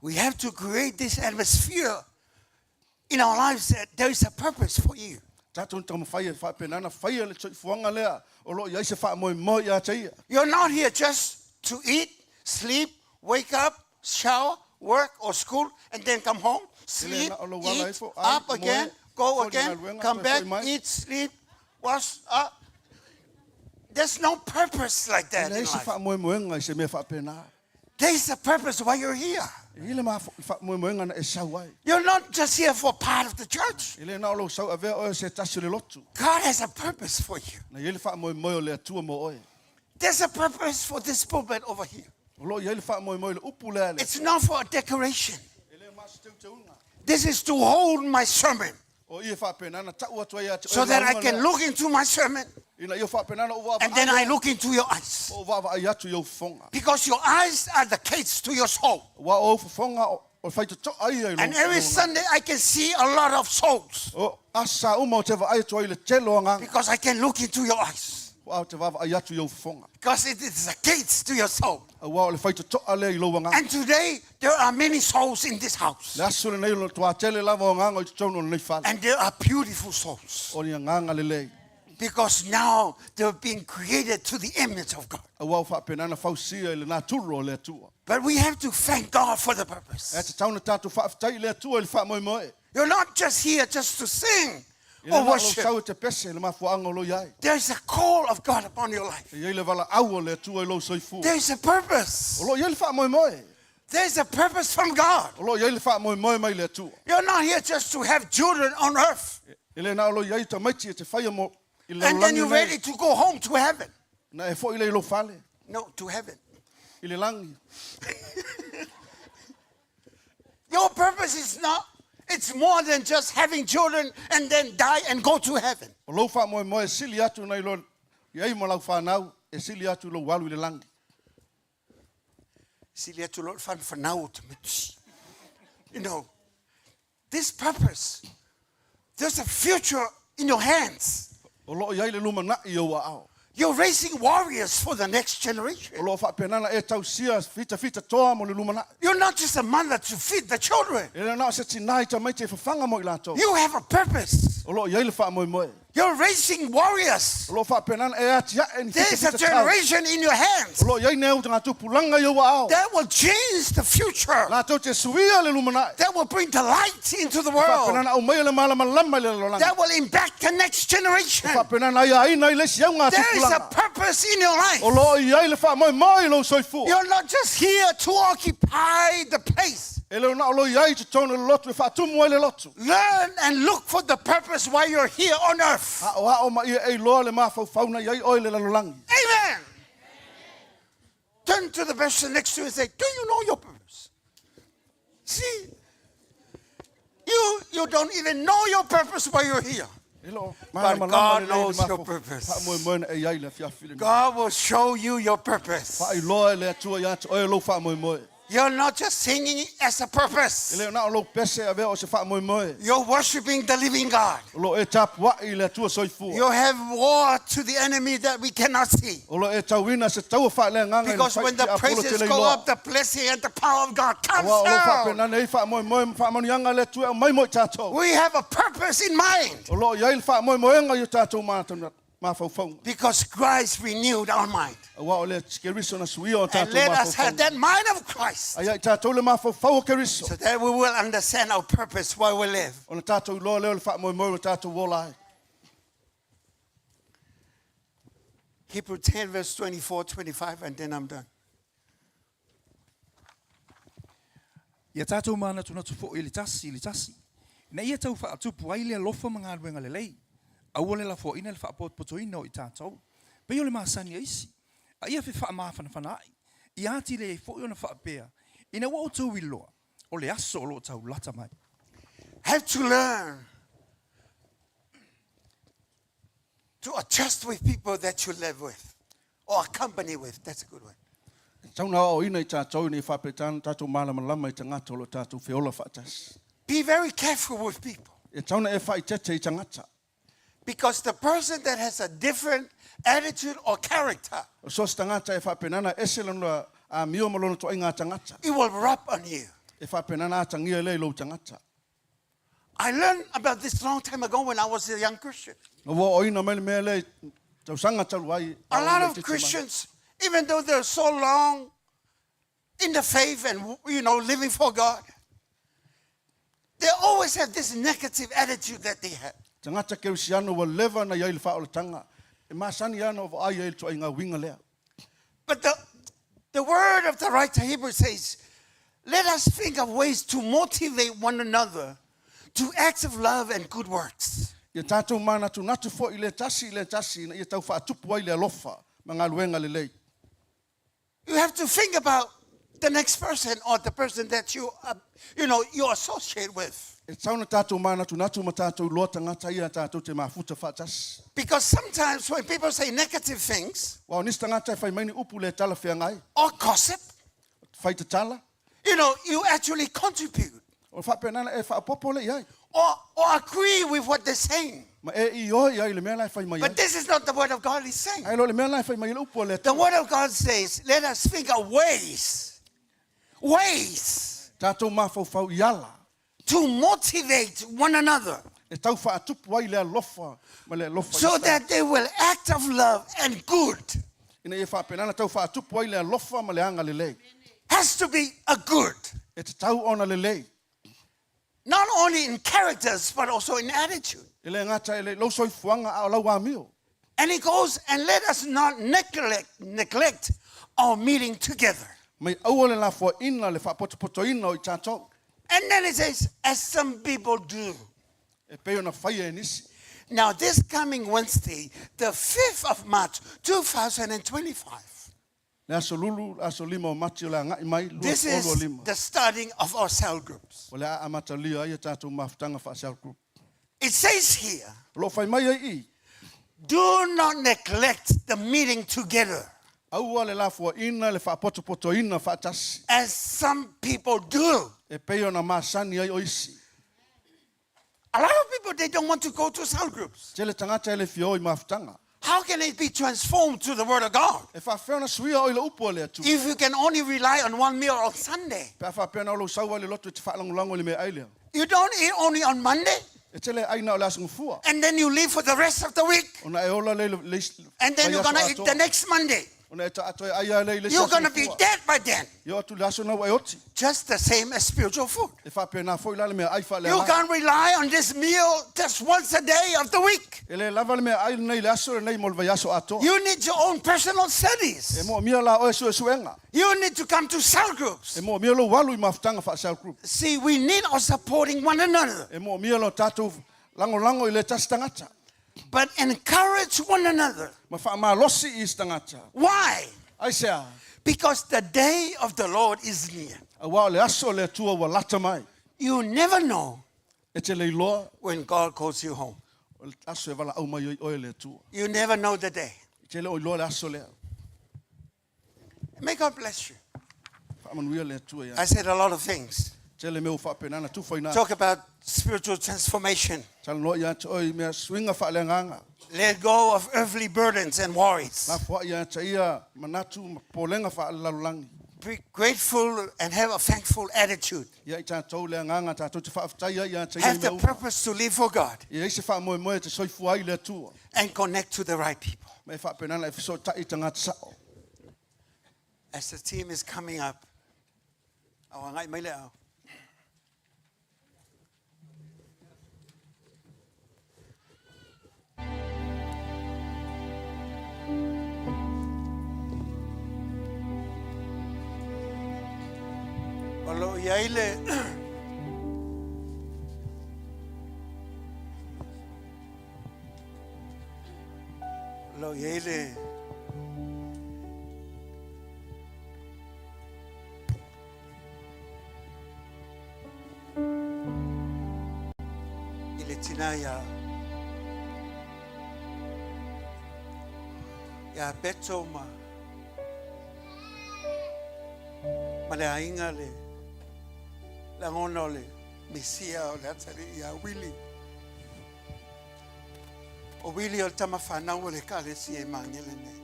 We have to create this atmosphere in our lives that there is a purpose for you. Tātou na taumafai e faapena ona faia le soifuaga lea o lo o i ai se faamoemoe ia te ia. You're not here just to eat, sleep, wake up, shower, work or school and then come home, sleep, eat, up again, go again, come back, eat, sleep, wash up. There's no purpose like that E in leai se life. faamoemoega i se mea faapena. There's a purpose why you're here. E i le faamoemoega na e sau ai. You're not just here for part of the church. E le na o lou sau avea oe o se tasi o le lotu. God has a purpose for you. Na i ai le faamoemoe o le Atua mo oe. There's a purpose for this pulpit over here. O lo o i ai le faamoemoe i le upu lea a le It's not for a decoration. E le ma se teuteuga. This is to hold my sermon. O i e faapena na tau atu ai ia te oe So that I lauga can lea. look into my sermon. Ina ia faapena na ou vaavaai And then I look into your eyes. Ma ou vaavaai atu i ou fofoga. Because your eyes are the gates to your soul. Aua o ou fofoga o le faitotoa ia i lou And every lou agaga. Sunday I can see a lot of souls. O asa uma ou te vaai atu ai i le tele o agaga. Because I can look into your eyes. Aua ou te vaavaai atu i ou fofoga. Because it is the gates to your soul. Aua o le faitotoa lea i lou agaga. And today there are many souls in this house. Le aso lenei o le matua tele lava o agaga i totonu o lenei fale. And there are beautiful souls. O ni agaga lelei. Because now they're being created to the image of God. Aua ua faapena ona fausia i le naturo o le Atua. But we have to thank God for the purpose. Ae tatau ona tatou faafetai i le Atua i le faamoemoe. You're not just here just to sing E le or na o lou worship. sau e te pese i le mafuaaga o lo i ai. There is a call of God upon your life. E i ai le valaau a le Atua i lou soifua. There is a purpose. O lo o i ai le faamoemoe. There is a purpose from God. O lo o i ai le faamoemoe mai le Atua. You're not here just to have children on earth. E le na o lo i ai tamaiti e te whaia mo i le And then lalolagi you're nei. ready to go home to heaven. Na e foi lea i lou fale. No, to heaven. I le lagi. Your purpose is not, it's more than just having children and then die and go to heaven. O lou faamoemoe e sili atu nai lo i ai ma lau fanau, e sili atu i lou alu i le lagi. Sili atu loa le fanau o tamaiti. You know, this purpose, there's a future in your hands. O lo o i ai le lumanai i ou aao. You're raising warriors for the next generation. O lo o faapena ona e tausia fitafita toa mo le lumanai. You're not just a mother to feed the children. E le na o se tinā i tamaiti e fafaga mo i latou. You have a purpose. O lo o i ai le faamoemoe. You're raising warriors. O lo o faapena ona e atiae ni There's a fitafita tau. generation in your hands. O lo o i ai nei tupulaga i ou aao. That will change the future. Latou te suia le lumanai. That will bring the light into the E world. faapena ona aumaia le malamalama i le lalolagi. That will impact the next generation. E faapena ona aiaina ai le isi auga There is a tupulaga. purpose in your life. O lo o i ai le faamoemoe i lou soifua. You're not just here to occupy the place. E le o na o lo i ai i totonu o le lotu e faatumu ai le lotu. Learn and look for the purpose why you're here on earth. Aoao ma ia e iloa le mafaufau na i ai oe i le lalolagi. Amen. Turn to the person next to you and say, Do you know your purpose? See, you, you don't even know your purpose why you're here. E le o But malamalama God lelei le knows your mafau- purpose. faamoemoe na e i ai le afiafi lenei. God will show you your purpose. Faailoa e le Atua ia te oe lou faamoemoe. You're not just singing as a E purpose. le o na o lou pese e avea o se faamoemoe. You're worshiping the living God. O lo o e tapuai i le Atua soifua. You have war to the enemy that we cannot see. O lo o e tauina se taua faaleagaga i le Because when the fai tiapolo praises tele go iloa. up, the blessing and the power of God comes Aua o lo o down. faapena nei faamoemoe ma faamanuiaga a le Atua e aumai mo i tatou. We have a purpose in mind. O lo o i ai le faamoemoega i o tatou Mafaufauga. Because Christ renewed our mind. Auā o le Keriso na suia o And tātou let us have mafaufauga. that mind of Christ A ia i tātou le mafaufau o Keriso. so that we will understand our purpose while we live. Ona tātou iloa lea o le faamoemoe o tātou ola ai. Hebrew 10, verse 24, 25, and then I'm done. Ia tātou mānatunatu foi i le tasi i le tasi, ina ia tau faatupu ai le alofa ma galuega lelei, aua le lafoaina le faapotopotoina o i tātou, pei o le masani a isi, a ia fefaamafanafanaai, ia atili ai foi ona faapea, ina ua outou iloa, o le aso o lo o tau lata mai. Have to learn to adjust with people that you live with or accompany with. That's a good one. E tatau ona aoaoina i tātou ina ia faapena ona tātou malamalama i tagata o lo o tātou feola faatasi. Be very careful with people. E tatau ona e faaeteete i tagata. Because the person that has a different attitude or character. O so o se tagata e faapena ona ese lona amio ma lona toaiga tagata. It will rub on you. E faapena ona atagia lea i lou tagata. I learned about this long time ago when I was a young Christian. Na ua aoaoina mai le mea lea i tausaga talu ai. A lot of Christians, even though they're so long in the faith and you know living for God, they always have this negative attitude that they have. Tagata Kerisiano ua leva ona i ai le faaolataga, e masani lava ona vaai ai i le ituaiga uiga lea. But the, the word of the writer Hebrews says, let us think of ways to motivate one another to acts of love and good works. Ia tātou mānatunatu foi i le tasi i le tasi ina ia tau faatupu ai le alofa ma galuega lelei. You have to think about the next person or the person that you, uh, you know, you associate with. E tatau ona tātou mānatunatu ma tātou iloa tagata ia tātou te mafuta faatasi. Because sometimes when people say negative things, Aua o nisi tagata e fai mai ni upu le talafeagai. Or gossip. Fai tatala. You know, you actually contribute. O faapena ona e faaopoopo lea i ai. Or, or agree with what they're saying. Ma e ioe i ai i le mea la e fai mai ai. But this is not the word of God is saying. Ae le o le mea la e fai mai ai le upu a le The Atua. word of God says, let us think of ways, ways. Tātou mafaufau i ala. To motivate one another. E tau faatupu ai le alofa ma le alofa i So that they will act of love and good. Ina ia faapena ona tau faatupu ai le alofa ma le agalelei. Has to be a good. E tatau ona lelei. Not only in characters but also in attitude. E le gata i lou soifuaga a o lau amio. And he goes and let us not neglect, neglect our meeting together. Mai aua le lafoaina le faapotopotoina o i tatou. And then it says, as some people do. E pei ona faia e nisi. Now this coming Wednesday, the 5th of March, 2025. Le aso lulu, le aso lima o Mati o le agai mai, This is 2025. the starting of our cell groups. O le a amatalia ai a tātou mafutaga faa-cell group. It says here, O lo o fai mai ai i. Do not neglect the meeting together. Aua le lafoaina le faapotopotoina faatasi. As some people do. E pei ona masani ai o isi. A lot of people, they don't want to go to cell groups. Tele tagata e le fia o i mafutaga. How can it be transformed to the word of God? E faafefea ona suia oe i le upu a le Atua? If you can only rely on one meal on Sunday. Pe a faapea na o lou sau ai le loto e te faalagolago i le meaai lea. You don't eat only on Monday. E te le ai na o le aso Gafua. And then you live for the rest of the week. Ona e ola lea i le isi And then you're vaiaso gonna eat atoa. the next Monday. Ona e toe ai lava lea i le isi You're aso gonna be Gafua. dead by then. E oo atu i le aso lena ua e oti. Just the same as spiritual food. E faapena foi la le meaai You faaleagaga. can't rely on this meal just once a day of the week. E le lava le meaai lenei i le aso lenei mo le vaiaso atoa. You need your own personal studies. E moomia la oe suesuega. You need to come to cell groups. E moomia lou alu i mafutaga faa-cell group. See, we need our supporting one another. E moomia lo tatou lagolago i le tasi tagata. But encourage one another. Ma faamalosi i isi tagata. Why? Aisea? Because the day of the Lord is near. Aua o le aso o le Atua ua lata mai. You never know E te le iloa. when God calls you home. O le aso e valaau mai ai oe e le Atua. You never know the day. E te le o iloa le aso lea. May God bless you. Faamanuia le Atua ia. I said a lot of things. Tele mea ua faapena ona tufaina atu. Talk about spiritual transformation. Talanoa ia te oe i mea suiga faaleagaga. Let go of earthly burdens and worries. Lafoai ia te ia manatu ma popolega faalelalolagi. Be grateful and have a thankful attitude. Ia i tātou le agaga tātou te faafetai ai ia te ia Have mea the uma. purpose to live for God Ia i se faamoemoe e te soifua ai le Atua. and connect to the right people. Ma e faapena ona e fesootai i tagata sao. As the team is coming up, au agai mai le au. O lo o i ai le O lo o i ai le I le tina ia ia Beto ma ma le aiga le lagona o le Mesia o le atalii ia Willie. O Willie o le tama whanau o le ekalesia i Magele nei.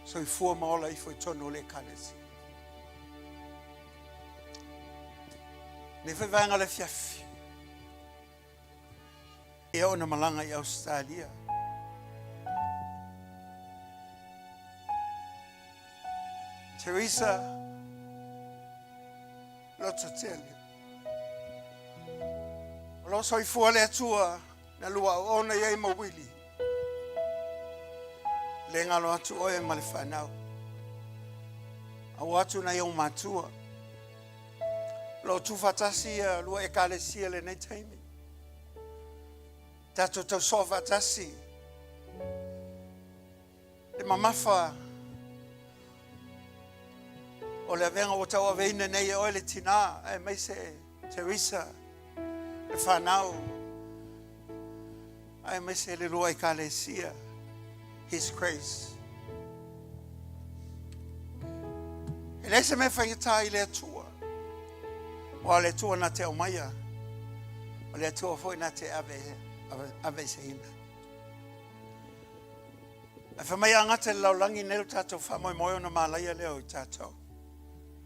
Soifua ma ola ifo i tonu o le ekalesia. Nei foi vaega o le afiafi. Ia ona malaga i Ausetalia. Teresa loto tele. O lo soifua le Atua na lua auauna i ai ma Willie. Le galo atu oe ma le whanau. Aua atu nai ou matua. Lo tuufaatasi ia lua ekalesia lenei taimi. Tatou tausoa faatasi le mamafa o le avega ua tauaveina nei e oe le tinā aemaise Teresa le whanau aemaise le lua ekalesia His Grace. E leai se mea faigata i le Atua. Aua o le Atua na te aumaia, o le Atua foi na te ave, ave, aveeseina. Ae fai mai a gata i le lalolagi nei lo tatou faamoemoe ona malaia lea o i tatou.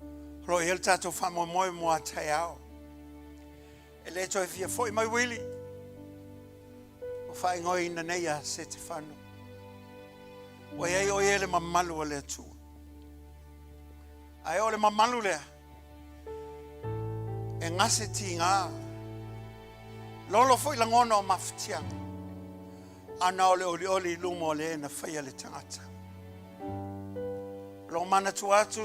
O lo o i ai le tatou faamoemoe mo a taeao. E le toe fia foi mai Willie. Ua faaigoaina nei ia Setefano. Ua i ai o ia le mamalu o le Atua. Ae o le mamalu lea, e gase tigā. Lolo foi lagona o mafatiaga, ana o le olioli i luma o le na faia le tagata. O lo manatua atu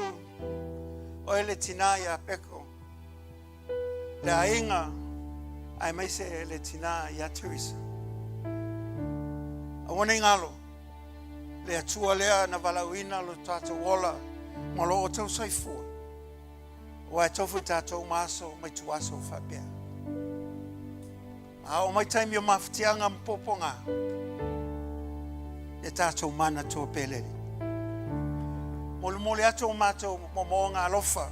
oe le tinā ia Peko, le aiga aemaise le tinā ia Teresa. Aua nei galo, le Atua lea na valaauina lo tatou ola ma lo outou soifua, aua e tofu i tatou ma aso ma ituaso faapea. A oo mai taimi o mafatiaga ma popoga, ia tatou manatua pea le Alii. Molimoli atu o matou moomooga alofa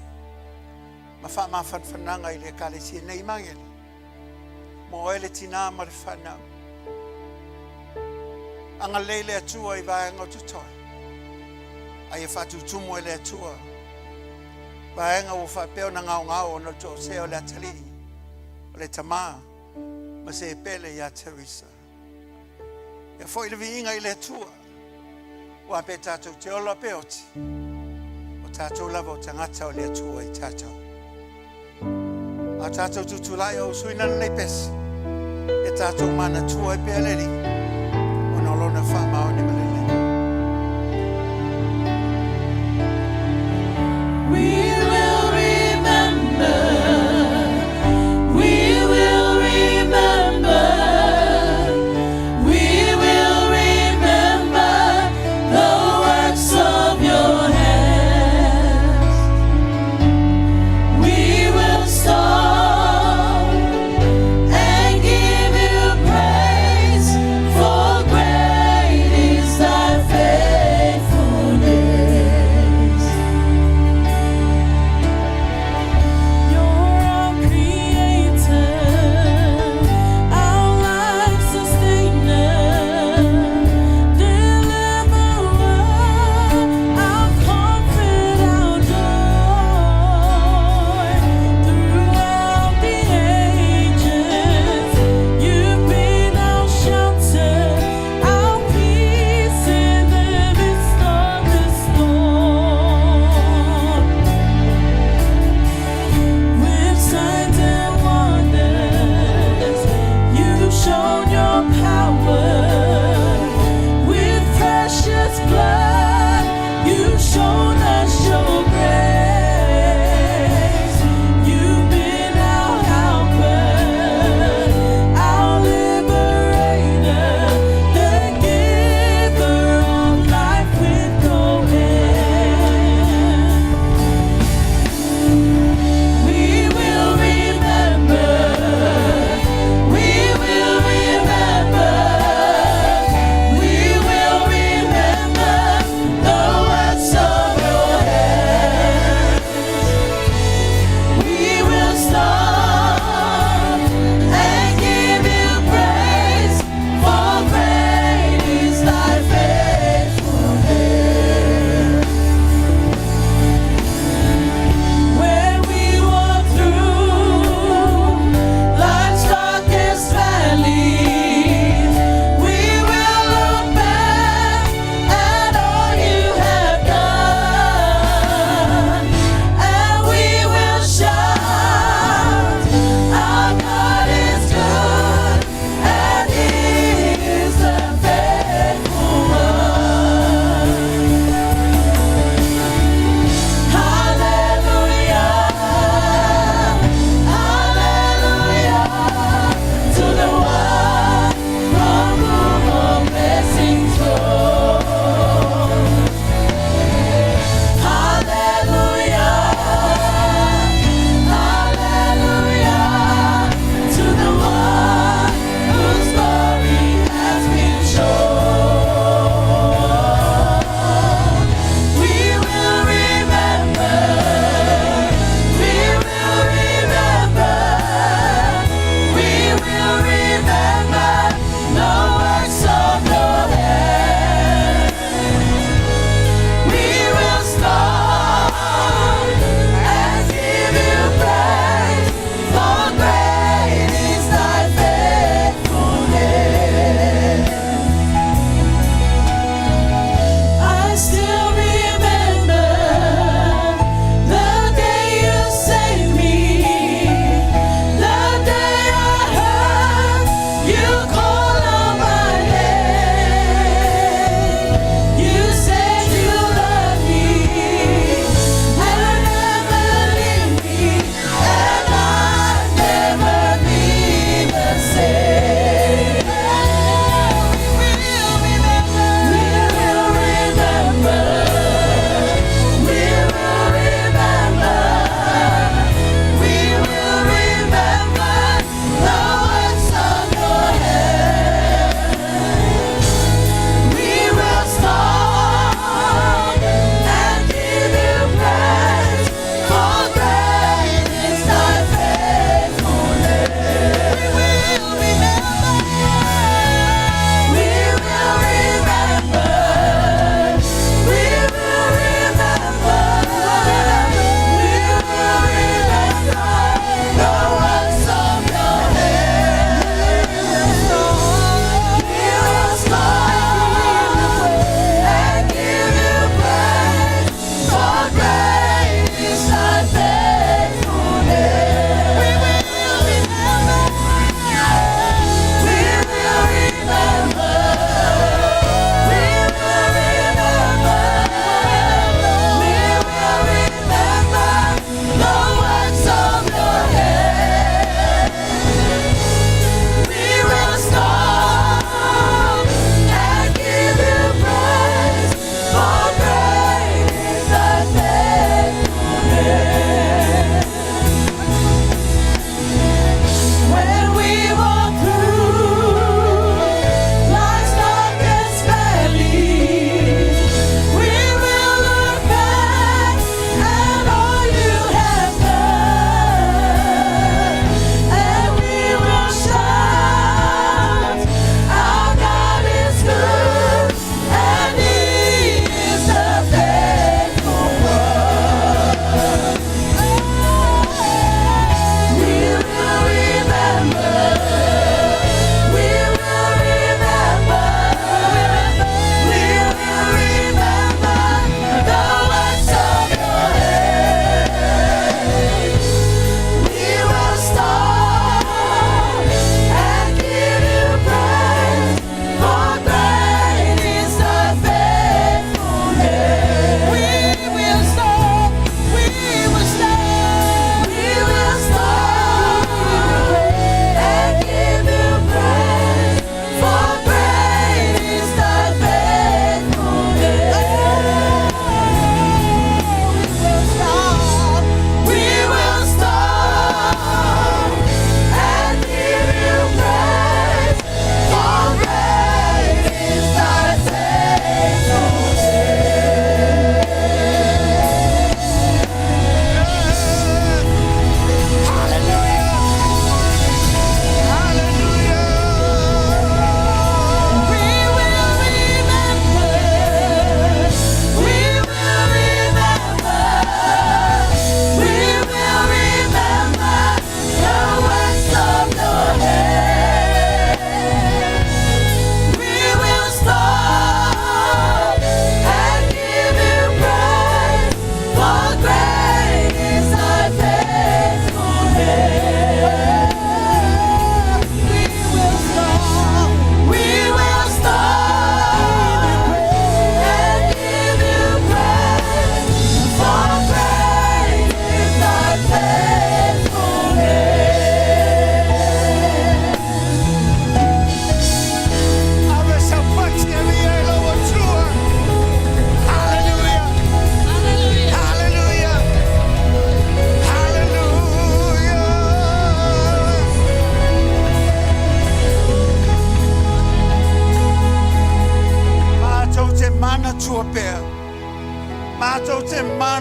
ma faamafanafanaga i le Ekalesia nei i Magele, mo oe le tinā ma le whanau. Agalelei le Atua i vaega o totoe, a ia faatutumu e le Atua vaega ua faapea ona gaogao ona o le toosea o le atalii, o le tamā ma se pele iā Teresa. Ia foi le viiga i le Atua, aua pe tatou te ola pe oti, o tatou lava o tagata o le Atua i tatou. A tatou tutulai o usuina lenei pese, ia tatou manatua ai pea le Alii, ona o lona faamaoni ma lelei. We will remember, we will remember, we will remember the works of your hands. We will stop and give you praise, for great is thy faithfulness.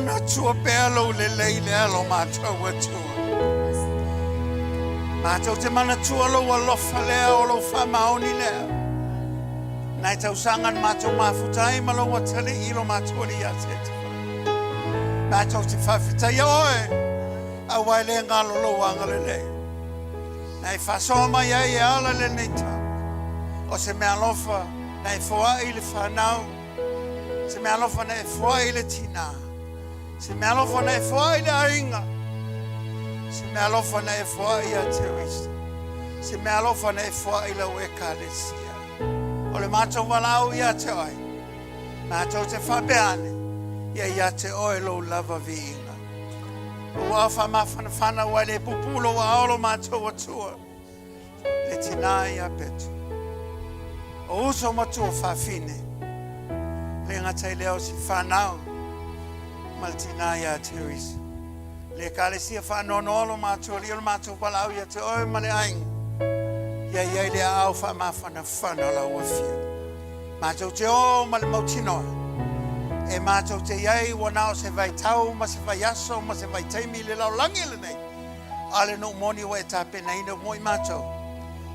manatua pea lou lelei lea lo matou Atua. Matou te manatua lou alofa lea o lou faamaoni lea. Nai tausaga na matou mafuta ai ma lou atalii i lo matou alii ia Setefano. Matou te faafetaia oe, aua e le galo lou agalelei. Na e faasoa mai ai e ala lenei tau. O se meaalofa na e foai i le fanau, se meaalofa na e foai i le tinā, se meaalofa na e foai i le aiga, se meaalofa na e foai ia Teresa, se meaalofa na e foai i lau ekalesia. O le matou valaau ia te oe, matou te faapea ane, ia ia te oe lou lava viiga. Ua ao faamafanafana ua e le pupuu lou aao lo matou Atua, le tinā ia Petu. O uso ma tua fafine, le gata i lea o si whanau ma le tinā ia Teresa. Le ekalesia faanoanoa lo matou alii o le matou valaau ia te oe ma le aiga. Ia i ai le aao faamafanafana o lau afio. Matou te o ma le mautinoa. E matou te i ai ua na o se vaitau ma se vaiaso ma se vaitaimi i le lalolagi lenei. A o le nuu moni ua e tapenaina mo i matou,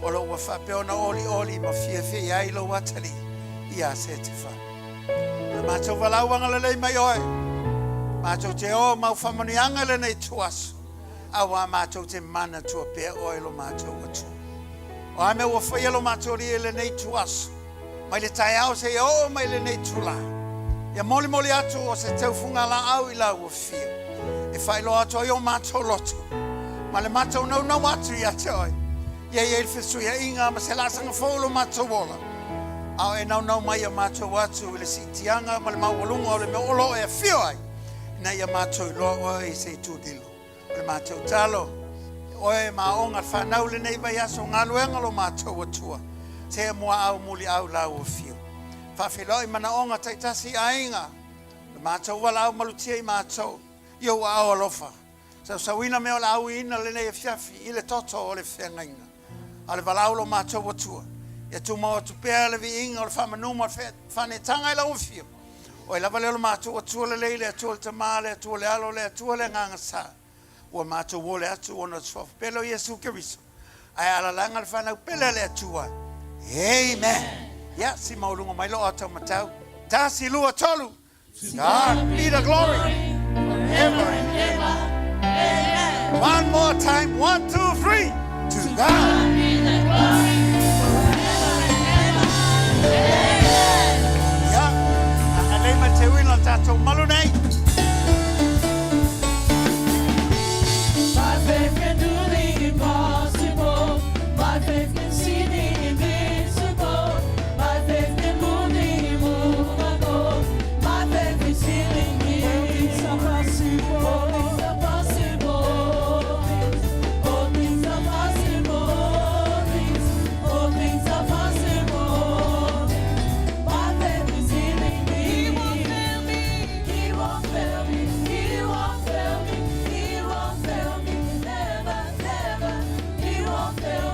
o lo o ua faapea ona olioli ma fiafia i ai lou atalii ia Setefano. O le matou valaau agalelei mai oe, matou te o mau faamanuiaga i lenei ituaso, auā matou te manatua pea oe lo matou Atua. O a mea ua faia lo matou Alii i lenei ituaso, mai le taeao seia oo mai lenei itulā, ia molimoli atu o se teufuga laau i lau afio, e faailoa atu ai o matou loto, ma le matou naunau atu ia te oe, ia i ai le fesuiaiga ma se laasaga fou o lo matou ola, a o e naunau mai ia matou atu i le siitiaga ma le maualuga o le mea o lo o e afio ai, ina ia matou iloa oe i se itulilo. O le matou talo, oe e maoga le fanau lenei vaiaso galuega lo matou Atua, se muaau muliau lau afio. Faafeiloai manaoga taitasi i aiga, le matou valaau malutia i matou, i ou aao alofa. Sausauina mea o le auina lenei afiafi i le toto o le feagaiga. A o le valaau lo matou Atua, ia tumau atu pea le viiga o le faamanu ma le faanetaga i lau afio. Oe lava lea o le matou Atua lelei, le Atua le Tama, le Atua le Alo, le Atua le Agaga Sa. Ua matou ole atu ona o le suafa pele o Iesu Keriso. Ae alalaga le fanau pele a le Atua. Amen. Ia, si maualuga mai lou ata o matau. Tasi, lua, tolu. To God be the glory forever and ever. Amen. One more time. One, two, three. To God be the glory forever and ever. Amen. Ia, agalelei mai le teuina o le tatou malu nei. My faith can do the impossible. My faith can see the invisible. My faith can move the immovable. My faith is healing me. All things are possible. All things are possible. All things are possible. All things are possible. My faith is healing me. He won't fail me. He won't fail me. He won't fail me. He won't fail me. Never, never. He won't fail